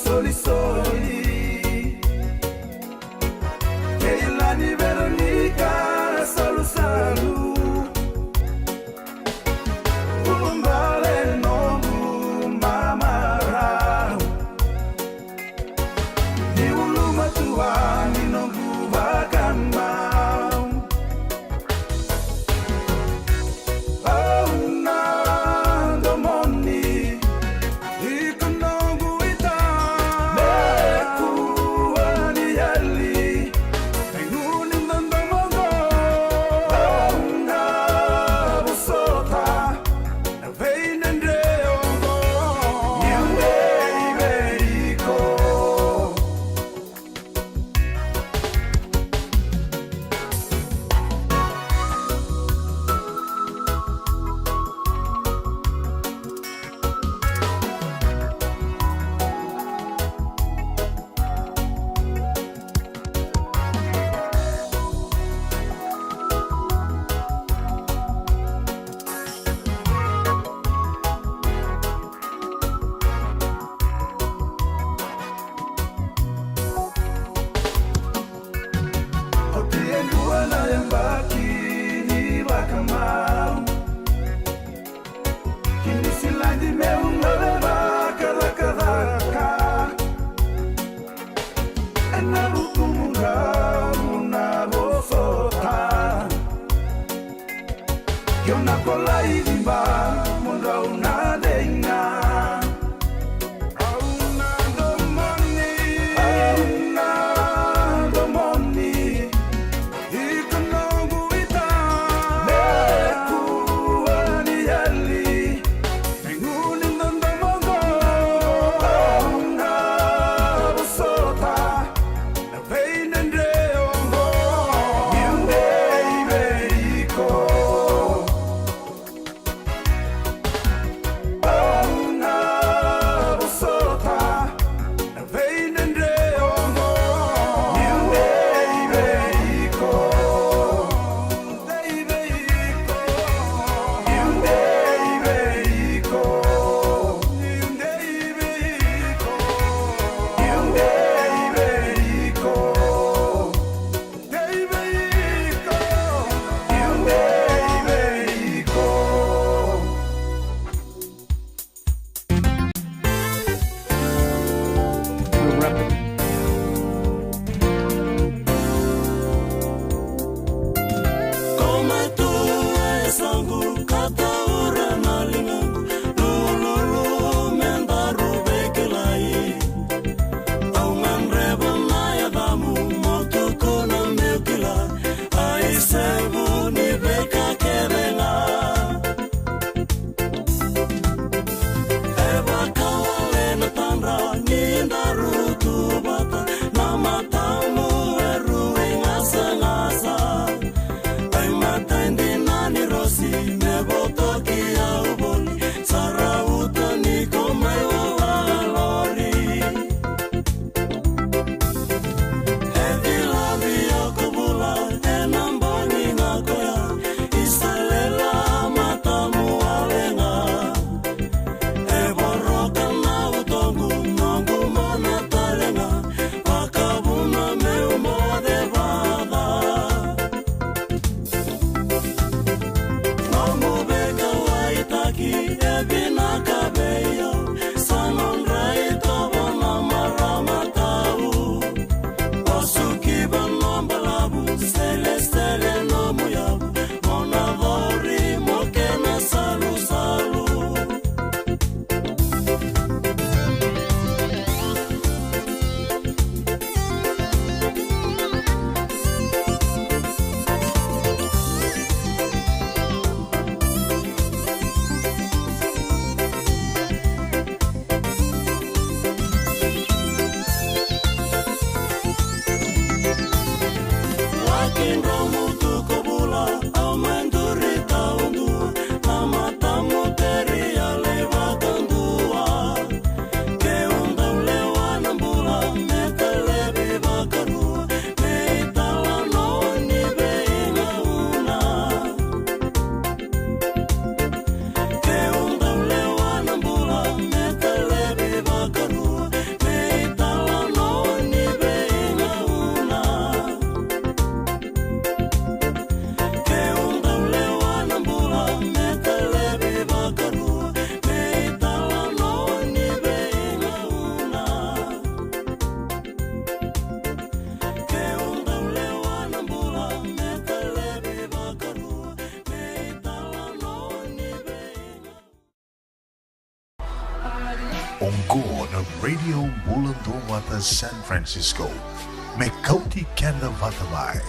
Solisoli, Keilani Veronika Salusalu, Ulubale noqu mamarau, ni ulumatua ni noqu vakamau. Au na domoni, iko noqu ita. Me Oqo na Radio Bula Duavata San Francisco, me kauti keda vata mai.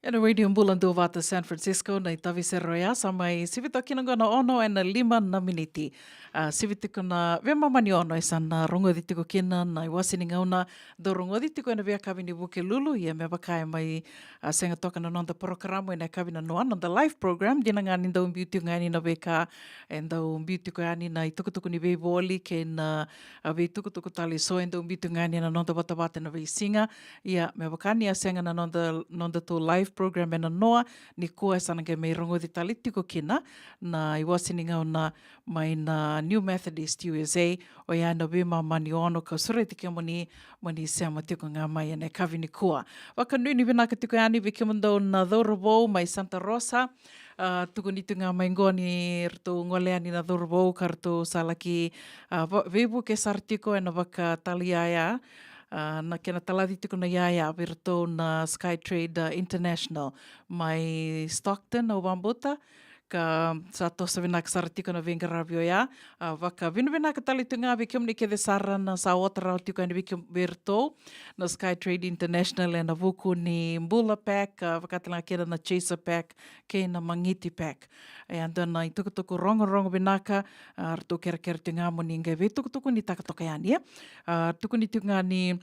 Ena Radio Bula Duavata San Francisco, na itavi sere oya sa mai sivi toka kina qo na ono ena lima na miniti. A, sivi tiko na veimama ni ono e sa na rogoci tiko kina na iwase ni gauna dau rogoci tiko ena veiyakavi ni Vukelulu, ia me vaka e mai, a, sega toka na noda porokaramu ena yakavi nanoa, noda live program, dina ga ni dau biu tiko ga yani na veika e dau biu tiko yani na itukutuku ni veivoli kei na, a, veitukutuku tale eso e dau biu tiko ga yani na noda vatavata ena veisiga. Ia, me vaka ni a sega na noda, nodatou live program ena noa, nikua e sa na qai mai rogoci tale tiko kina na iwase ni gauna mai na New Methodist U S A, oya na veimama ni ono, kau sureti kemuni mo ni sema tiko ga mai ena yakavi nikua. Vakanuinui vinaka tiko yani vei kemudou na cauravou mai Santa Rosa, a, tukuni tiko ga mai qo ni ratou gole yani na cauravou ka ratou sa laki, a, va-, veivuke sara tiko ena vakatalai yaya, a, na kena talaci tiko na yaya vei iratou na Skytrade, a, International mai Stockton, au vakabauta, ka sa toso vinaka sara tiko na veiqaravi oya. A, vakavinavinaka tale tu ga vei kemuni kece sara na sa ota rawa tiko yani vei ke-, vei iratou na Skytrade International ena vuku ni Bula Pack, a, vaka tale ga kina na Chaser Pack kei na Magiti Pack. E a dua na itukutuku rogorogo vinaka, a, ratou kerekere tiko ga mo ni qai veitukutukunitaka toka yani, e. A, tukuni tiko ga ni,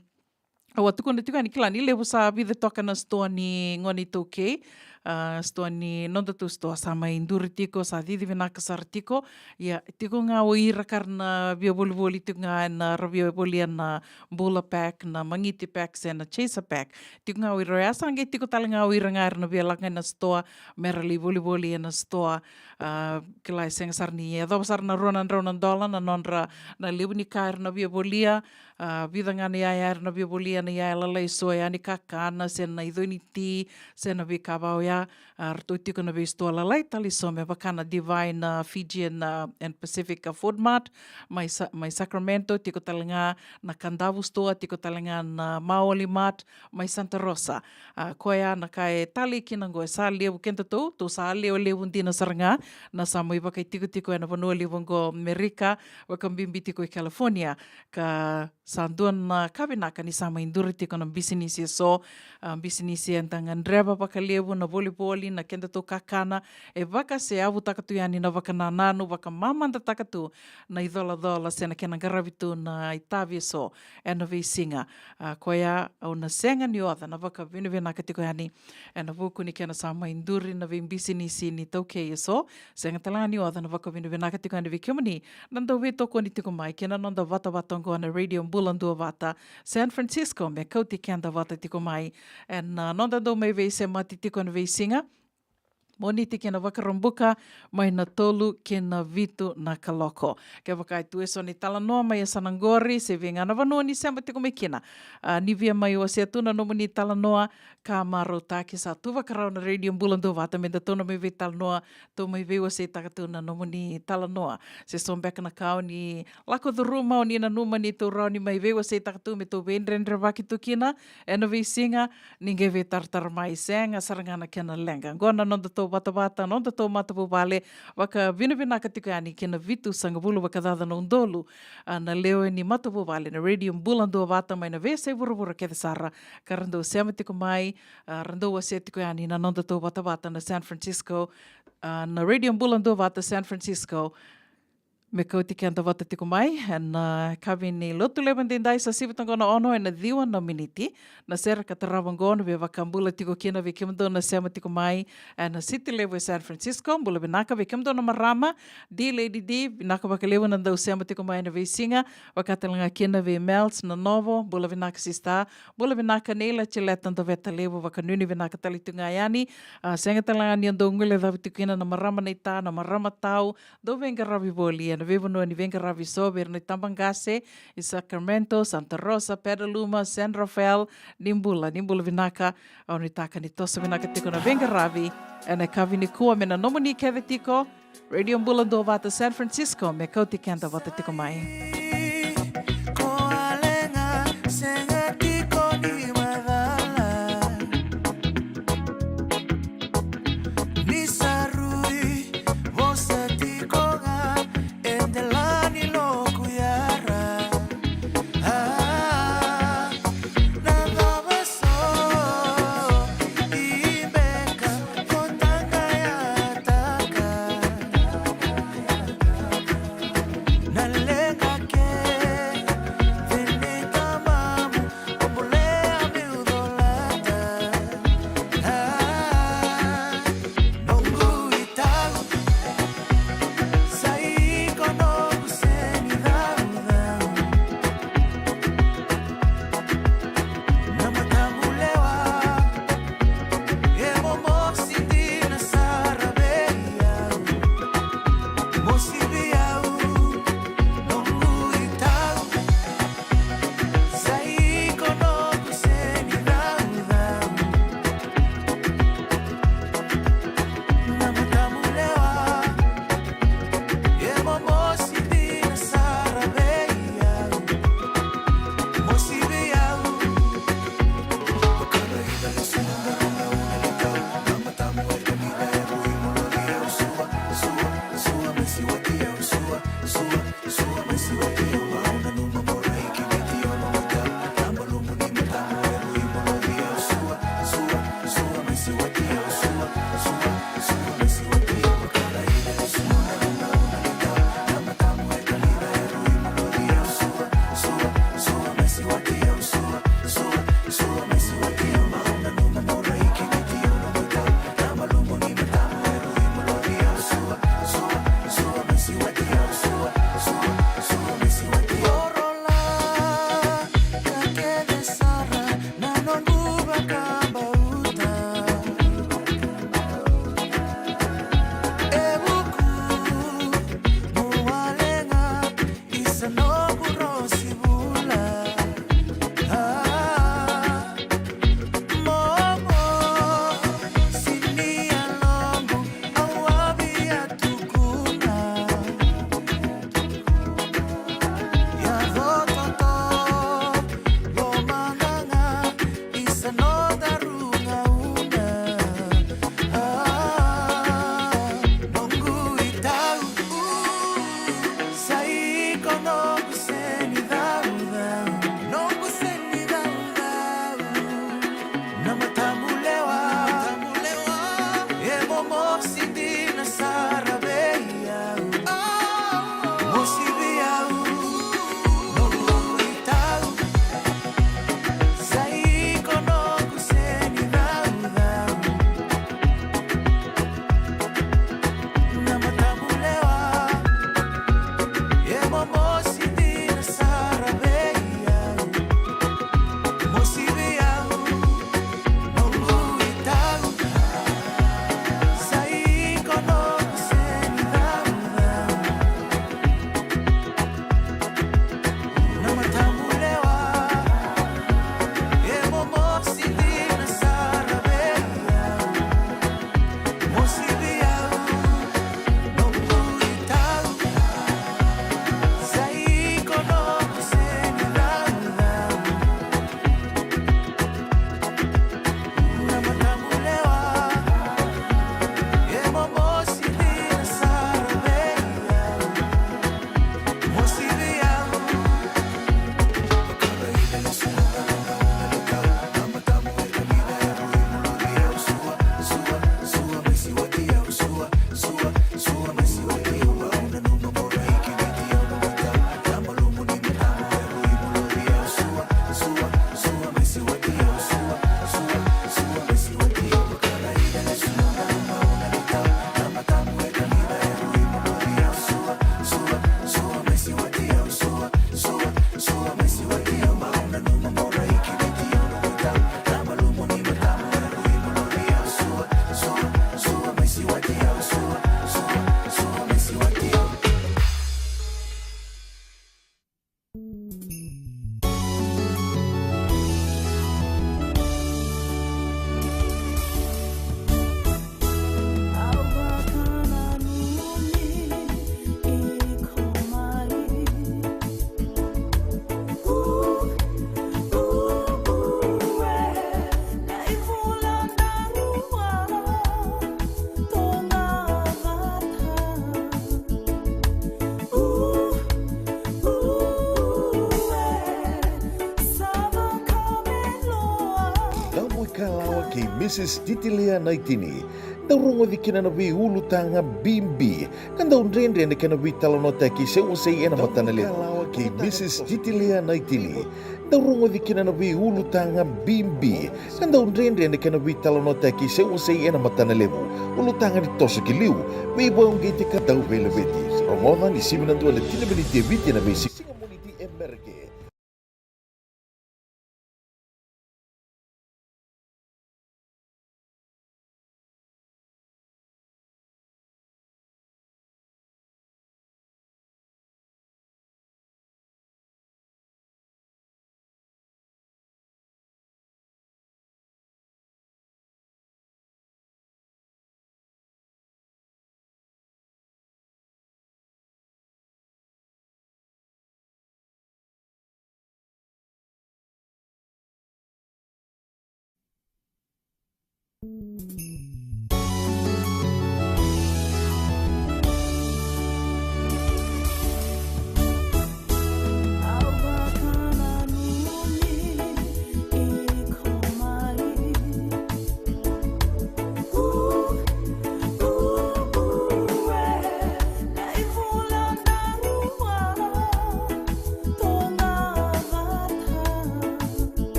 au a tukuna tiko ga ni kila ni levu sa vica toka na sitoa ni gone iTaukei, a, sitoa ni nodatou sitoa sa mai duri tiko, sa cici vinaka sara tiko. Ia, tiko ga o ira ka ra na via volivoli tiko ga ena ra via volia na Bula Pack, na Magiti Pack, se na Chaser Pack. Tiko ga o ira oya, sa qai tiko tale ga o ira ga era na via lako ga ena sitoa me ra lai volivoli ena sitoa. A, kila e sega sara ni yacova sara na rua na drau na dola na nodra, na levu ni ka era na via volia. A, vica ga na yaya era na via volia, na yaya lalai eso, yaya ni kakana, se na icoi ni ti, se na veika va oya. A, ratou tiko na veisitoa lalai tale eso me vaka na Divine, a, Fijian, a, and Pacific, a, Food Mart mai Sa-, mai Sacramento, tiko tale ga na Kadavu Store, tiko tale ga na Maoli Mart mai Santa Rosa. A, koya na ka e talei kina qo e sa levu, kedatou, tou sa lewe levu dina sara ga na sa mai vakaitikotiko ena vanua levu qo Amerika, vakabibi tiko i California, ka sa dua na ka vinaka ni sa mai duri tiko na bisinisi eso, a, bisinisi eda gadreva vakalevu, na volivoli, na kedatou kakana, e vakaseavutaka tu yani na vakanananu, vakamamadataka tu na icolacola se na kena qaravi tu na itavi eso ena veisiga. A, koya au na sega ni oca na vakavinavinaka tiko yani ena vuku ni kena sa mai duri na veibisinisi ni iTaukei eso. Sega tale ga ni oca na vakavinavinaka tiko yani vei kemuni na dau veitokoni tiko mai kei na noda vatavata oqo na Radio Bula Duavata San Francisco, me kauti keda vata tiko mai ena, a, noda dau mai veisemati tiko ena veisiga. Moniti kei na Vakaraubuka mai na tolu ki na vitu na kaloko. Kevaka e tu eso na italanoa mai yasana qori se vei ga na vanua ni sema tiko mai kina, a, ni via mai wasea tu na nomuni italanoa, ka marautaki, sa tu vakarau na Radio Bula Duavata me datou na mai veitalanoa, tou mai veiwaseitaka tu na nomuni italanoa. Se so beka na ka o ni lako curuma, o ni nanuma ni tou rawa ni mai veiwaseitaka tu me tou veidredrevaki tu kina ena veisiga, ni qai veitaratara mai, sega sara ga na kena leqa. Qo na nodatou vatavata, nodatou matavuvale, vakavinavinaka tiko yani ki na vitusagavulu vakacaca na udolu, a, na lewe ni matavuvale na Radio Bula Duavata mai na veiyasai vuravura kece sara, ka ra dau sema tiko mai, a, ra dau wasea tiko yani na nodatou vatavata na San Francisco, a, na Radio Bula Duavata San Francisco. Me kauti keda vata tiko mai ena, a, yakavi ni Lotulevu edaidai, sa sivi toka qo na ono ena ciwa na miniti. Na sere ka tarava qo na via vakabula tiko kina vei kemudou na sema tiko mai ena siti levu e San Francisco. Bula vinaka vei kemudou na marama, D Lady D, vinaka vakalevu na dau sema tiko mai ena veisiga. Vaka tale ga kina vei Mels na Novo, bula vinaka sister. Bula vinaka Neila Cileta Doveta Levu, vakanuinui vinaka tale tu ga yani. A, sega tale ga ni a dau guilecavi tiko kina na marama na ita, na marama tau, dau veiqaravi voli ena veivanua ni veiqaravi eso, vei ira na itabaqase i Sacramento, Santa Rosa, Petaluma, San Rafael. Ni bula, ni bula vinaka. Au nuitaka ni toso vinaka tiko na veiqaravi ena yakavi nikua me na nomuni kece tiko. Radio Bula Duavata San Francisco, me kauti keda vata tiko mai. Dau mai kalawa kei Missus Titilia Naitini. Dau rogoci kina na veiulutaga bibi ka dau dredre na kena veitalanoataki se wasei ena matana levu. Kei Missus Titilia Naitini. Dau rogoci kina na veiulutaga bibi ka dau dredre na kena veitalanoataki se wasei ena matana levu. Ulutaga ni toso ki liu, veivakauqeti ka dau veilaveti. Rogoca ni sivi na dua na tini miniti e Viti ena veisiga Moniti e Merika.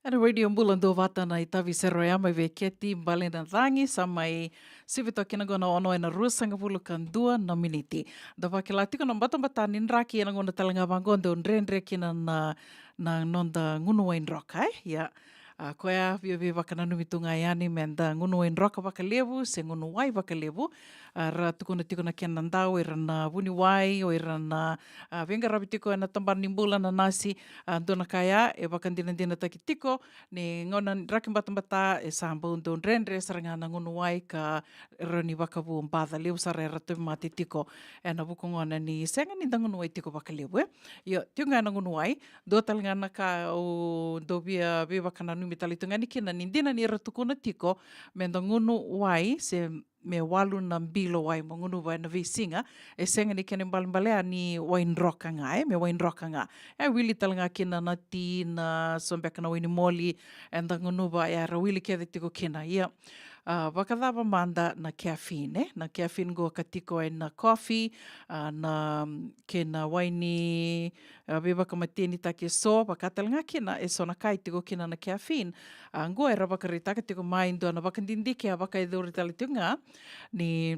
Ena Radio Bula Duavata na itavi sere oya mai vei Keti Bale na Cagi, sa mai sivi toka kina qo na ono ena ruasagavulu ka dua na miniti. Da vakila tiko na batabata ni draki ena gauna tale ga vaqo dau dredre kina na, na noda gunu wai droka, e? Ia, a, koya via veivakananumi tu ga yani me da gunu wai droka vakalevu se gunu wai vakalevu. A, ra tukuna tiko na kena dau o ira na vuniwai, o ira na, a, veiqaravi tiko ena tabana ni bula na nasi, a, dua na ka ya e vakadinadinataki tiko ni gauna draki batabata e sa bau dau dredre sara ga na gunu wai ka rawa ni vakavu baca, levu sara era tauvimate tiko ena vuku gona ni sega ni da gunu wai tiko vakalevu, e. Io, tiko ga ena gunu wai, dua tale ga na ka au dau via veivakananumi tale tu ga ni kina ni dina ni ra tukuna tiko me da gunu wai se me walu na bilo wai mo gunuva ena veisiga, e sega ni kena ibalebale ya ni wai droka ga, e, me wai droka ga. E wili tale ga kina na ti, na so beka na wai ni moli eda gunuva, e, era wili kece tiko kina. Ia, a, vakacava mada na caffeine, e? Na caffeine qo ka tiko ena coffee, a, na, kei na wai ni, a, veivakamatenitaki eso, vaka tale ga kina eso na ka e tiko kina na caffeine. A, qo era vakaraitaka tiko mai dua na vakadidike a vakayacori tale tiko ga ni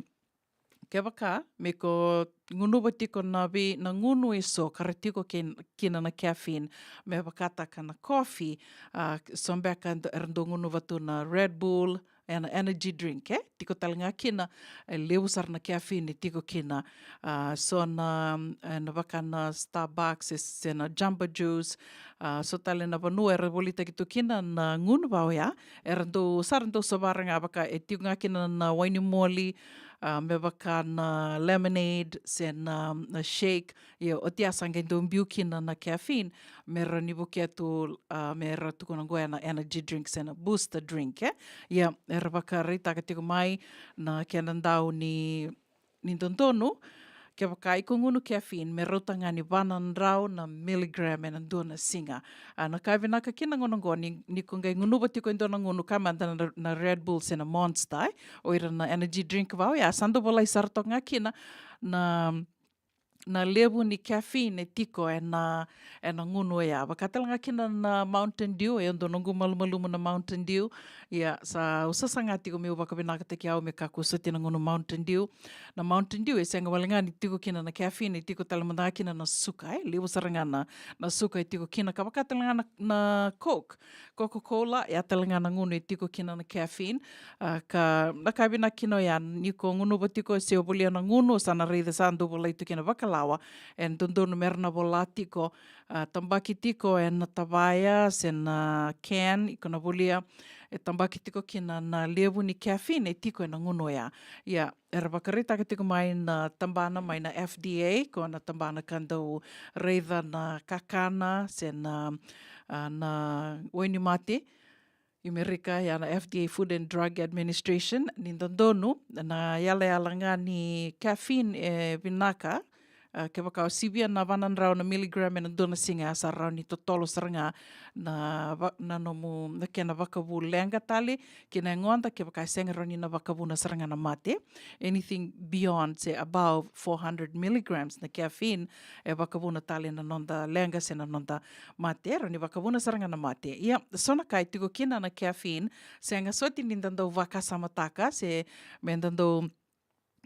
kevaka me ko gunuva tiko na vei, na gunu eso ka ra tiko kei, kina na caffeine, me vakataka na coffee, a, so beka d-, era dau gunuva tu na Red Bull, ena energy drink, e? Tiko tale ga kina, e levu sara na caffeine e tiko kina, a, so na, e, na vaka na Starbucks, se, se na Jamba Juice, a, so tale na vanua era volitaki tu kina na gunu va oya, era dau, sa ra dau sovara ga vaka, e tiko ga kina na wai ni moli, a, me vaka na lemonade, se na, na shake, ia oti ya sa qai dau biu kina na caffeine, me ra ni vukea tu, a, me ra tukuna qo ena energy drink se na booster drink, e. Ia, era vakaraitaka tiko mai na kena dau ni, ni dodonu, kevaka iko gunu caffeine, me rauta ga ni va na drau na miligram ena dua na siga. A, na ka vinaka kina gauna qo ni, ni ko qai gunuva tiko e dua na gunu, ka mada na, na Red Bull se na Monster, e, o ira na energy drink va oya, sa dau volai sara toka ga kina na, na levu ni caffeine e tiko ena, ena gunu oya. Vaka tale ga kina na Mountain Dew, e dua noqu malumalumu na Mountain Dew. Ia, sa, au sasaga tiko meu vakavinakataki au me kakua soti na gunu Mountain Dew. Na Mountain Dew e sega wale ga ni tiko kina na caffeine, e tiko tale mada ga kina na suka, e, levu sara ga na, na suka e tiko kina. Ka vaka tale ga na, na Coke, Coca-Cola, ya tale ga na gunu e tiko kina na caffeine. A, ka, na ka vinaka kina oya, ni ko gunuva tiko se o volia na gunu, sa na raica sa dau volai tu kina vakalawa, e dodonu me ra na vola tiko, a, tabaki tiko ena tavaya se na can, iko na volia, e tabaki tiko kina na levu ni caffeine e tiko ena gunu oya. Ia, era vakaraitaka tiko mai na tabana mai na F D A, ko na tabana ka dau raica na kakana se na, a, na wainimate i Merika, ya na F D A, Food and Drug Administration, ni dodonu na yalayala ga ni caffeine e vinaka, a, kevaka o sivia na va na drau na miligram ena dua na siga, ya sa rawa ni totolo sara ga na va-, na nomu, na kena vakavu leqa tale ki na yagoda, kevaka e sega rawa ni na vakavuna sara ga na mate. Anything beyond, say, above four hundred milligrams na caffeine, e vakavuna tale na noda leqa se na noda mate, rawa ni vakavuna sara ga na mate. Ia, so na ka e tiko kina na caffeine, sega soti ni da dau vakasamataka, se me da dau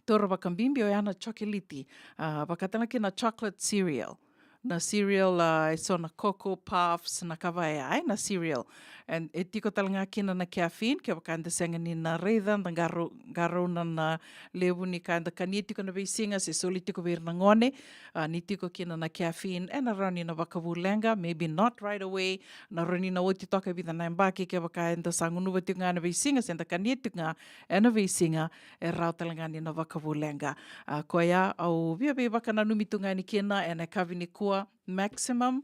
taura vakabibi, oya na chocolate, a, vaka tale ga kina chocolate cereal. Na cereal, a, e so na Cocoa Puffs, na ka vaya, e, na cereal. And e tiko tale ga kina na caffeine, kevaka eda sega ni na raica, da qaro-, qarauna na levu ni ka eda kania tiko na veisiga, se soli tiko vei ira na gone, a, ni tiko kina na caffeine, ena rawa ni na vakavu leqa, maybe not right away, na rawa ni na oti toka e vica na yabaki, kevaka eda sa gunuva tiko ga na veisiga, se da kania tiko ga ena veisiga, e rawa tale ga ni na vakavu leqa. A, koya au via veivakananumi tu ga yani kina ena yakavi nikua, maximum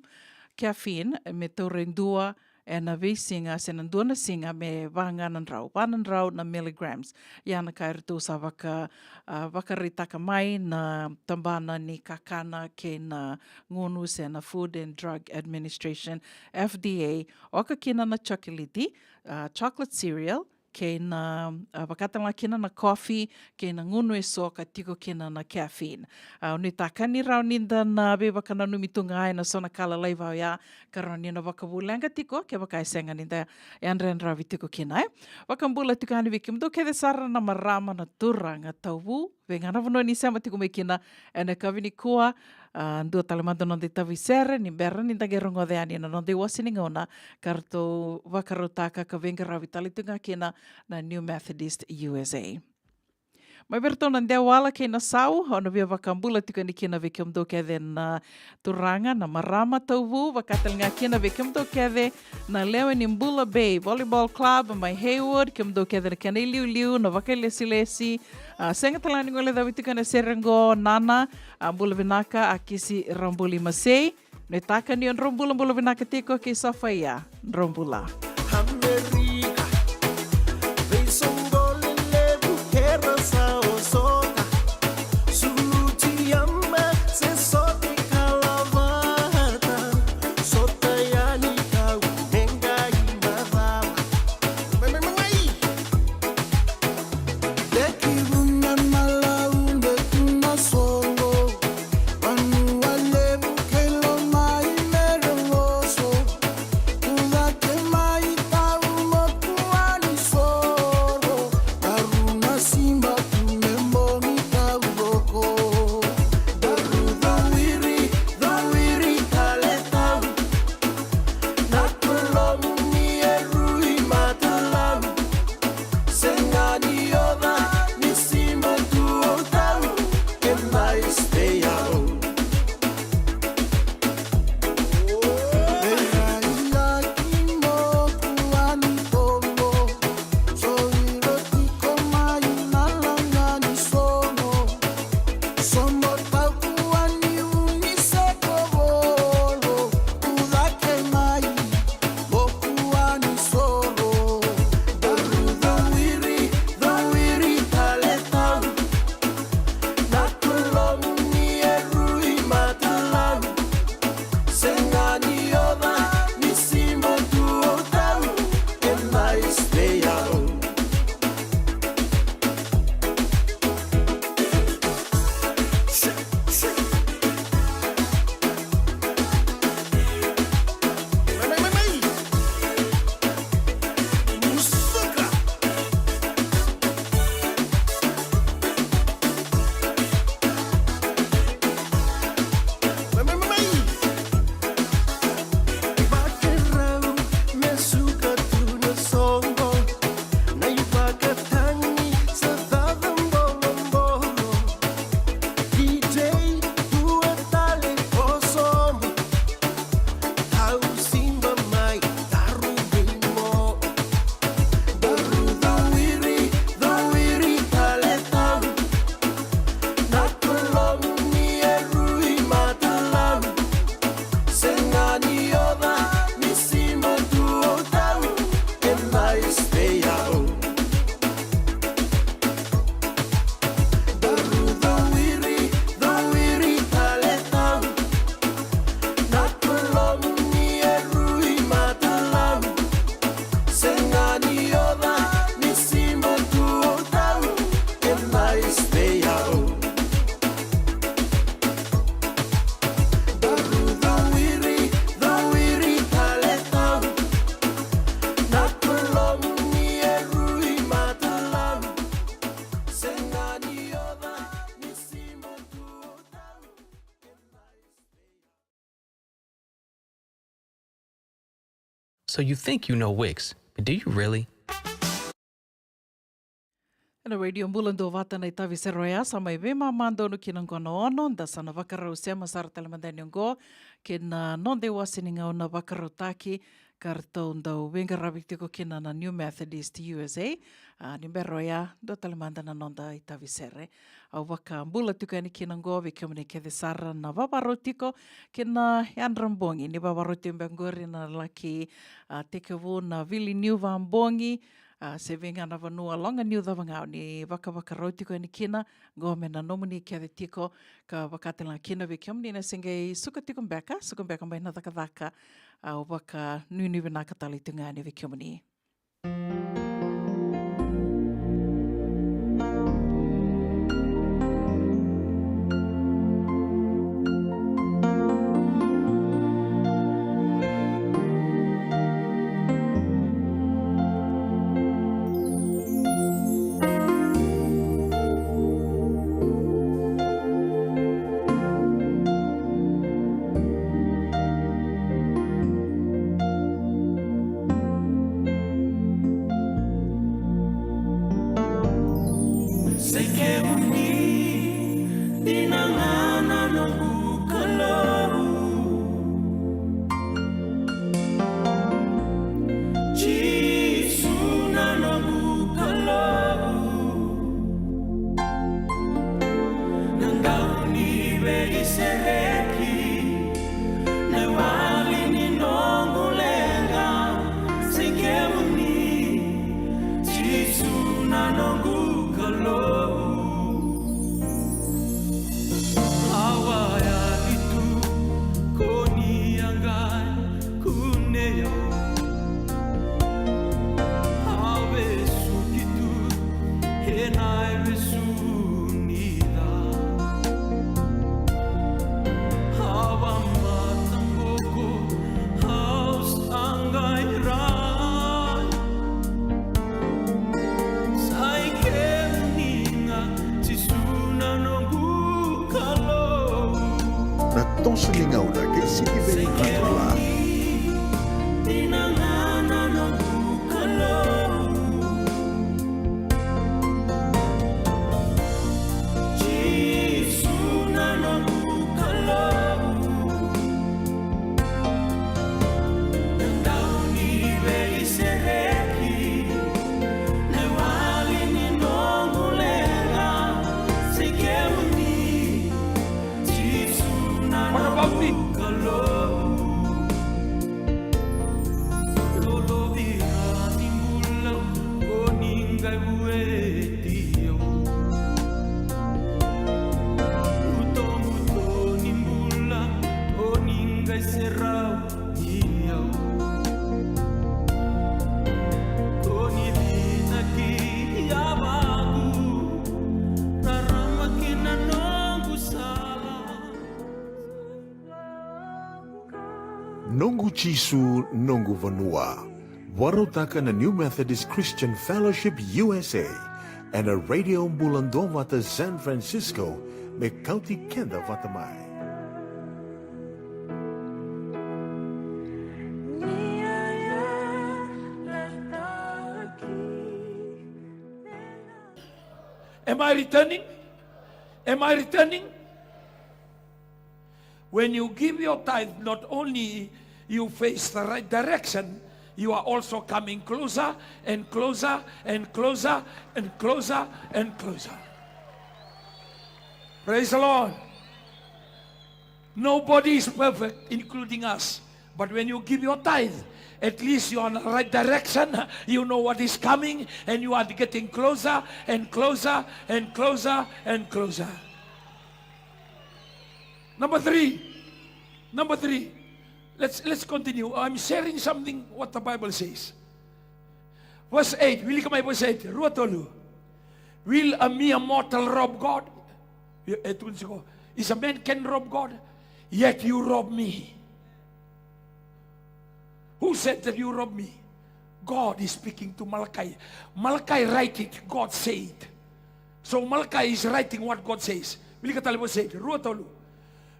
caffeine me taura e dua ena veisiga se na dua na siga me va ga na drau, va na drau na milligrams. Ia na ka eratou sa vaka, a, vakaraitaka mai na tabana ni kakana kei na gunu se na Food and Drug Administration, F D A, oka kina na chocolate, a, chocolate cereal, kei na, a, vaka tale ga kina na coffee, kei na gunu eso ka tiko kina na caffeine. A, nuitaka ni rawa ni da na veivakananumi tu ga ena so na ka lalai vaka oya, ka rawa ni na vakavuleqa tiko kevaka e sega ni da yadrayadravi tiko kina, e. Vakabula tiko yani vei kemudou kece sara na marama, na turaga, tauvu, vei ga na vanua ni sema tiko mai kina ena yakavi nikua. A, dua tale mada na noda itavi sere ni bera ni da qai rogoca yani na noda iwase ni gauna ka ratou vakarautaka ka veiqaravi tale tiko ga kina na New Methodist U S A. Mai vei iratou na Dewala kei na Sau, au na via vakabula tiko yani kina vei kemudou kece na turaga, na marama, tauvu, vaka tale ga kina vei kemudou kece na lewe ni Bula Bay Volleyball Club mai Hayward, kemudou kece na kena iliuliu, na vakailesilesi. A, sega tale ga ni guilecavi tiko ena sere oqo, Nana, a, bula vinaka, a Kisi Rabuli Masei. Nuitaka ni o drau bulabula vinaka tiko kei Sofaia, drau bula. Amerika, veisoqo lelevu kera sa osota. Suluti yama se sote kalavata. Sota yani kau me qai macala. Mai, mai, mai, mai. Teki vuna na lau de tu na soqo. Vanua levu kei lomai me revoso. Kucake mai tau moku ani soro. Daru na siba tu me bogi tau roko. Daru cawiri, cawiri tale tau. Na kolomu ni e rui matalau. Sega ni oca ni siba tu o tau. E mai stay out. So you think you know Wix, but do you really? Ena Radio Bula Duavata na itavi sere oya, sa mai veimama-donu kina oqo na ono, da sa na vakarau sema sara tale mada yani oqo kei na noda iwase ni gauna vakarautaki ka ratou dau veiqaravi tiko kina na New Methodist U S A. A, ni bera oya, dua tale mada na noda itavi sere. Au vakabula tiko yani kina oqo vei kemuni kece sara na vavarau tiko kina yadra bogi, ni vavarau tiko beka oqori na laki, a, tekivu na vili niu vabogi, a, se vei ga na vanua loga niu cava ga o ni vakavakarau tiko yani kina, oqo me na nomuni kece tiko, ka vaka tale ga kina vei kemuni na se qai suka tiko beka, suka beka mai na cakacaka, a, au vakanuinui vinaka tale tiko ga yani vei kemuni. Au vesuki tu ena ivesu ni ca. Au vakamataboko, au sa qai rai. Sa i kemuni ga Jisu na noqu Kalou. Na toso ni gauna kei Siti Vei Ratola. Ni na ga na noqu Kalou. Jisu na noqu Kalou. Na dau ni veisereki, na iwali ni noqu leqa, sa i kemuni, Jisu na noqu Kalou. Lolovi ni bula, o ni qai vueti au. Butobuto ni bula, o ni qai serau. Io. Ko ni vinaki yavaku, rarama ki na noqu sala. Noqu Jisu, noqu vanua. Vakarautaka na New Methodist Christian Fellowship U S A ena Radio Bula Duavata San Francisco, me kauti keda vata mai. Am I returning? Am I returning? When you give your tithe, not only you face the right direction, you are also coming closer and closer and closer and closer and closer. Praise the Lord. Nobody is perfect, including us. But when you give your tithe, at least you are on the right direction. You know what is coming, and you are getting closer and closer and closer and closer. Number three. Number three. Let's, let's continue. I'm sharing something what the Bible says. Verse eight, wilika mai verse eight, rua tolu. Will a mere mortal rob God? E, e tukuni tiko, is a man can rob God? Yet you rob me. Who said that you rob me? God is speaking to Malachi. Malachi write it, God said. So Malachi is writing what God says. Wilika tale verse eight, rua tolu.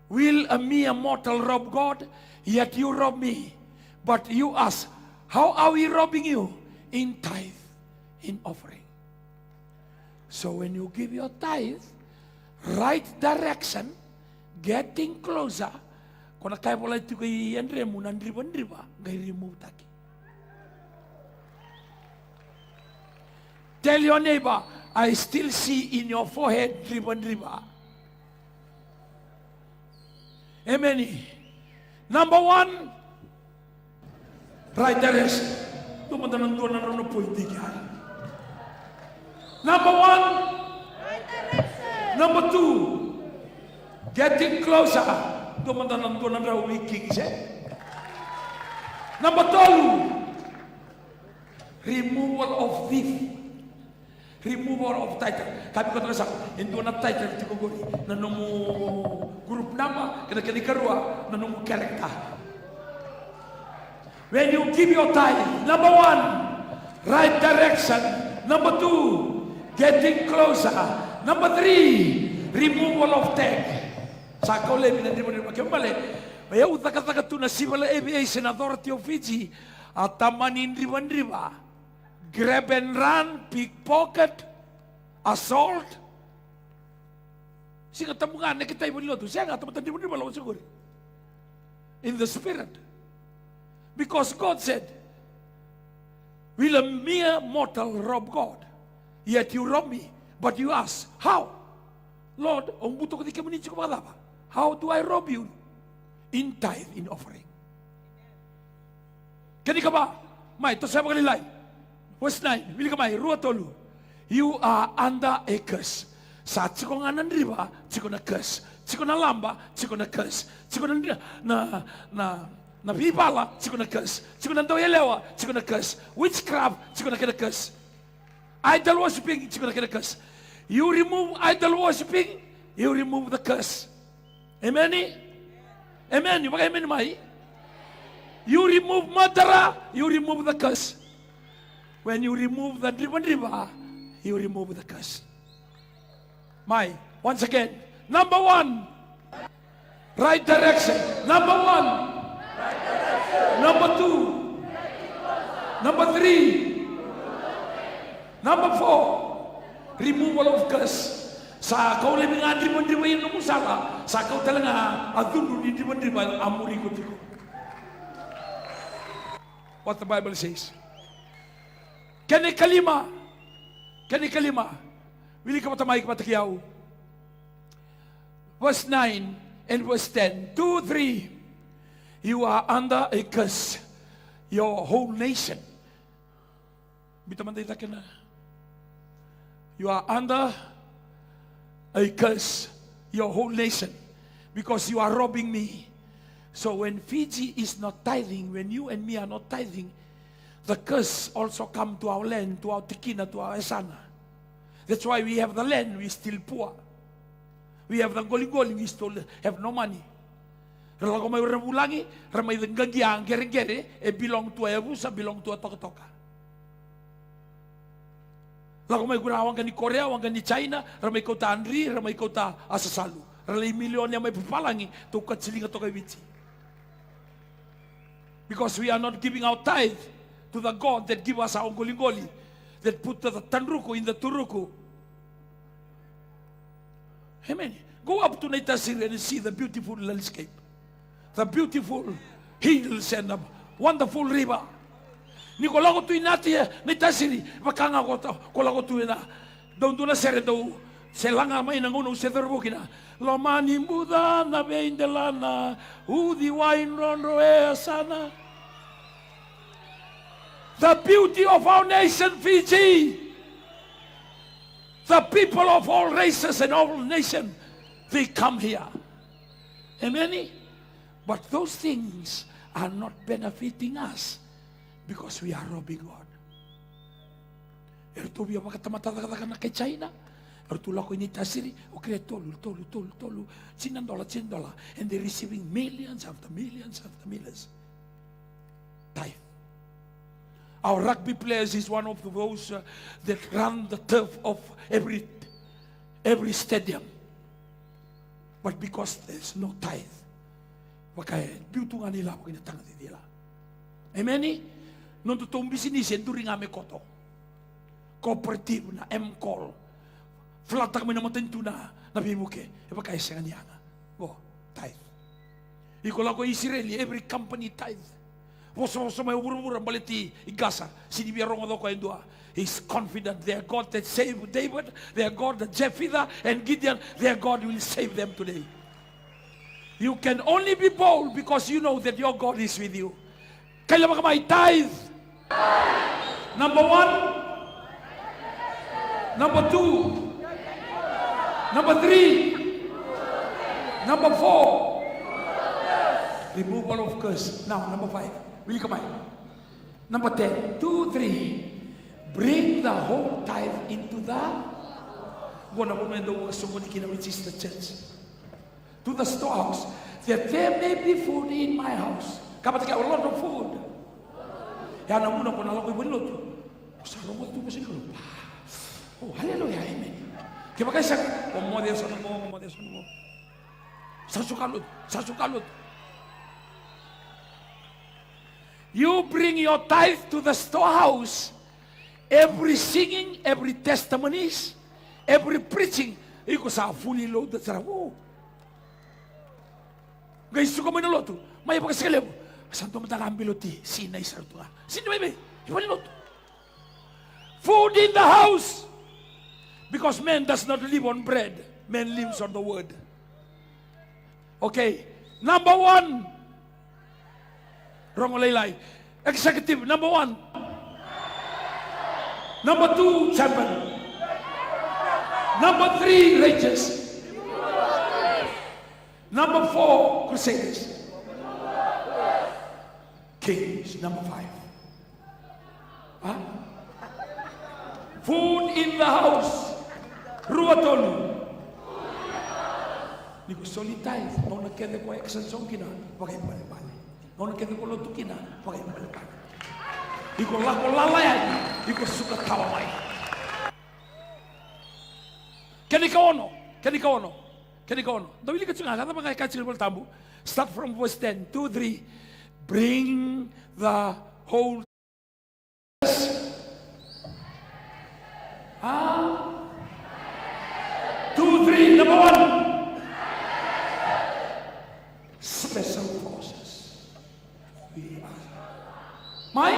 Will a mere mortal rob God? Yet you rob me. But you ask, how are we robbing you? In tithe, in offering. So when you give your tithe, right direction, getting closer, ko na ka e volai tiko i Yadremu na drivadriva, qai remove taki. Tell your neighbor, I still see in your forehead drivadriva. Amen. Number one, right direction. Dua mada na dua na drau na point i kea. Number one. Right direction. Number two, getting closer. Dua mada na dua na drau i kea, e? Number tolu, removal of thief. Removal of title. Ka vei koto na sa, e dua na title tiko qori, na nomu group number, kei na kena ikarua, na nomu character. When you give your tithe, number one, right direction. Number two, getting closer. Number three, removal of tag. Sa kau laivi na drivadriva, kena ibalebale, au cakacaka tu na Civil Aviation Authority of Fiji, a tamani drivadriva. Grab and run, pickpocket, assault. Siga Tabu ga, neketai valenilotu, sega, tamata drivadriva lako tiko qori. In the spirit. Because God said, will a mere mortal rob God? Yet you rob me. But you ask, how? Lord, au butako vei kemuni tiko vakacava? How do I rob you? In tithe, in offering. Kena ikava, mai, toso vakalailai. Verse nine, wilika mai, rua tolu. You are under a curse. Sa tiko ga na driva, tiko na curse. Tiko na laba, tiko na curse. Tiko na dri-, na, na, Na veivala, tiko na curse. Tiko na dauyalewa, tiko na curse. Witchcraft, tiko na kena curse. Idol worshiping, tiko na kena curse. You remove idol worshiping, you remove the curse. Amen? Amen. Vaka amen mai. You remove murderer, you remove the curse. When you remove the drivadriva, you remove the curse. Mai, once again. Number one, right direction. Number one. Number two. Number three. Number four, removal of curse. Sa kau laivi ga drivadriva ena nomu sala, sa kau tale ga na cudru ni drivadriva a muri iko tiko. What the Bible says. Kena ikalima. Kena ikalima. Wilika vata mai vata kei au. Verse nine and verse ten. Two, three. You are under a curse, your whole nation. Biuta mada i cake na. You are under a curse, your whole nation, because you are robbing me. So when Fiji is not tithing, when you and me are not tithing, the curse also come to our land, to our tikina, to our yasana. That's why we have the land, we still poor. We have the qoliqoli, we still have no money. Ra lako mai o ira na vulagi, ra mai qaqia a qereqere, e belong tu a yavusa, belong tu a tokatoka. Lako mai o ira na waqa ni Korea, waqa ni China, ra mai kauta a dri, ra mai kauta a sasalu. Ra lai milioni mai papalagi, tou kacilia toka e Viti. Because we are not giving our tithe to the God that give us our qoliqoli, that put the tadruku in the turuku. Amen. Go up to Naitasiri and see the beautiful landscape, the beautiful hills and the wonderful river. Ni ko lako tu i Nati, e, Naitasiri, vaka ga ko ta-, ko lako tu ena, dau dua na sere dau se laga mai na gauna au se cauravou kina. Loma ni buca na veidelana, uciwai drodro e yasana. The beauty of our nation, Fiji. The people of all races and all nations, they come here. Amen? But those things are not benefiting us because we are robbing God. Eratou via vakatamata cakacaka na kai China. Eratou lako i Naitasiri, o kere tolu, tolu, tolu, tolu, tini na dola, tini na dola. And they're receiving millions after millions after millions. Tithe. Our rugby players is one of those, uh, that run the turf of every, every stadium. But because there's no tithe, vaka e biu tu ga na ilavo ki na taga cicila. Amen? Nodatou bisinisi e duri ga me koto. Cooperative, na M call. Flattaka mai na matanitu na, na veivuke. E vaka e sega ni yaga. Qo, tithe. Iko lako i Isireli, every company tithe. Vosavosa mai o vuravura baleti i Gaza, sega ni via rogoca o koya e dua. He's confident their God that saved David, their God that Jephthah and Gideon, their God will save them today. You can only be bold because you know that your God is with you. Kailavaka mai, tithe. Number one. Number two. Number three. Number four. Removal of curse. Now, number five. Wilika mai. Number ten. Two, three. Bring the whole tithe into the. Qo na vanua e dau vakasoqoni kina, which is the church. To the storehouse, that there may be food in my house. Ka vata kei au, a lot of food. Ya na vuna ko na lako i valenilotu, o sa rogoca tu vosa ni Kalou. Oh, hallelujah, amen. Kevaka e sega, o moce eso na mo, o moce eso na mo. Sa suka lotu, sa suka lotu. You bring your tithe to the storehouse. Every singing, every testimonies, every preaching, iko sa fully loaded sara. Oh. Qai suka mai na lotu, mai Vakasikelevu. Sa dua mada ga bilo ti, sinai sara tu ga. Sinai mai, mai, i valenilotu. Food in the house. Because man does not live on bread. Man lives on the word. Okay. Number one. Rogo lailai. Executive, number one. Number two, champion. Number three, Rangers. Number four, Crusaders. Kings number five. Ha? Food in the house. Rua, tolu. Ni ko soli tithe, gauna kece ko exercise kina, vakaibalebale. Gauna kece ko lotu kina, vakaibalebale. Iko lako lala yani, iko suka tawa mai. Kena ikaono, kena ikaono, kena ikaono. Da wilika tiko ga, cava ga e kaya tiko na iVolatabu. Start from verse ten, two, three. Bring the whole. Ah. Two, three, number one. Special forces. We are. My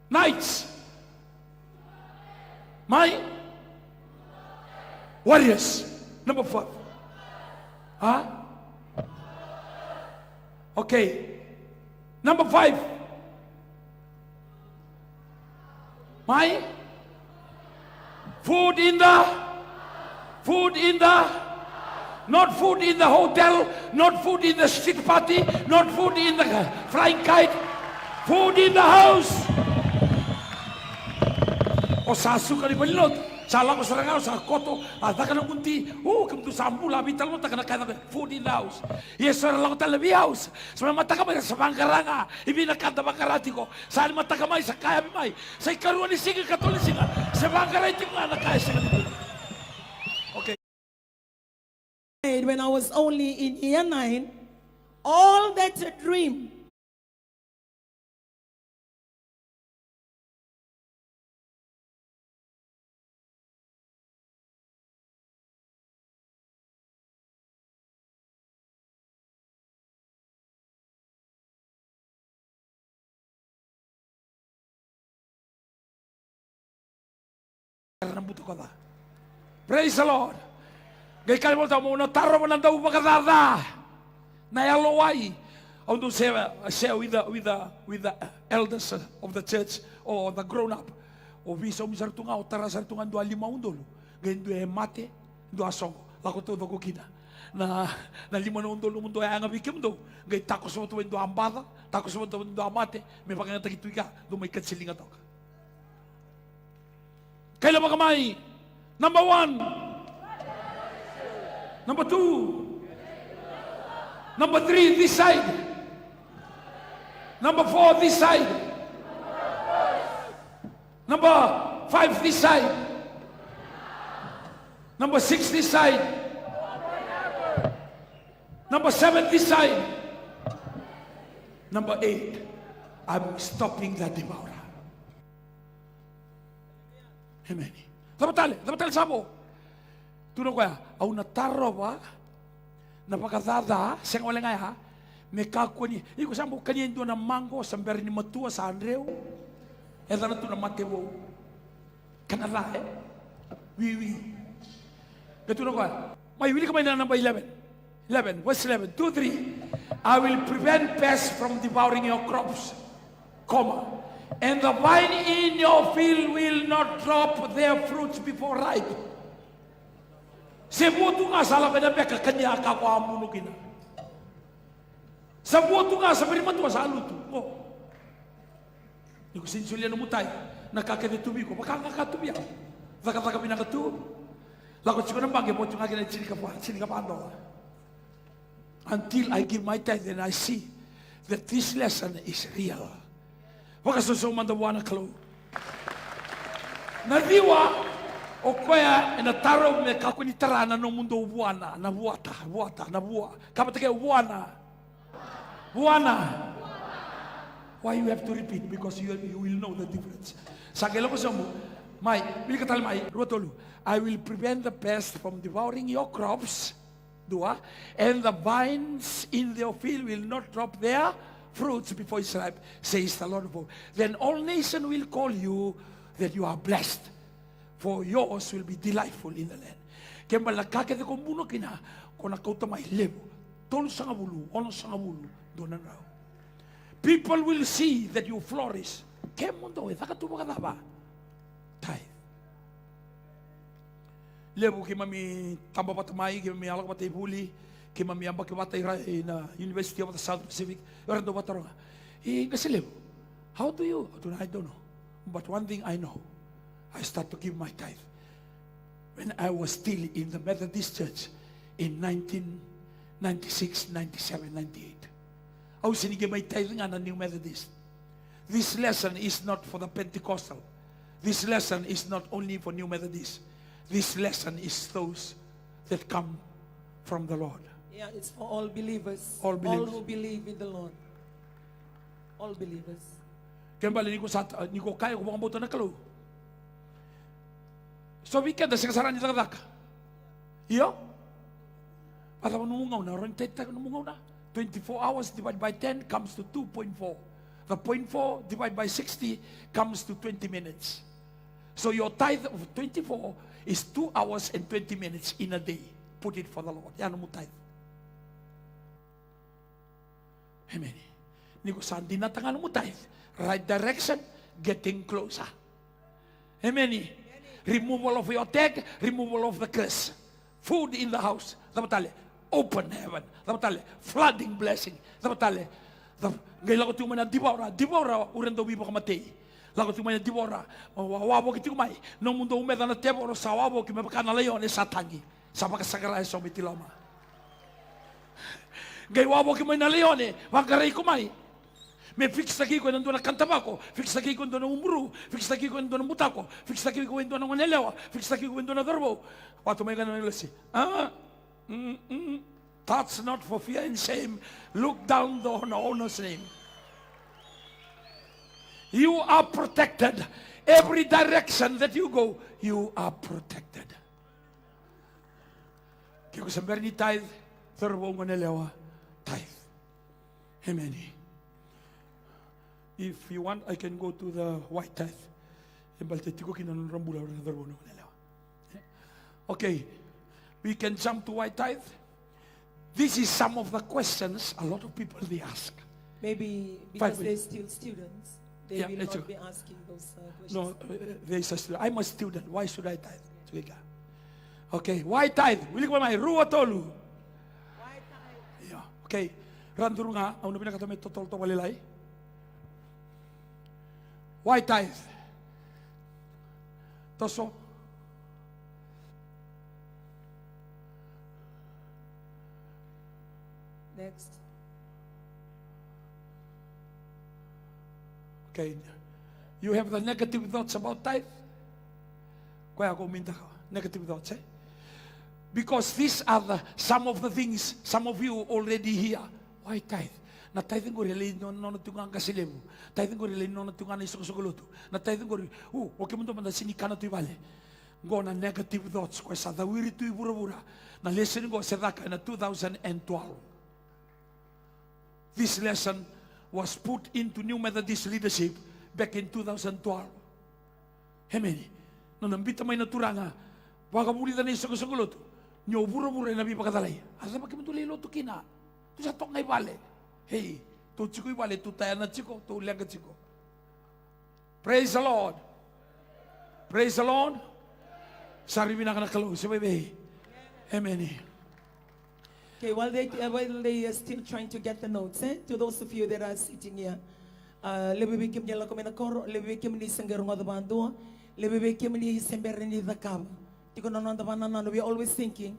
knights. My warriors. Number four. Huh? Okay. Number five. My food in the, food in the, not food in the hotel, not food in the street party, not food in the flying kite, food in the house. O sa suka ni valenilotu, sa lako sara ga, o sa koto, a caka na noqu ti, o kemudou sa bula, a veitalemataka na ka e caka, food in the house. Ia so era lako tale na veihouse, sa mai mataka mai ra sa vaqara ga i vei na ka da vaqara tiko. Sa ni mataka mai, sa kaya mai, sa ikarua ni siga, ikatolu ni siga, sa vaqarai tiko ga na ka e sega ni bula. Okay. When I was only in year nine, all that dream Era na butakoca. Praise the Lord. Qai kaya volta mo na tarova na dau vakacaca. Na yalowai. Au dau share, share with the, with the, with the elders of the church or the grown up. O veisaumi sara tu ga, o tara sara tu ga dua lima udolu. Qai dua e mate, dua soqo. Lako taucoko kina. Na, na lima na udolu nomudou e yaga vei kemudou. Qai takoso vata vei dua baca, takoso vata vei dua mate, me vakayagataki tu i ka, dou mai kacilia toka. Kaila vaka mai. Number one. Number two. Number three, this side. Number four, this side. Number five, this side. Number six, this side. Number seven, this side. Number eight, I'm stopping the devourer. Amen. Cava tale, cava tale sa vo? Tukuna o koya, au na tarova na vakacaca, sega wale ga ya, me kakua ni, iko sa bau kania e dua na mago, sa bera ni matua, sa dreu. E cana tu na mate vou. Kana ca, e? Wiwi. Qai tukuna o koya. Mai, wilika mai na naba eleven. Eleven, verse eleven. Two, three. I will prevent pests from devouring your crops. Comma. And the vine in your field will not drop their fruits before ripe. Se vua tu ga sa lako ena beka kania ka ko a buno kina. Sa vua tu ga sa viri matua sa lutu. Qo. Ni ko sega ni solia nomu tai, na ka kece tu vei iko, vaka ga ka tu vei au. Cakacaka vinaka tu. Lako tiko na baqe, vo tiko ga kina tinikava, tinikava dola. Until I give my tithe and I see that this lesson is real. Vakasausau mada vua na Kalou. Na ciwa, o koya ena taro me kakua ni tara na nomudou vuana, na vuata, vuata, na vua. Ka vata kei vuana. Vuana. Why you have to repeat? Because you, you will know the difference. Sa qai lako sobu. Mai, wilika tale mai, rua, tolu. I will prevent the pest from devouring your crops. Dua. And the vines in your field will not drop their fruits before it's ripe, says the Lord of hosts. Then all nations will call you that you are blessed. For yours will be delightful in the land. Kena ibalebale na ka kece ko buno kina, ko na kauta mai levu. Tolusagavulu, onosagavulu, dua na drau. People will see that you flourish. Kemudou e caka tu vakacava? Tithe. Levu keimami taba vata mai, keimami a lako vata i vuli, Keimami yabaki vata i ra ina University of the South Pacific. Era dau vataroga, "E qase levu, how do you?" I don't know. But one thing I know, I start to give my tithe when I was still in the Methodist Church in nineteen ninety-six, ninety-seven, ninety-eight. Au sega ni qai mai tithe ga na New Methodist. This lesson is not for the Pentecostal. This lesson is not only for New Methodist. This lesson is those that come from the Lord. Yeah, it's for all believers. All believers. All who believe in the Lord. All believers. Kena ibalebale ni ko sa, ni ko kaya ko vakabauta na Kalou. So vei keda sega sara ni cakacaka. Io? Vacava nomu gauna, rawa ni tithe-taka nomu gauna? Twenty-four hours divided by ten comes to two point four. The point four divided by sixty comes to twenty minutes. So your tithe of twenty-four is two hours and twenty minutes in a day. Put it for the Lord. Ya nomu tithe. Amen. Ni ko sa dinata ga nomu tithe, right direction, getting closer. Amen. Removal of your tag, removal of the curse. Food in the house. Cava tale? Open heaven. Cava tale? Flooding blessing. Cava tale? Cava, qai lako tiko mai na devour, devour, o ira dau veivakamatei. Lako tiko mai na devour, wa, wa, wavoki tiko mai. Nomudou meca na tevoro sa wavoki me vaka na laione sa tagi. Sa vakasaqara eso mai Tiloma. Qai wavoki mai na laione, vaqarai iko mai. Me fix-taki iko ena dua na kana tavako, fix-taki iko e dua na uburu, fix-taki iko e dua na butako, fix-taki iko e dua na goneyalewa, fix-taki iko e dua na cauravou. Vatu mai ga na lesu. Ah? Mm-mm. Touch not for fear and shame. Look down on the owner's name. You are protected. Every direction that you go, you are protected. Ke ko se bera ni tithe, cauravou, goneyalewa, tithe. Amen. If you want, I can go to the white tithe. E baleta tiko kina na nodra bula o ira na cauravou, na goneyalewa. Okay, we can jump to white tithe. This is some of the questions a lot of people they ask. Maybe because they're still students, they will not be asking those, uh, questions. No, uh, they say, "I'm a student. Why should I tithe?" Okay, why tithe? Wilika mai, rua, tolu. Why tithe? Io, okay. Ra duru ga, au na vinakata me totolo toka vakalailai. Why tithe? Toso. Next. Okay. You have the negative thoughts about tithe? Koya ko minda negative thoughts, eh? Because these are the, some of the things, some of you already here. Why tithe? Na tithe qori e lai nona, nona tu ga qase levu. Tithe qori e lai nona tu ga na isoqosoqo lotu. Na tithe qori, u, o kemudou mada sega ni kana tu i vale. Qo na negative thoughts, koya sa cawiri tu i vuravura. Na lesson qo se caka ena two thousand and twelve. This lesson was put into New Methodist leadership back in two thousand twelve. Amen. Nona biuta mai na Turaga, vakavulica na isoqosoqo lotu, ni o vuravura ena veivakacalai. A cava kemudou lai lotu kina? Tou sa toka ga i vale. Ei, tou tiko i vale, tou tayana tiko, tou leqa tiko. Praise the Lord. Praise the Lord. Sa ri vinaka na Kalou, se vaivei. Amen. Okay, while they, uh, while they are still trying to get the notes, eh, to those of you that are sitting here, uh, levu vei kemuni lako mai na koro, levu vei kemuni se qai rogoca vakadua, levu vei kemuni se bera ni cakava. Tiko na noda vakanananu, we are always thinking,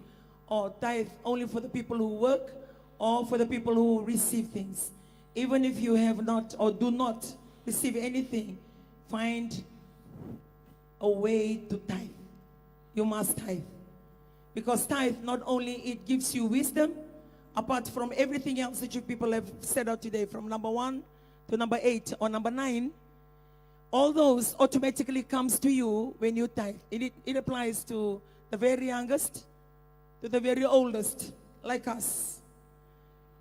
oh, tithe only for the people who work or for the people who receive things. Even if you have not or do not receive anything, find a way to tithe. You must tithe. Because tithe, not only it gives you wisdom, apart from everything else that you people have said out today, from number one to number eight or number nine, all those automatically comes to you when you tithe. It, it, it applies to the very youngest, to the very oldest, like us.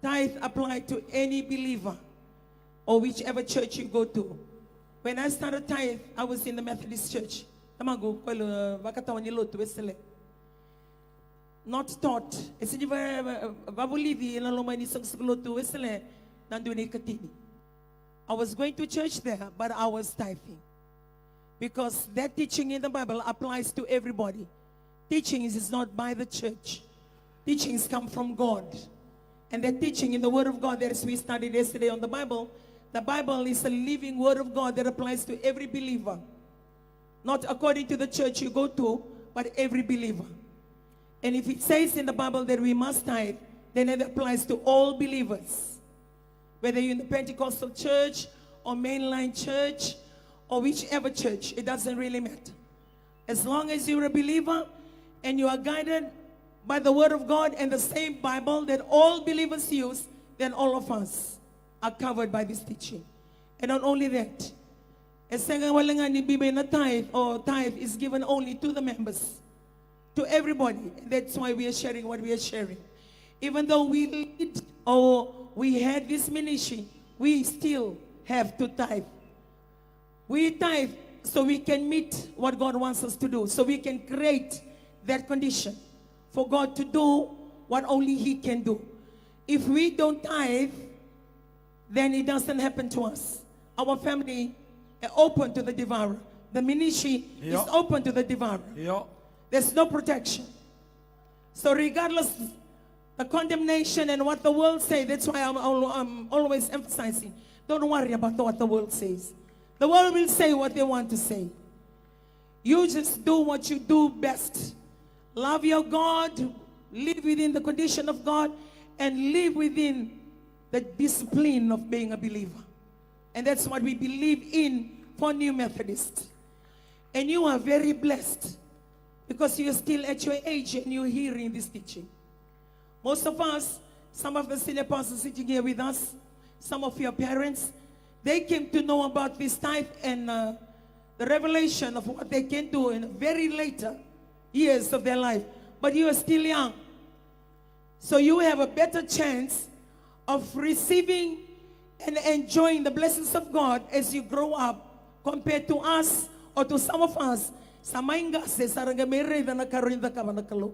Tithe apply to any believer or whichever church you go to. When I started tithe, I was in the Methodist church. Tamaqu, koya e vakatawa ni lotu Wesele. Not taught. E sega ni va-, va-, vavulici ena loma ni soqosoqo lotu Wesele na dua na ikatini. I was going to church there, but I was tithing. Because that teaching in the Bible applies to everybody. Teaching is, is not by the church. teachings come from God. And the teaching in the Word of God, that as we studied yesterday on the Bible, the Bible is a living Word of God that applies to every believer. Not according to the church you go to, but every believer. And if it says in the Bible that we must tithe, then it applies to all believers. Whether you're in the Pentecostal church or mainline church or whichever church, it doesn't really matter. As long as you're a believer and you are guided by the Word of God and the same Bible that all believers use, then all of us are covered by this teaching. And not only that, e sega wale ga ni bibi na tithe, or tithe is given only to the members, to everybody. That's why we are sharing what we are sharing. Even though we lead or we had this ministry, we still have to tithe. We tithe so we can meet what God wants us to do, so we can create that condition for God to do what only He can do. If we don't tithe, then it doesn't happen to us. Our family are open to the devourer. The ministry is, yeah, open to the devourer. Yeah. There's no protection. So regardless the condemnation and what the world say, that's why I'm, al- I'm always emphasizing. Don't worry about what the world says. The world will say what they want to say. You just do what you do best. Love your God, live within the condition of God, and live within the discipline of being a believer. And that's what we believe in for New Methodist. And you are very blessed because you are still at your age and you're hearing this teaching. Most of us, some of the senior pastors sitting here with us, some of your parents, they came to know about this tithe and, uh, the revelation of what they can do in very later years of their life. But you are still young. So you have a better chance of receiving and enjoying the blessings of God as you grow up compared to us or to some of us. Sa mai qase, sa ra qai mai raica na ka rawa ni cakava na Kalou.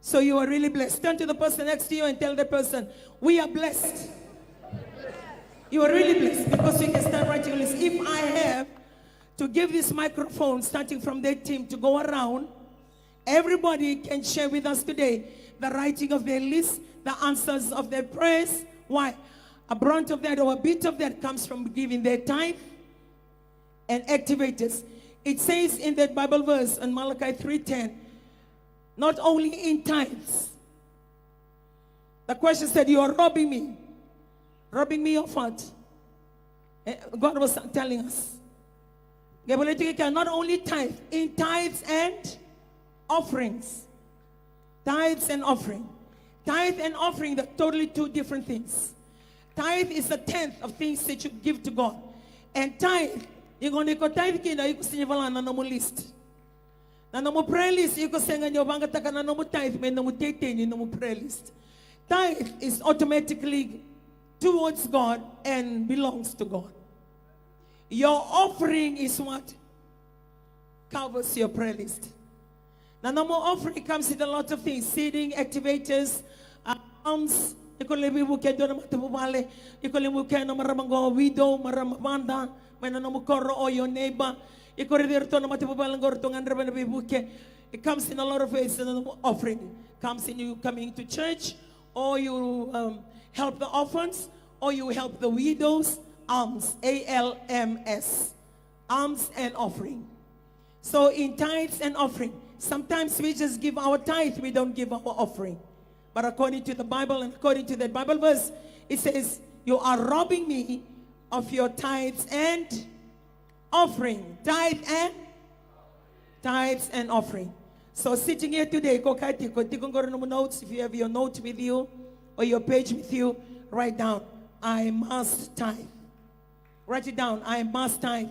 So you are really blessed. Turn to the person next to you and tell the person, "We are blessed." You are really blessed because you can stand right here. Listen, if I have to give this microphone, starting from their team, to go around, everybody can share with us today the writing of their list, the answers of their prayers. Why? A brunt of that or a bit of that comes from giving their tithe and activators. It says in that Bible verse in Malachi three ten, not only in tithes. The question said, "You are robbing me." Robbing me of what? Eh, God was telling us. Qai volai tiko kea, not only tithe, in tithes and offerings. Tithes and offering. Tithe and offering, they're totally two different things. Tithe is a tenth of things that you give to God. And tithe, iko ni ko tithe kina, iko sini vala na nomu list. Na nomu prayer list, iko sega ni o vakayagataka na nomu tithe me nomu teitei ni nomu prayer list. Tithe is automatically towards God and belongs to God. Your offering is what covers your prayer list. Na nomu offering comes with a lot of things, seeding, activators, uh, alms. Iko lai veivuke e dua na matavuvale, iko lai vukea na marama qo, widow, marama vada mai na nomu koro, or your neighbor. Iko raici iratou na matavuvale qo, ratou gadreva na veivuke. It comes in a lot of ways. Na nomu offering comes in you coming to church, or you, um, help the orphans, or you help the widows. Alms, A L M S. Alms and offering. So in tithes and offering, sometimes we just give our tithe, we don't give our offering. But according to the Bible and according to that Bible verse, it says, "You are robbing me of your tithes and offering." Tithe and tithes and offering. So sitting here today, ko kati, ko tiko qori nomu notes, if you have your note with you or your page with you, write down, "I must tithe." Write it down. "I must tithe."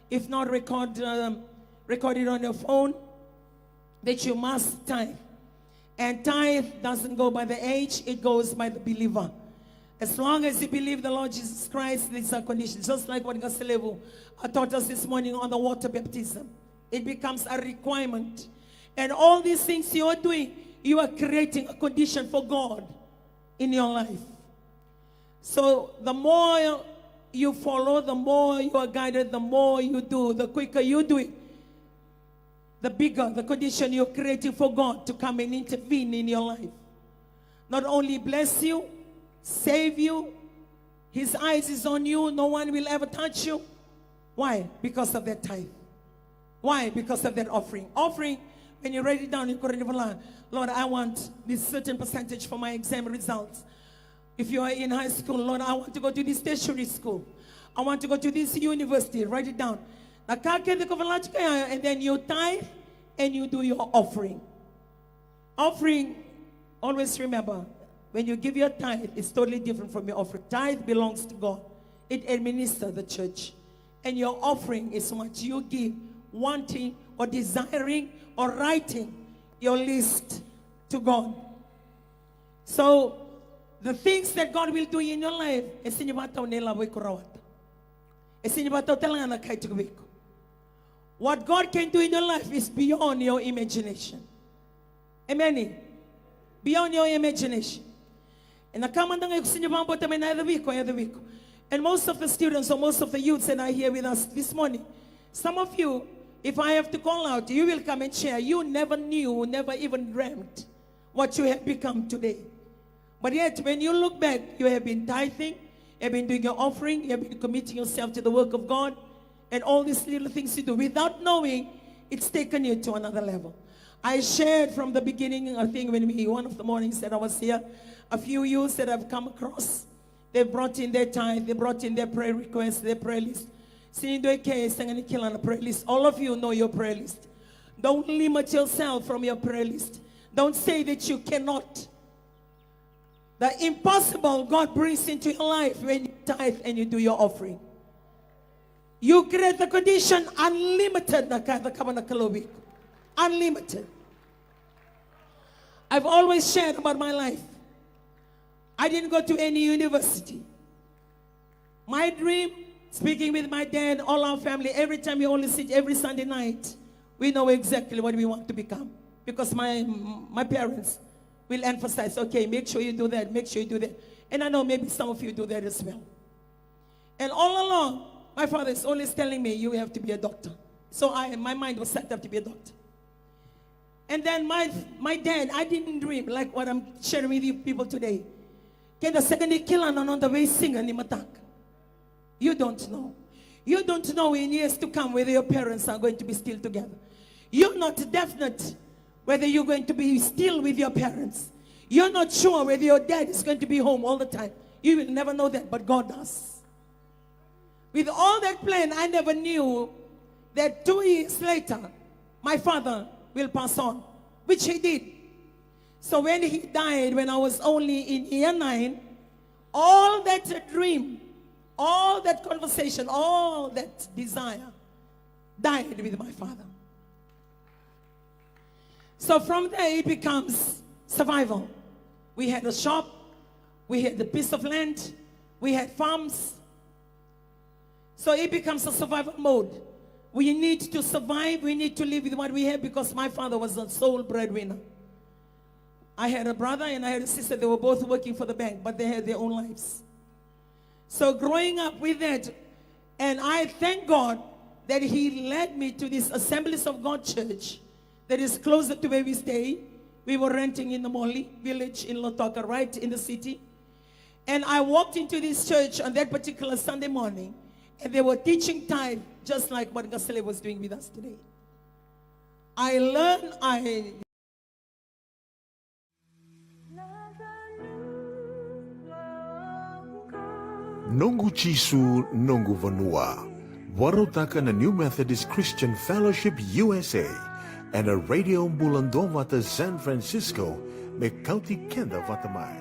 If not, record, um, record it on your phone that you must tithe. And tithe doesn't go by the age, it goes by the believer. As long as you believe the Lord Jesus Christ, these are conditions. Just like what Qase Levu, uh, taught us this morning on the water baptism. It becomes a requirement. And all these things you are doing, you are creating a condition for God in your life. So the more you follow, the more you are guided, the more you do, the quicker you do it, the bigger the condition you're creating for God to come and intervene in your life. not only bless you, save you, his eyes is on you, no one will ever touch you. Why? Because of that tithe. Why? Because of that offering. Offering, when you write it down, you go to the Lord, I want this certain percentage for my exam results. If you are in high school, Lord, I want to go to this tertiary school. I want to go to this university. Write it down. Na ka kece ko volai tiko ya, and then you tithe and you do your offering. Offering, always remember, when you give your tithe, it's totally different from your offering. Tithe belongs to God. It administers the church. And your offering is what you give, wanting or desiring or writing your list to God. So, the things that God will do in your life, e sega ni vaka tu na ilavo iko rawata. E sega ni vaka tu tale ga na ka e tiko vei iko. What God can do in your life is beyond your imagination. Amen. Beyond your imagination. Ena ka mada ga iko sega ni vakabauta me na yaco vei iko, yaco vei iko. And most of the students or most of the youths that are here with us this morning, some of you, if I have to call out, you will come and share. You never knew, never even dreamt what you have become today. But yet, when you look back, you have been tithing, you have been doing your offering, you have been committing yourself to the work of God, and all these little things you do. Without knowing, it's taken you to another level. I shared from the beginning, I think when we, one of the mornings that I was here, a few youths that I've come across, they brought in their tithe, they brought in their prayer requests, their prayer list. Sega ni dua e ke e sega ni kila na prayer list. All of you know your prayer list. Don't limit yourself from your prayer list. Don't say that you cannot. The impossible God brings into your life when you tithe and you do your offering. You create the condition, unlimited na ka e cakava na Kalou vei iko. Unlimited. I've always shared about my life. I didn't go to any university. My dream, speaking with my dad, all our family, every time we only sit every Sunday night, we know exactly what we want to become. Because my, my parents will emphasize, "Okay, make sure you do that, make sure you do that." And I know maybe some of you do that as well. And all along, my father is always telling me, "You have to be a doctor." So I, my mind was set up to be a doctor. And then my, my dad, I didn't dream like what I'm sharing with you people today. Keda sega ni kila na noda veisiga ni mataka. You don't know. You don't know in years to come whether your parents are going to be still together. You're not definite whether you're going to be still with your parents. You're not sure whether your dad is going to be home all the time. You will never know that, but God does. With all that plan, I never knew that two years later, my father will pass on, which he did. So when he died, when I was only in year nine, all that dream, all that conversation, all that desire died with my father. So from there, it becomes survival. We had a shop, we had a piece of land, we had farms. So it becomes a survival mode. We need to survive, we need to live with what we have because my father was a sole breadwinner. I had a brother and I had a sister, they were both working for the bank, but they had their own lives. So growing up with that, and I thank God that He led me to this Assemblies of God church that is closer to where we stay. We were renting in the Moli village in Lautoka, right in the city. And I walked into this church on that particular Sunday morning, and they were teaching tithe just like what Ngasele was doing with us today. I learned, I Noqu Jisu, noqu vanua. Vakarautaka na New Methodist Christian Fellowship U S A ena Radio Bula Duavata San Francisco, me kauti keda vata mai.